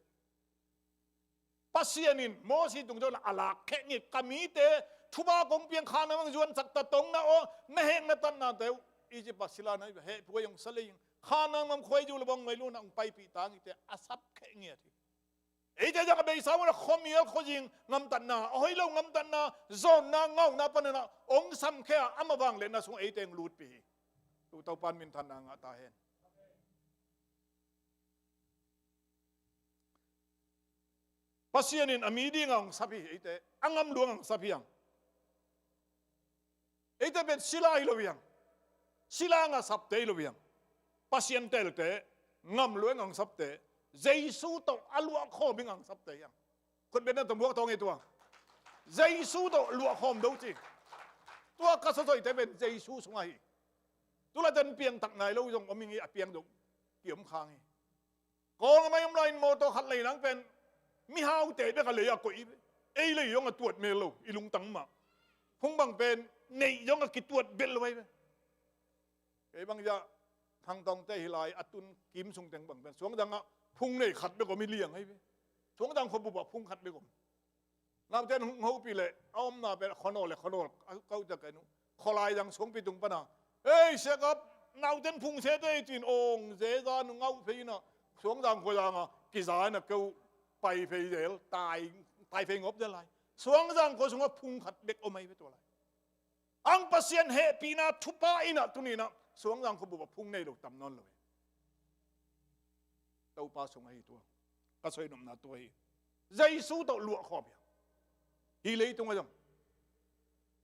Pasian in Mosi tungtawn a lak khek ngi, ka mite thupha kong piang, Khanaan gam zuansak ta tong na aw, na hek na tatnate uh Egypt ah sila na hi, hehpih huai hong sa lei ing, Khanaan gam khuai zu le bang ngai lo na hong paipih ta ngite a sap khek ngiat hi. Eite zong a beisa mun a khuamial khuazing gamtatna, a hoih lo gamtatna, zawnna, ngauna panin ah hong samkhia a, amah vangliatna sung eite hong lutpih hi. Tu Topa in minthanna ngah ta hen. Pasian in a mi dingah hong sap hi, eite a ngamluang hong sap hi hang. Eite pen sila hi lo hi hang. Sila ngah sapte hi lo hi hang. Pasian teelte, ngamluang ngah sapte, Jesu tawh a luahkhawm ngah sapte hi hang. Khutbetna tawh muak tawng ei tua. Jesu tawh luahkhawm do ci. Tua ka sawsawi te pen Jesu sungah hi. Tulaitan piangthak nai lo zong om ing hi, a piang zong kiom khang hi. Kawng a mai om lai-in mawtaw khat lei nang pen mihaute bek a lei a koih hi. Ei lei zong a tuat mel lo, i lungtang mah. Phung bang pen neih zong a kituat belh lo ahi ve. Kei bang zah Thangtawngte hi lai a tun kim sung teng bang pen Suangzang ah phung nei khat bek om hi liang ahi ve. Suangzang khuabup ah phung khat bek om. Naute hong hopih leh a omna pen khuanawl le khuanawl a kau ciang ken uh. Khawlai zang suangpi tung pana, "Ei, siakap, nauten phung sete," ci-in awng zeza nung auh phei in ah, Suangzang khuazang a kiza in ah keu pai phei zel, tai, tai phei ngop zel lai. Suangzang khua sungah phung khat bek om ahi ve tua lai. Ang Pasian hehpihna thupha in ah tuni in ah Suangzang khuabup ah phung nei lo tam nawn lo hi. Topa sung ahi tua. Ka soi nopna tua hi. Jesu tawh luahkhawm hi. Hih leitungah zong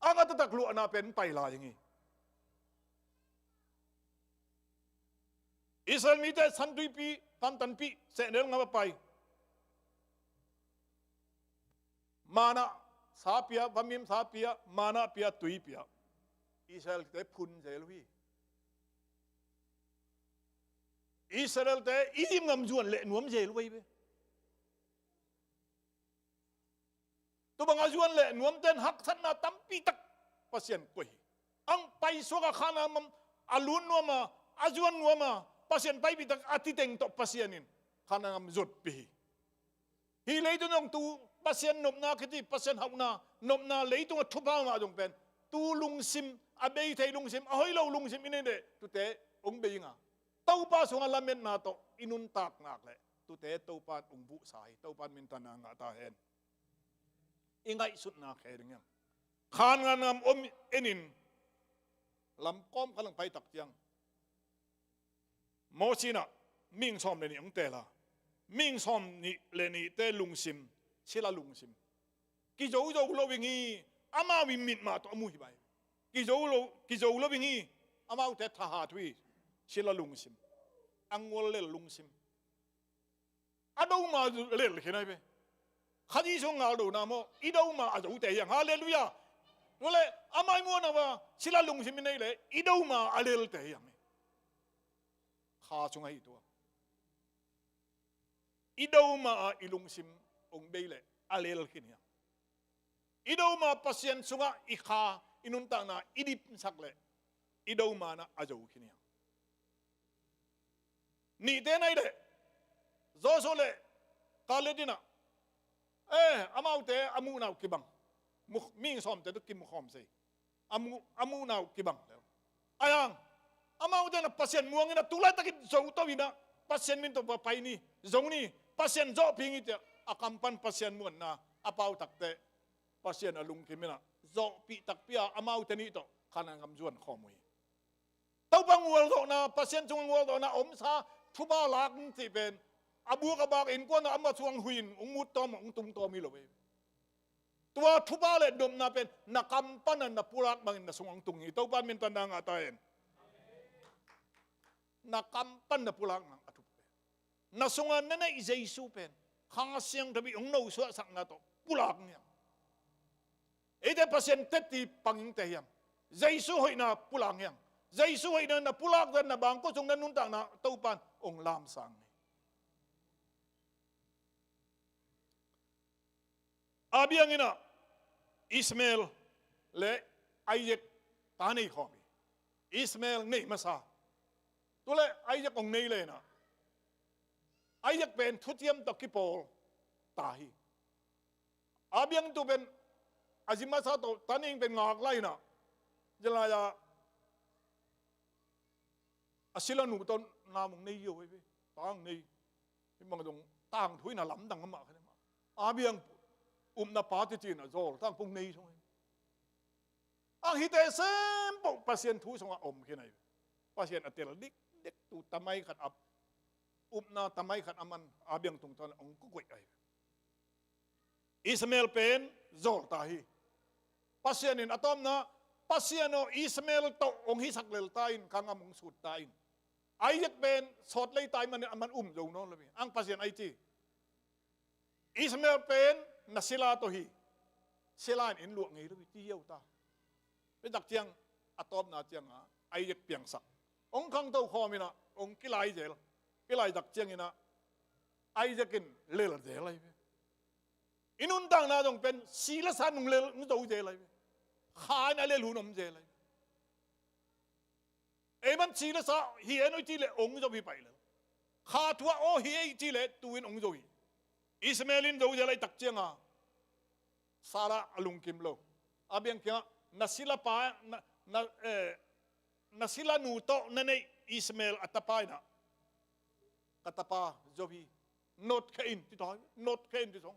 ang a taktak luahna pen pai lai ding hi. Israel mite San Tuipi, Kantanpih, sehnel ngam a pai. Manna sa pia, vamim sa pia, manna pia, tui pia. Israel te phun zel uh hi. Israel te Egypt ngam zuan leh nuam zel uh hi ve. Tua bang a zuan leh nuamten haksatna tampi tak Pasian koih hi. Ang paisuak a Kanaan gam a lut nuam a, a zuan nuam a, Pasian paipih tak a, a titeng tawh Pasian in Kanaan gam zuatpih hi. Hih leitung zong tu Pasian nopna kiti, Pasian hauhna, nopna leitung a thupha mah zong pen tu lungsim, a bei thei lungsim, a hoih lo lungsim i neih leh tute hong bei ing a, Topa sungah lametna tawh i nuntak nak leh tute Topa in hong vuhsa hi. Topa in minthanna ngah ta hen. I ngaihsutna khe ding hiam? Kanaan gam om en in lam kawmkal ah pai tak ciang Mosi in ah mihing sawm le nih hong teel a, mihing sawm nih le nihte lungsim sila lungsim. Kizo zo lo ing hi. Amau in mit mah tawh a mu hi bai. Kizo lo, kizo lo ing hi. Amaute thahat uh hi. Sila lungsim, a ngual lel lungsim. A do ma lel khin ahi ve. Kha Jesu ngal do na maw, i do ma a zote hi hang. Halleluiah. Tua leh amah i muanna va sila lungsim i neih leh i do ma a lelte hi hang hi. Kha sung ahi tua. I do ma a i lungsim hong bei leh a lel khin hi hang. I do ma Pasian sungah i kha, i nuntakna i dipsak leh i do ma na a zo khin hi hang. Nihte nai leh Joshua le Kaleb in ah, eh, amaute a muhna uh kibang. Mu, mihing sawmte tawh kimukhawm se. A mu, a muhna uh kibang lel. Ahi hang amaute in ah Pasian muang in ah, tu laitakin zo to in ah, Pasian min tawh va pai ni, zo ni, Pasian zawhpih ing ci-a a kam pan Pasian muanna a pau takteh Pasian a lungkim in ah zawhpih takpi a amaute nih tawh Kanaan gam zuan khawm uh hi. Topa ngualzawhna, Pasian sungah ngualzawhna omsa thupha lak ning cih pen a buk a bak innkuan ah amah sungah huih in hong mut tawm, hong tung tawm hi lo hi. Tua thupha le nopna pen na kam pan a na pulak bangin na sungah hong tung hi. Topa in minthanna ngah ta hen. Na kam pan na pulak nang a thupha pen, na sungah na neih Jesu pen Kha Siangtho in hong nosuahsakna tawh pulak ning hiam? Eite Pasian tetti pang ingte hiam? Jesu hoihna pulak ning hiam? Jesu hoihna na pulak dan na bangkua sung na nuntakna Topa in hong lamsang hi. Abraham in ah Ishmael le Isaac ta nei khawm hi. Ishmael nei masa. Tu leh Isaac hong nei leh in ah Isaac pen thuciam tawh kipawl ta hi. Abraham tu pen a zi masa tawh ta nei pen ngak lai in ah, zi lai-ah a silanu tawh nam hong nei hi ve. Ta hong nei. Hih bang zong tangthu in a lamdang amah kha. Abraham upna pa titi in a zawl tang pung nei sung hi. A hihte sempoh Pasian thu sungah om khin ahi. Pasian a tel dikdik tu tamai khat a, upna tamai khat a man Abraham tungtawn hong kukuih ahi. Ishmael pen zawl ta hi. Pasian in a tawpna, Pasian aw, Ishmael tawh hong hisak lel ta in, ka ngam hong sut ta in. Isaac pen sawt lei ta ahih manin a man um zo nawn lo hi. Ang Pasian a ci, Ishmael pen na sila tawh hi. Sila in inn luah ngei lo hi, ci hi ta. Tua tak ciang a tawpna ciangah Isaac piangsak. Hong khangto khawm in ah hong kilai zel. Kilai tak ciangin ah Isaac in lel zel ahi ve. I nuntakna zong pen si le sa nung lel, nung zo zel ahi ve. Kha in a lel hun om zel ahi ve. Ei man si le sa hi en oi cih leh hong zo hi pai lel. Kha thu ah aw hi ei cih leh tu-in hong zo hi. Ishmael in zo zel ahih tak ciangah Sarah a lungkim lo. Abraham kiangah na silapa, na, na, eh, na silanu tawh na neih Ishmael a tapa in ah ka tapa zo hi. Notkheh in ci ta hi. Notkheh in ci song.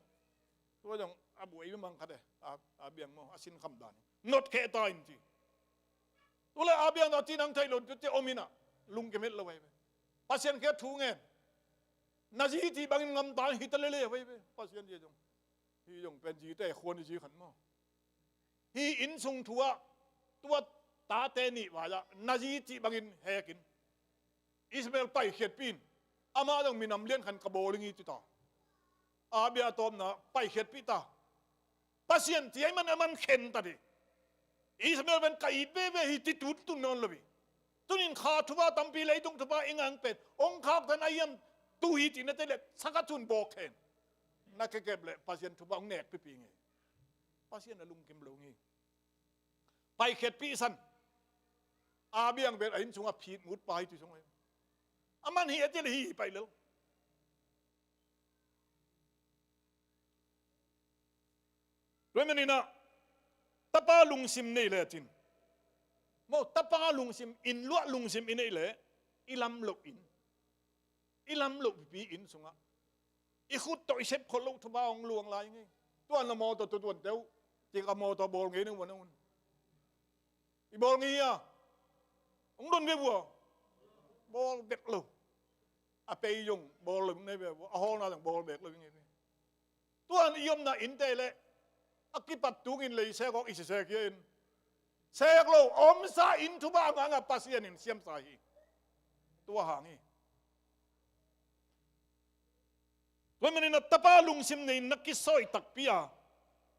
Tua zong a buai mang khat e. A, Abraham maw, a sinkham dan hi. Notkheh ta in ci. Tu leh Abraham a ci nang theih lo, tu ci om in ah lungkim het lo ahi ve. Pasian kiang thu ngen. Na zi cih bangin ngam ta in, hi ta lele ahi ve. Pasian zi zong, hi zong pen zite khuan i zi khat maw. Hih innsung thu ah tua tate nih vai-ah na zi cih bangin hek in. Ishmael paikhiatpih in, amah zong minam lian khat ka bawl ing ci ta. Abia a tawpna paikhiatpih ta. Pasian ci ahih man a man khen ta dih. Ishmael pen ka it veve hi ci tuntun nawn lo hi. Tunin kha thupha tampi, leitung thupha i ngah pen hong khaktan a hiam, tu hi ci na te leh saka cun bawk hen. Na kekep leh Pasian thupha hong nek pipi nge. Pasian a lungkim lo nge. Paikhiatpih san. Abia bel a inn sungah phit mut pa hi ci sung hi. A man hi a ci leh hi pai lo. Tua manin ah tapa lungsim nei lecin, maw, tapa lungsim, inn luah lungsim i neih leh, i lam loh inn, i lam loh pipi inn sungah i khut tawh i sep khol loh thupha hong luang lai ngei. Tuan la mawtaw tutuan teuh, cik a mawtaw bawl ngei na uan a un. I bawl ngei hi a, hong don ve vua. Bawl bek lo. A pei zong bawl lo ngei ve vua, a hawlna zong bawl bek lo ngei ve. Tuan i omna innte leh a kipat tungin lei sek awk i sisek hi a in, sek lo, omsa in thupha a ngah ngah Pasian in siamsa hi. Tua hang hi. Tua manin a tapa lungsim nei na kisawi takpi a,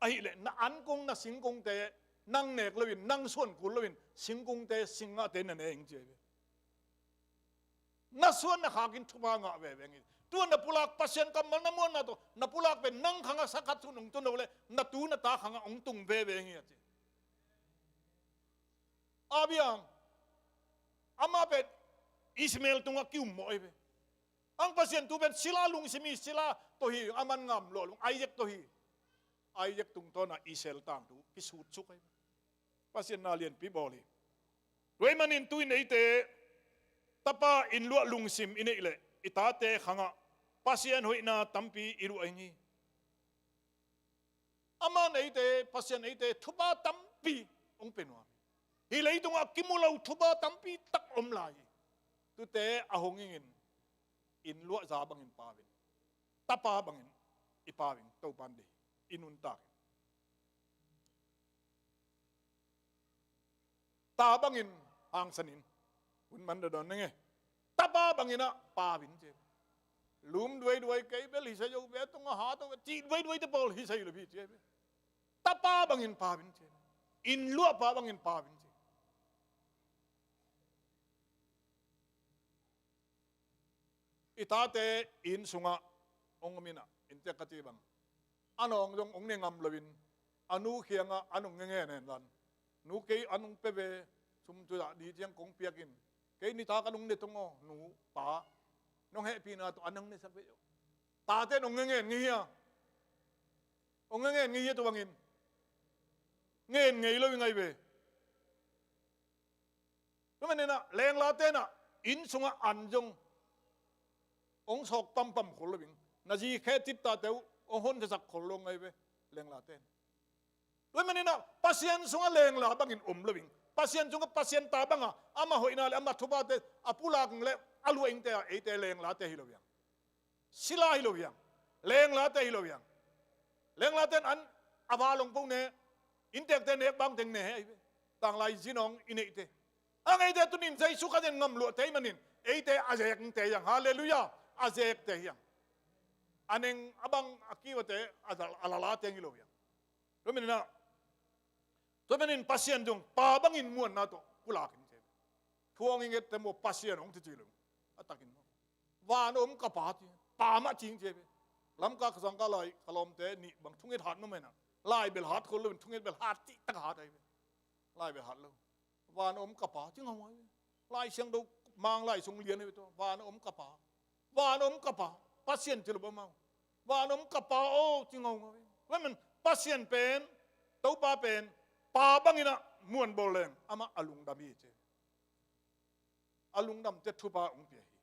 ahih leh na ankung na singkungte nang nek loin, nang suan kul loin, singkungte, singnate na ne ing ci hi ve. Na suan na khakin thupha ngah veve ngi. Tua na pulak Pasian kammal na muanna tawh na pulak pen nang khangah sakhat sun hong tun lo leh na tu na ta khangah hong tung veve ngi a ci. Abraham, amah pen Ishmael tungah ki-um mawh hi ve. Ang Pasian tu pen sila lungsim hi, sila tawh hi, a man ngam lo lung, Isaac tawh hi. Isaac tungtawnah Israel tangthu kisutsuk hi. Pasian na lianpi bawl hi. Tua ahih manin tu-in eite tapa inn luah lungsim i neih leh i tate khangah Pasian hoihna tampi i luah ing hi. Aman eite, Pasian eite thupha tampi hong pia nuam hi. Hih leitungah kimu lo thupha tampi tak om lai hi. Tute a hong ingin inn luah za bangin pau in, tapa bangin i pau in, Topan deih hi. I nuntak in ta bangin hangsan in, hun man dadawn nenge. Tapa bangin ah pau in ci. Lum duaiduai kei bel hi sa zo ve, tungah hat o ve, cih duaiduai te pawl hi sa hi lo hi ci ve. Tapa bangin pau in ci. Inn luahpa bangin pau in ci. I tate inn sungah hong om in ah, inntek ka cih bang, a nawng zong hong ne ngam loin, a nu kiangah an hong ngengen hen lan. Nu, kei an hong pia ve, sum tu dah ni ciang kong piak in, kei nitak an hong ne tong aw, nu, pa, nong hehpihna tawh an hong nesak ve. Tate in hong ngengen ngei hia? Hong ngengen ngei hia tua bangin? Ngen ngei lo i ngai ve. Tua manin ah lenglate in ah inn sungah an zong hong sawk pampam khol lo ing. Na zi khe ciptate uh hong honsasak khol lo ngai ve, lenglate in. Tua manin ah Pasian sungah lengla bangin om lo ing. Pasian sungah Pasian ta bangah amah hoihna le amah thuphate a pulak le a luah ingte ah eite lenglate hi lo hi hang. Sila hi lo hi hang. Lenglate hi lo hi hang. Lenglate in an a va long po ne, inntekte nek bang teng ne hi ve. Tanglai zinawng i neihte. A ngeite tunin Jesu Khazih in ngamluahte ahih manin eite a zekte hi hang. Halleluiah. A zekte hi hang. A neng a bang a kiuate a zal, a lalate hi lo hi hang. Tua manin ah, tua manin Pasian zong pa bangin muanna tawh pulak in ci. Thuang i ngette maw, Pasian hong ci ci lo. A takin maw, van a om ka pa ci. Pa mah ci ing ci ve. Lamka ka zangka lai ka lawmte nih bang thunget hat mah mena. Lai bel hat khol loin thunget bel hat cihtak hat ahi ve. Lai bel hat lo. Van a om ka pa ci ngaungau hi. Lai Siangtho Manglai sung lian hi ve tua. Van a om ka pa. Van a om ka pa. Pasian ci lo bang mau. Van a om ka pa aw ci ngaungau hi. Tua ahih man Pasian pen, Topa pen, pa bangin ah muan bawl leng amah a lungdam hi ci. A lungdamte thupha hong pia hi.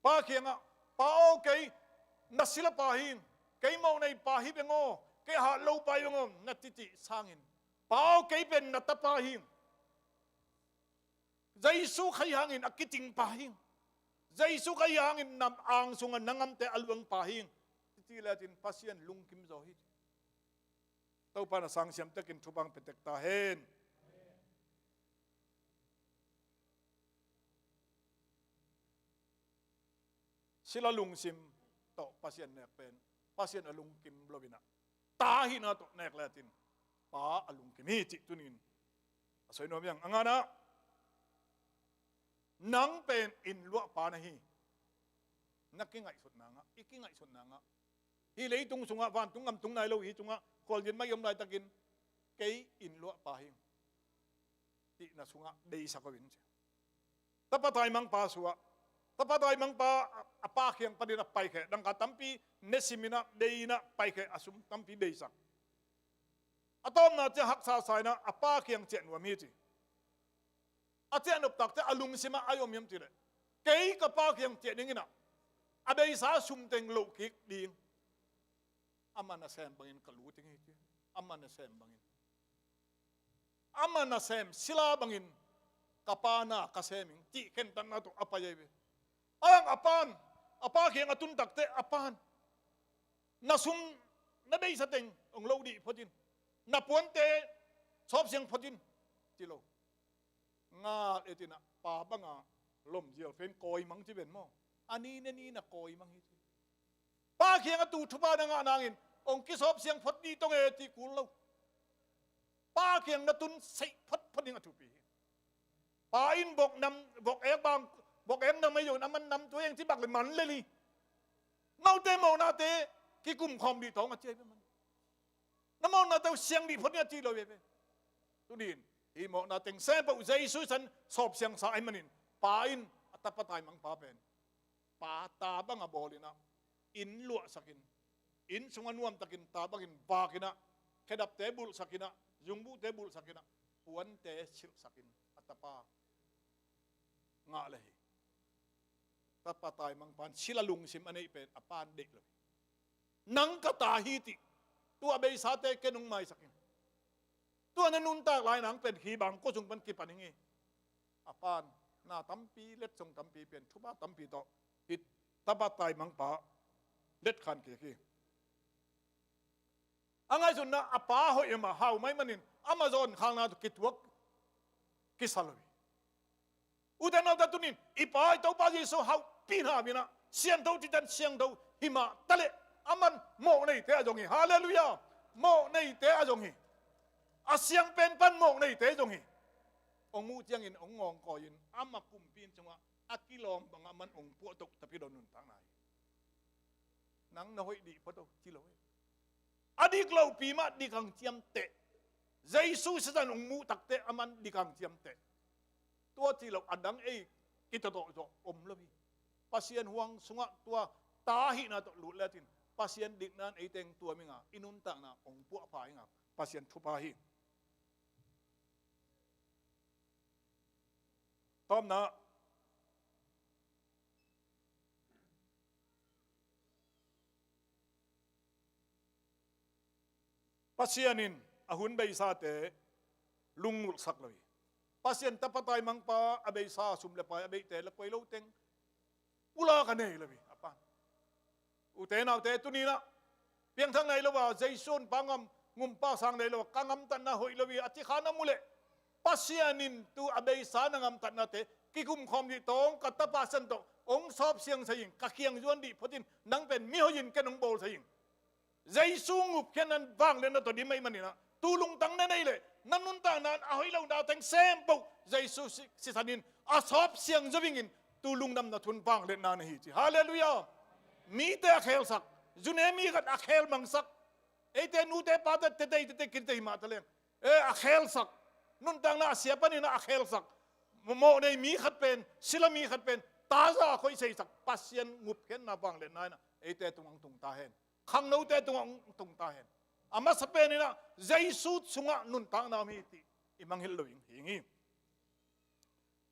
Pa kiangah, pa aw, kei na sila pa hi ing, kei mawhnei pa hi beng aw, kei hat lo pa hi beng aw, na cicih sangin, pa aw, kei pen na tapa hi ing. Jesu Khazih hangin a kicing pa hi ing. Jesu Khazih hangin na ang sungah na ngamte a luang pa hi ing. Cicih lecin Pasian lungkim zaw hi. Topa na sangsiam tekin thupha hong pia tek ta hen. Sila lungsim tawh Pasian nek pen Pasian a lungkim lo in ah, ta hihna tawh nek le cin Pa a lungkim hi cih tuni-in a soi nuam hi ing. A ngana, nang pen inn luahpa na hi. Na kingaihsutna ngah, i kingaihsutna ngah. Hih leitung sungah vantung gam tung nai lo hi sungah khualzin mah i om laitakin kei inn luahpa hi ing cihna sungah deisak uh in ci. Tapa taimangpa suah. Tapa taimangpa a, a pa kiang panin a paikhia, dangka tampi ne simin ah, dei in ah paikhia, a sum tampi deisak. A tawpna ciang haksa sa in ah a pa kiang ciah nuam hi ci. A ciah nop tak ciang a lungsim ah a om hiam cih leh, kei ka pa kiang ciah ding in ah, a beisa sum teng loh kik ding. Ama nasem bangin ka lut ding hi ci. Ama nasem bangin, ama nasem sila bangin ka pa na ka sem ing cih khentatna tawh a pai ahi ve. A dang a pan, a pa kiang a tun tak ciang a pan, na sum, na beisa teng hong loh dih phot in, na puante sawpsiang phot in ci lo. Ngal et in ah pa banga lomzial pen kawimang ci ven maw? A ni ne ni na kawimang hi ci. Pa kiang a tu thupha na ngah nangin hong kisawpsiang phot dih tong e cih kul lo. Pa kiang na tun seih photphot ding a thupi hi. Pa in vok nam, vok ek bang, vok ek nam ahi zongin a man nam tu eng ci bak le man le li. Note mawhnate kikum khawm dih tawng a ci ahi ve man. Na mawhnate uh siang dih phot ni a ci lo ve ve. Tuni-in hih mawhna teng sem peuh Jesu san sawpsiangsa ahi manin, pa in a tapa taimangpa pen pa ta banga bawl in ah, inn luahsak in, inn sungah nuamtakin ta bangin vak in ah, khedapte bulhsak in ah, zungbuhte bulhsak in ah, puante silhsak in a tapa ngah le hi. Tapa taimangpan sila lungsim a neih pen a pan deih lo hi. Nang ka ta hi cih tua beisate ken hong maisak in. Tua na nuntak lai nang pen hih bang kua sung pan kipan ing hi. A pan na tampi, letsong tampi pen thupha tampi tawh hih tapa taimangpa letkhan kik hi. A ngaihsutna a pa hoih a, ama hau mai manin ama zawn khakna tawh kituak kisa lo hi. Ute naute, tunin i Pa i Topa Jesu hauhpi hna in ah, siangtho citan siangtho hi mah taleh, aman mawhneite a zong hi. Halleluiah. Mawhneite a zong hi. A siang pen pan mawhneite zong hi. Hong muh ciangin hong ngawngkawi in ama kumpi inn sungah a kilawm bangah aman hong puahtoh tapi lo nuntakna hi. Nang na hoih dih phot o ci lo hi. A dik lopi mah dik hang ciamteh. Jesu sisan hong muh takteh aman dik hang ciamteh. Tua ci lo a dang ei kitawtawh zawh om lo hi. Pasian huang sungah tua ta hihna tawh lut lecin Pasian dikna in eite hong tuam inga, i nuntakna hong puahpha inga, Pasian thupha hi. Tawpna, Pasian in a hun beisate lungnulhsak lo hi. Pasian tapa taimangpa a beisa sum le pai a beihte le koi lo teng pulak a nei lo hi a pan. Ute naute, tuni-in ah piangthak nei lo a, Jesu hong pang ngam, ngumpa sang nei lo a, ka ngamtatna hoih lo hi a ci kha na mu leh, Pasian in tu a beisa na ngamtatnate kikum khawm dih tawng, ka tapa san tawh hong sawpsiangsak ing, ka kiang zuan dih phot in, nang pen mi hoih in ken hong bawlsak ing. Jesu ngupkhiatna in vangliatna tawh dim ahih manin ah, tu lungtang na neih leh na nuntakna in a hoih lo na teng sem peuh Jesu si-, sisan in a sawpsiang zo ing in, tu lungdamna thu in vangliatna na hi ci. Halleluiah. Mite a khelsak, zune mi khat a khelmangsak, eite nute pate tete tete kinte hi mah taleng, e, a khelsak, nuntakna a sia panin ah a khelsak, mawh nei mi khat pen, sila mi khat pen taza a khoih seisak Pasian ngupkhiatna vangliatna in ah eite tungah hong tung ta hen. Khangnote tungah hong tung ta hen. A masa pen in ah Jesu sungah nuntakna om hi cih i mangngilh lo ding hi ing.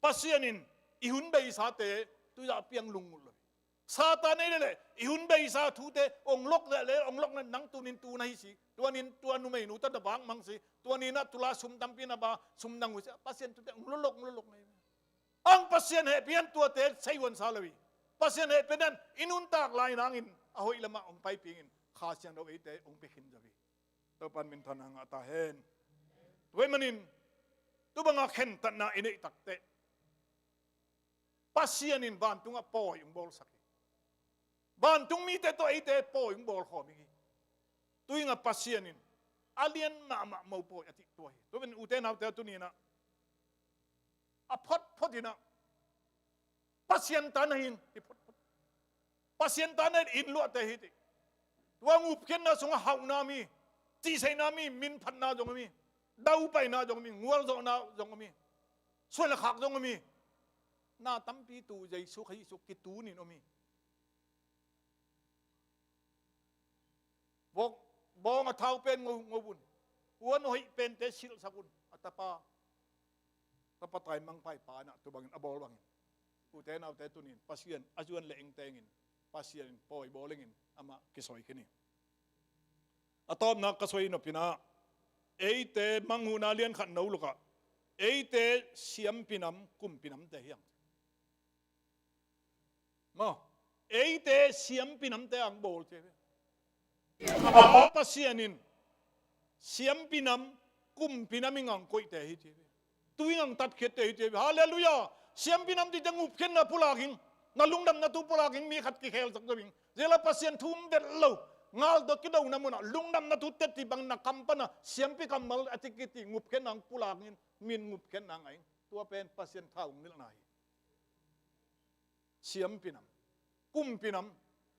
Pasian in i hun beisate tu-a piang lungnulh lo hi. Satan ei leh i hun beisa thute hong lok leh leh hong lok leh, nang tunin tu na hi si, tuanin tua numeinu tawh na vak mang si, tuanin ah tu-a sum tampi na ba, sum nang uh si, Pasian thute hong lolok lolok na hi. Ang Pasian hehpih in tuate seihuan sa lo hi. Pasian hehpih in i nuntak lai nangin a hoih lamah hong paipih in Kha Siangtho eite hong pia khin zo hi. Topa'n minthanna ngah ta hen. Tua ahih manin tu banga khentatna i neih takteh Pasian in vantungah pawi hong bawlsak hi. Vantung mite tawh eite pawi hong bawl khawm hi. Tuingah Pasian in a lian mahmah mopawi a cih tua hi. Tua pen ute naute tuni-in ah a photphot in ah Pasian ta na hi in, hi photphot. Pasian ta na in luahte hi ci. Tua ngupkhiatna sungah hauhna mi, cihsaihna mi, minphatna zong a mi, daupaina zong a mi, ngualzawhna zong a mi, suan le khak zong a mi, na tampi tu Jesu Khazih sung kitunin om hi. Bawng, bawng a thau pen ngo, ngo un. Puan a hoih pente silhsak un. A tapa, tapa taimangpai pa in ah tu bangin a bawl bangin, ute naute tuni-in Pasian a zuan le eng tengin Pasian in pawi bawl ingin amah kisawi khin hi. A tawpna ka sawi nop in ah, eite manghuhna lian khat no lukah eite siampinam kumpinamte hi hang. Maw, eite siampinamte ang bawl ci hi. A Pa Pasian in siampinam, kumpinam in ang koihte hi ci hi. Tu in ang tatkhiatte hi ci hi. Halleluiah. Siampinam cihte ngupkhiatna pulak ing, na lungdamna thu pulak ing, mi khat kikhelsak zo ing. Zia la Pasian thu um det lo, ngal tawh kidona munah lungdamna thu teci bang na kam pana siampi kammal a ci kiti ngupkhiatna ang pulak in, min ngupkhiatna ang a ing. Tua pen Pasian tha hong nilhna hi. Siampinam, kumpinam,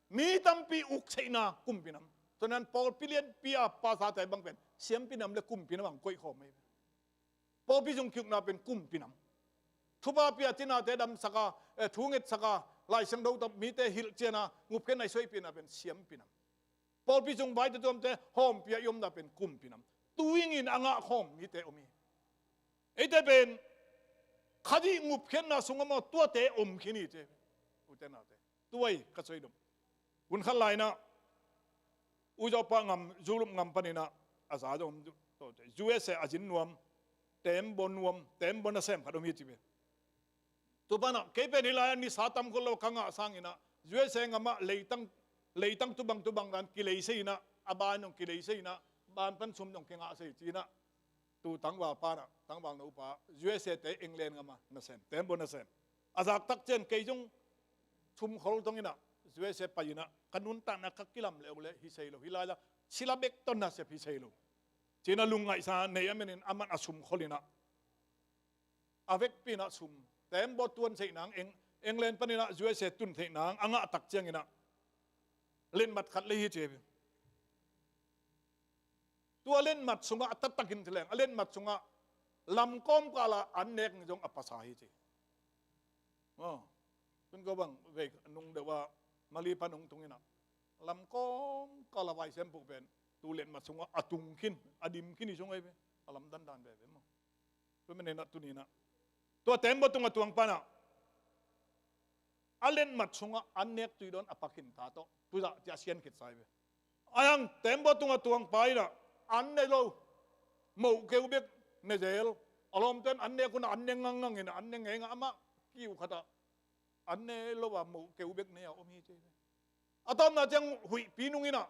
mi tampi ukseihna kumpinam. Tua nan pawlpi lianpi a pastorte bang pen siampinam le kumpinam ang koih khawm hi. Pawlpi sung kiukna pen kumpinam. Thupha pia, cinate damsaka, eh, thu ngetsaka, Lai Siangtho tawh mite hilhciana, ngupkhiatna i suaihpihna pen siampinam. Pawlpi sung vaite tuamte hawmpia i omna pen kumpinam. Tu ingin a ngah khawm mite om hi. Eite pen Khazih ngupkhiatna sungah maw tuate om khin hi ci hi. Ute naute, tua hi ka sawi nop. Hun khat lai-in ah Uzopa ngam, Zulup ngam panin ah a za zong om, U S A a zin nuam, tembaw nuam, tembaw nasem khat om hi ci hi. Tua panah kei pen hih lai-ah nisa tam khol lo ka ngah sangin ah U S A ngamah leitang, leitang tubang tubang dan kileisei in ah, a ban zong kileisei in ah, ban pan sum zong kingahsei ci-in ah, tu tangval pa in ah, tangval no pa U S A te England ngamah nasem, tembaw nasem. A zak tak ciang kei zong sum khol dong in ah U S A pai in ah, ka nuntakna ka kilam leh uh leh hi sei lo, hih lai-ah sila bek tawh nasep hi sei lo ci-in ah lungngaihsa nei a manin aman a sum khol in ah, a vekpi in ah sum, tembaw tuan theih nang, Eng-, England panin ah U S A tun theih nang a ngah tak ciangin ah letmat khat lei hi ci hi. Tua letmat sungah a taktakin ci leng, a letmat sungah lamkawm kala an nek zong a pasa hi ci. Aw, tun ko bang vei nung deuh ah Mali pan hong tung in ah, lamkawm kala vaisiam puh pen tu letmat sungah a tung khin, a dim khin hi sung ei ve, a lamdang dan veve maw. Tua manin ah tuni-in ah tua tembaw tungah tuang pa in ah a letmat sungah an nek tui dawn a pa khin ta tawh tuzah ci a sian khitsa hi ve. Ahi hang tembaw tungah tuang pa in ah an ne lo, moh keu bek ne zel. A lawmte'n an nek un ah an ne ngangngang in ah an ne ngeingai, amah kiu khatah an ne lo a moh keu bek ne a om hi ci hi ve. A tawpna ciang huihpi nung in ah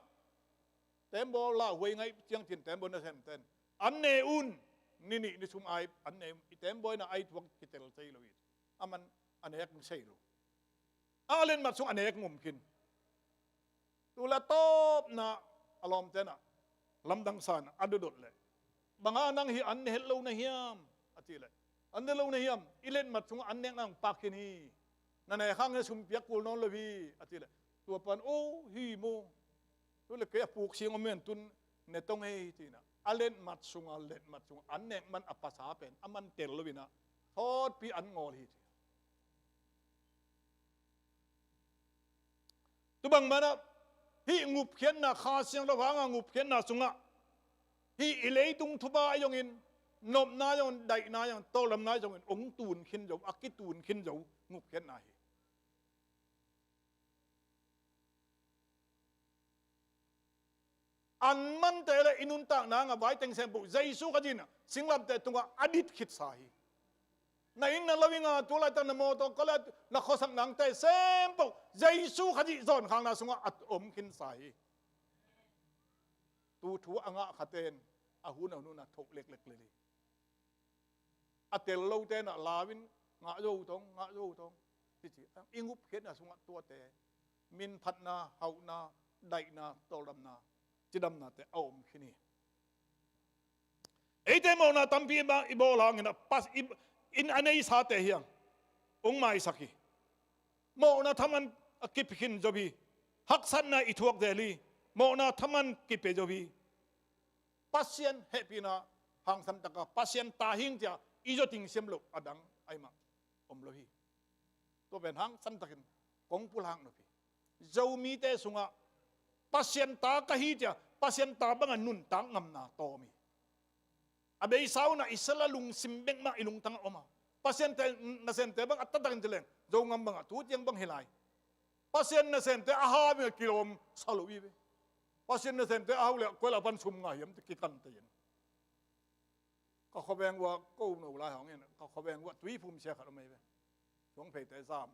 tembaw lauhuai ngaih ciang cin tembaw nasemte'n an ne un, ni nih ni thum ai an ne un, i tembaw in ah ai thuak kitel thei lo hi. Aman a nek sei lo. A letmat sung a nek ngum khin. Tu la tawpna a lawmte'n ah lamdang sa in a dodot leh, bang hang nang hih an ne het lo na hiam a cih leh, an ne lo na hiam, i letmat sungah an nek nang pak khin hi. Na nek hang hi sum piak kul nawn lo hi a cih leh, tua pan, o, hi maw. Tu leh kei a puk sing om men tun ne tong ei ci-in ah a letmat sungah, letmat sungah an nek man a pasa pen aman tel lo in ah thawtpi an ngawl hi ci. Tu bang man ah hih ngupkhiatna, Kha Siangtho hanga ngupkhiatna sungah hih i leitung thupha ahi zongin, nopna ahi zongin, daihna ahi zongin, tawldamna ahi zongin hong tun khin zo, a kitun khin zo ngupkhiatna hi. An mante le i nuntakna ngah vai teng sempoh Jesu Khazih in ah singlamteh tungah a dit khitsa hi. Na inn, na lo inn, a tu laitak na mawtaw, kawlai, na khuasak nangte sempoh Jesu Khazih zawnkhakna sungah a om khinsa hi. Tu thu a ngah khate'n a hun a hun a thoh leklek lel hi. A tel lote'n ah lau in, ngah zo tong, ngah zo tong, ci ci. I ngupkhiatna sungah tuate minphatna, hauhna, daihna, tawldamna, cidamnate a om khin hi. Eite mawhna tampi i bawl hangin a pas, i, in a neisate hi hang hong maisak hi. Mawhna thaman a kip khin zo hi. Haksatna i thuak zel hi. Mawhna thaman kipia zo hi. Pasian hehpihna hangsan taka Pasian ta hing cia i zawting siam loh a dang aimah om lo hi. Tua pen hangsan takin kong pulak nop hi. Zomite sungah Pasian ta ka hi cia Pasian ta banga nuntak ngamna tawm hi. A beisa unah i sila lungsim bek mah i lungtang a om a, Pasian te, nasemte bang a taktakin ci leng Zogam bangah tu ciang bang hi lai. Pasian nasemte a hau bangah kilawm sa lo hi ve. Pasian nasemte a hau le koi la pan sum ngah hiam ti kikan te in. Ka khuaveng uah ko no lai hong in, ka khuaveng uah tuiphum sia khat om ei ve. Suang pheite zam,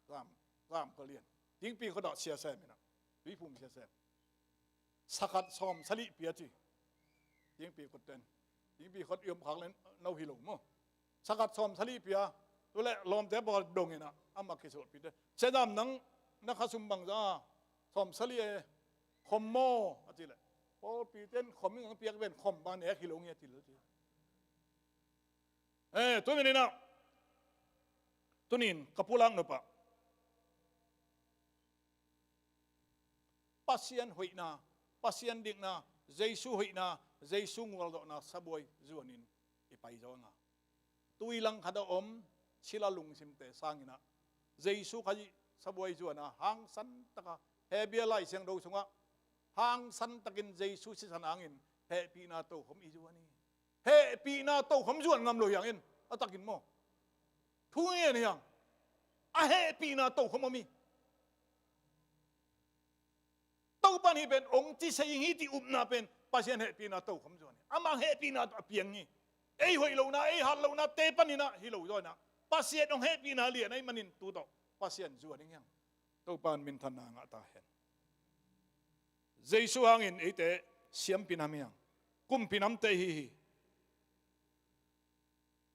zam, zam ka lian. Tingpi khut ah sia sem in ah. Tuiphum sia sem. Sakhat sawm salih pia ci. Tingpi khut ten. Tingpi khut i om khak len no hi lo maw. Sakhat sawm salih pia. Tu le lawmte pawl dong in ah. Amah kisualpi te. Sia zam nang na kha sum bangza. Sawm salih e. Khom maw a ci le. Pawlpi ten khom in ang piak ven khom bang nek hi lo nge a ci lo ci. Eh, tu min in ah. Tunin ka pulak nop ah. Pasian hoihna, Pasian dikna, Jesu hoihna, Jesu ngualdawhna sabuai zuanin i pai zaw anga. Tui langkhat a om sila lungsimte sangin ah Jesu Khazih sabuai zuana hangsan taka Hebru Lai Siangtho sungah hangsan takin Jesu sisan hangin hehpihna tokhom i zuan hi. Hehpihna tokhom zuan ngam lo hiangin a takin maw? Thu ngen hiang. A hehpihna tokhom om hi. Topan hih pen ong ci sei hi ti upna pen Pasian hehpihna tokhom zuan hi. Amah hehpihna a piang hi. Ei hoih lohna, ei hat lohna te panin ah hi lo zaw in ah Pasian ong hehpihna lian ahih manin tu tawh Pasian zuan hi hiang. Topan minthanna ngah ta hen. Jesu hangin eite siampi nam hiang. Kumpi namte hi hi.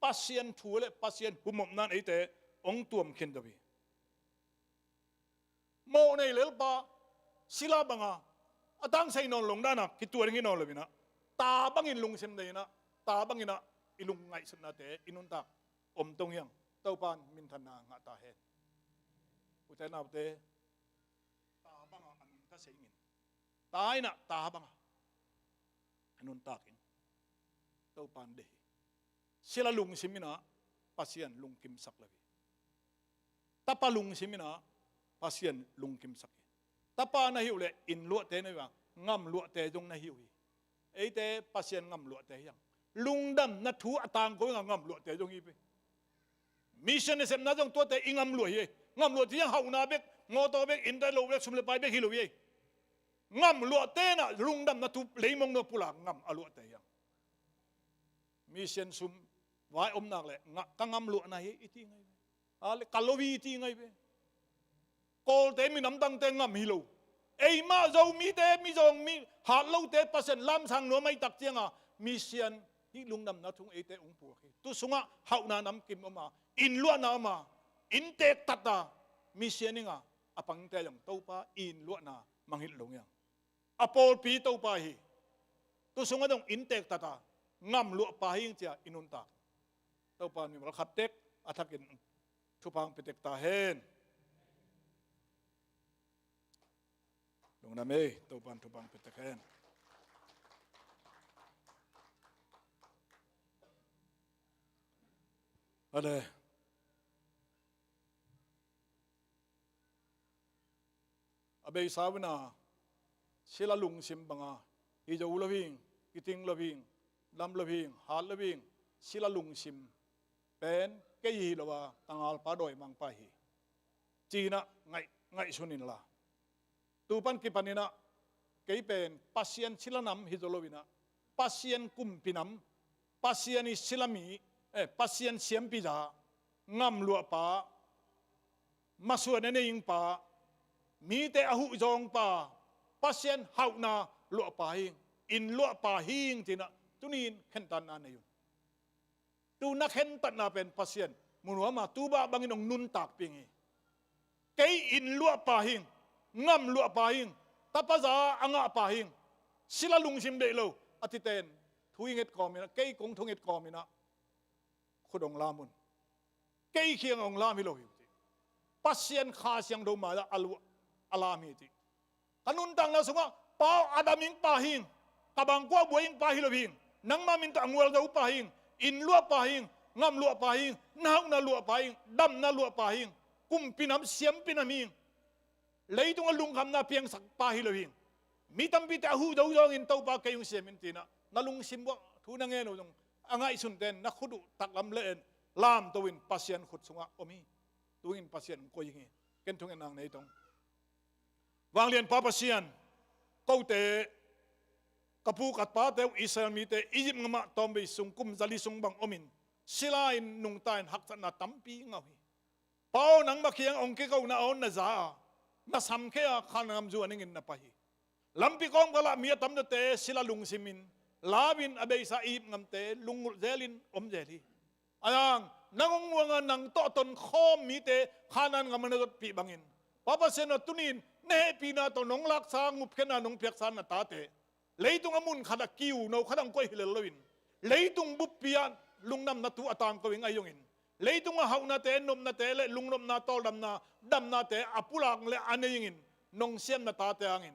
Pasian thu le Pasian humopnan eite ong tuam khin zaw hi. Mawh nei lelpa sila banga a tangsei nawn long dana kituan hi nawn lo in ah ta bangin lungsim nei in ah ta bangin ah i lungngaihsutnate i nuntak om tong hiang. Topan minthanna ngah ta hen. Ute naute, ta banga a nunta sei in ta in ah ta banga a nuntak in Topan deih hi. Sila lungsim in ah Pasian lungkimsak lo hi. Tapa lungsim in ah Pasian lungkimsak hi. Tapa na hi uh leh inn luahte na hi uh a, ngam luahte zong na hi uh hi. Eite Pasian ngam luahte hiang. Lungdamna thu a tangko in ah ngam luahte zong hi pei. Mission nasepna zong tuate i ngam luah hi. Ngam luahte hiang hauhna bek, mawtaw bek, innte lo bek, sum le pai bek hi lo hi. Ngam luahte in ah lungdamna thu leimong no pulak ngam a luahte hiang. Mission sum vai om nak leh ngah ka ngam luahna hi i ti ngai ve. A le ka lo hi i ti ngai ve. Kawlte minam dangte ngam hi lo. Eimah Zomite, Mizawng mi hat lote Pasian lamsang nuam ahih tak cianga mission hih lungdamna thu eite ong puak hi. Tu sungah hauhna namkim om a, inn luahna om a, inntek tata mission inga a pangte zong Topa inn luahna mangngilh lo hiang. A pawlpi Topa hi. Tu sungah dong inntek tata ngam luahpa hi ing cia i nuntak. Topa mimal khat tek a thakin thupha pia tek ta hen. Lungdam ei, Topan thupha pia tek hen. Ale. A beisa un a sila lungsim banga hi zo lo hing, kiting lo hing, dam lo hing, hat lo hing, sila lungsim pen kei hi lo a, ka ngalpa dawimangpa hi. Ci-in ah ngaih, ngaihsun inla. Tu pan kipan in ah kei pen Pasian sila nam hi zo lo in ah Pasian kumpi nam, Pasian i sila mi, eh, Pasian siampi za, ngam luahpa, masuan a nei ingpa, mite a huh zawngpa, Pasian hauhna luahpa hi ing, inn luahpa hi ing ci-in ah tuni-in khentatna nei un. Tu na khentatna pen Pasian mu nuam a, tu bah bangin hong nuntak ping hi. Kei inn luahpa hi ing, Ngam luahpa hing, tapaza a ngahpa hing, sila lungsim deih lo a titen thu i nget kawminah, kei kong thu nget kawminah khut hong lam un. Kei khiang hong lam hi lo hi uh ci. Pasian Kha Siangtho mai-ah a luah a lam hi ci. Ka nuntakna sungah pau a dam hing pa hing, ka bangkua buai hing pa hi lo hing, nangma min tawh a ngual zo pa hing, inn luahpa hing, ngam luahpa hing, na hauhna luahpa hing, damna luahpa hing, kumpinam siampinam hing. Leitung a lungkhamna piangsak pa hi lo hing. Mi tampite a huh do zawngin Topa kei hong siam in tinah na lungsim uah thu na ngen uh zong a ngaihsunten na khut uh taklam le en lamto in Pasian khut sungah om hi. Tungin Pasian hong koi hi. Ken thungetna nei tong. Vanglianpa Pasian, kote ka pu ka pate uh Israel mite Egypt ngamah tawmvei sung kum zali sung bang omin sila in nungta in haksatna tampi ngah uh hi. Pa aw, nangmah kiang hong kikona aw na za a, na samkhia Khanaan ngam zuan dingin na pai hi. Lampi kawngkalah mi a tamzawte sila lungsimin, lau-in a beisa Egypt ngamte lungngulh zelin om zel hi. Ayang, nang hong muanga nang tawh tonkhawm mite Khanaan ngam a na zotpih bangin, Pa Pasian aw, tunin na hehpihna tawh nong laksa, ngupkhiatna nong piaksa na tate leitung a mun khatah kiu no khatah hong koih hi lel loin, leitung buppi ah lungdamna thu a tangko ing ahi zongin, leitung a hauhnate, nopnate le lungnopna, tawldamna, damnate a pulak le a nei ingin, nong siam na tate hangin,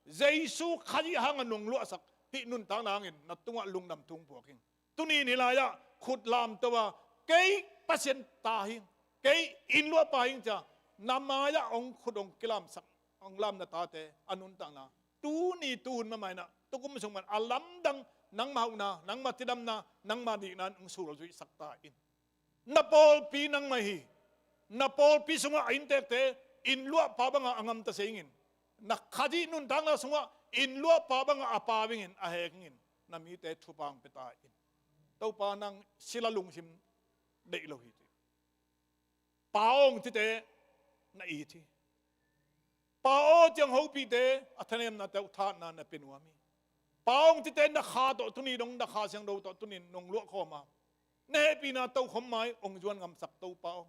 Jesu Khazih hanga nong luahsak hih nuntakna hangin na tungah lungdam thu hong puak ing. Tunin hih lai-ah khut lamto a, kei Pasian ta hing, kei inn luahpa hing cia na mai-ah hong khut hong kilamsak, hong lam na tate a nuntakna tuni tuhun mamainah tukum sung man a lamdang nangma hauhna, nangma cidamna, nangma dikna in hong sulzuihsak ta in. Na pawlpi nangmah hi. Na pawlpi sungah a inntekte inn luahpa banga a ngamta se ingin, na Khazih nuntakna sungah inn luahpa banga a pau ingin, a hek ingin, na mite thupha hong pia ta in. Topa, nang sila lungsim deih lo hi ci. Pa aw hong cite na it hi. Pa aw ciang hopihte a thanemnate uh thahatna na pia nuam hi. Pa aw hong cite na Kha tawh tuni dong, na Kha Siangtho tawh tunin nong luahkhawm a, na hehpihna tokhom mai hong zuan ngamsak Topa aw,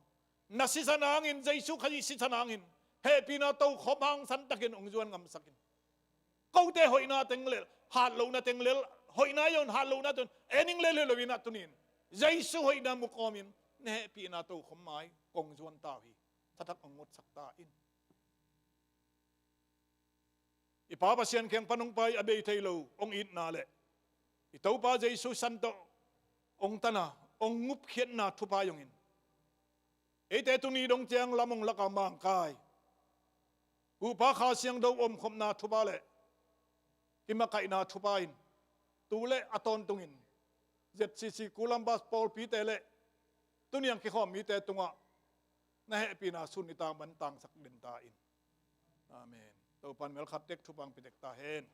na sisan hangin, Jesu Khazih sisan hangin hehpihna tokhom hang santakin hong zuan ngamsak in. Kote hoihna teng lel, hatlohna teng lel, hoihna zong hatlohna teng en ing lel hi loinah tunin Jesu hoihna mu kawmin na hehpihna tokhom mai kong zuan ta uh hi. Thathak hong ngutsak ta in. I Pa Pasian kiang pan hong pai a bei thei lo hong itna le i Topa Jesu san tawh hong tana hong ngupkhiatna thupha zongin, eite tuni dong ciang lam hong laka mangkai Pupa Kha Siangtho omkhopna thupha le kimakaihna thupha in, tu le a tawntungin Z C C Columbus pawlpite le tuniang kikhawm mite tungah na hehpihna sun i tang ban tangsak den ta in. Amen. Topan melkhat tek thupha hong pia tek ta hen.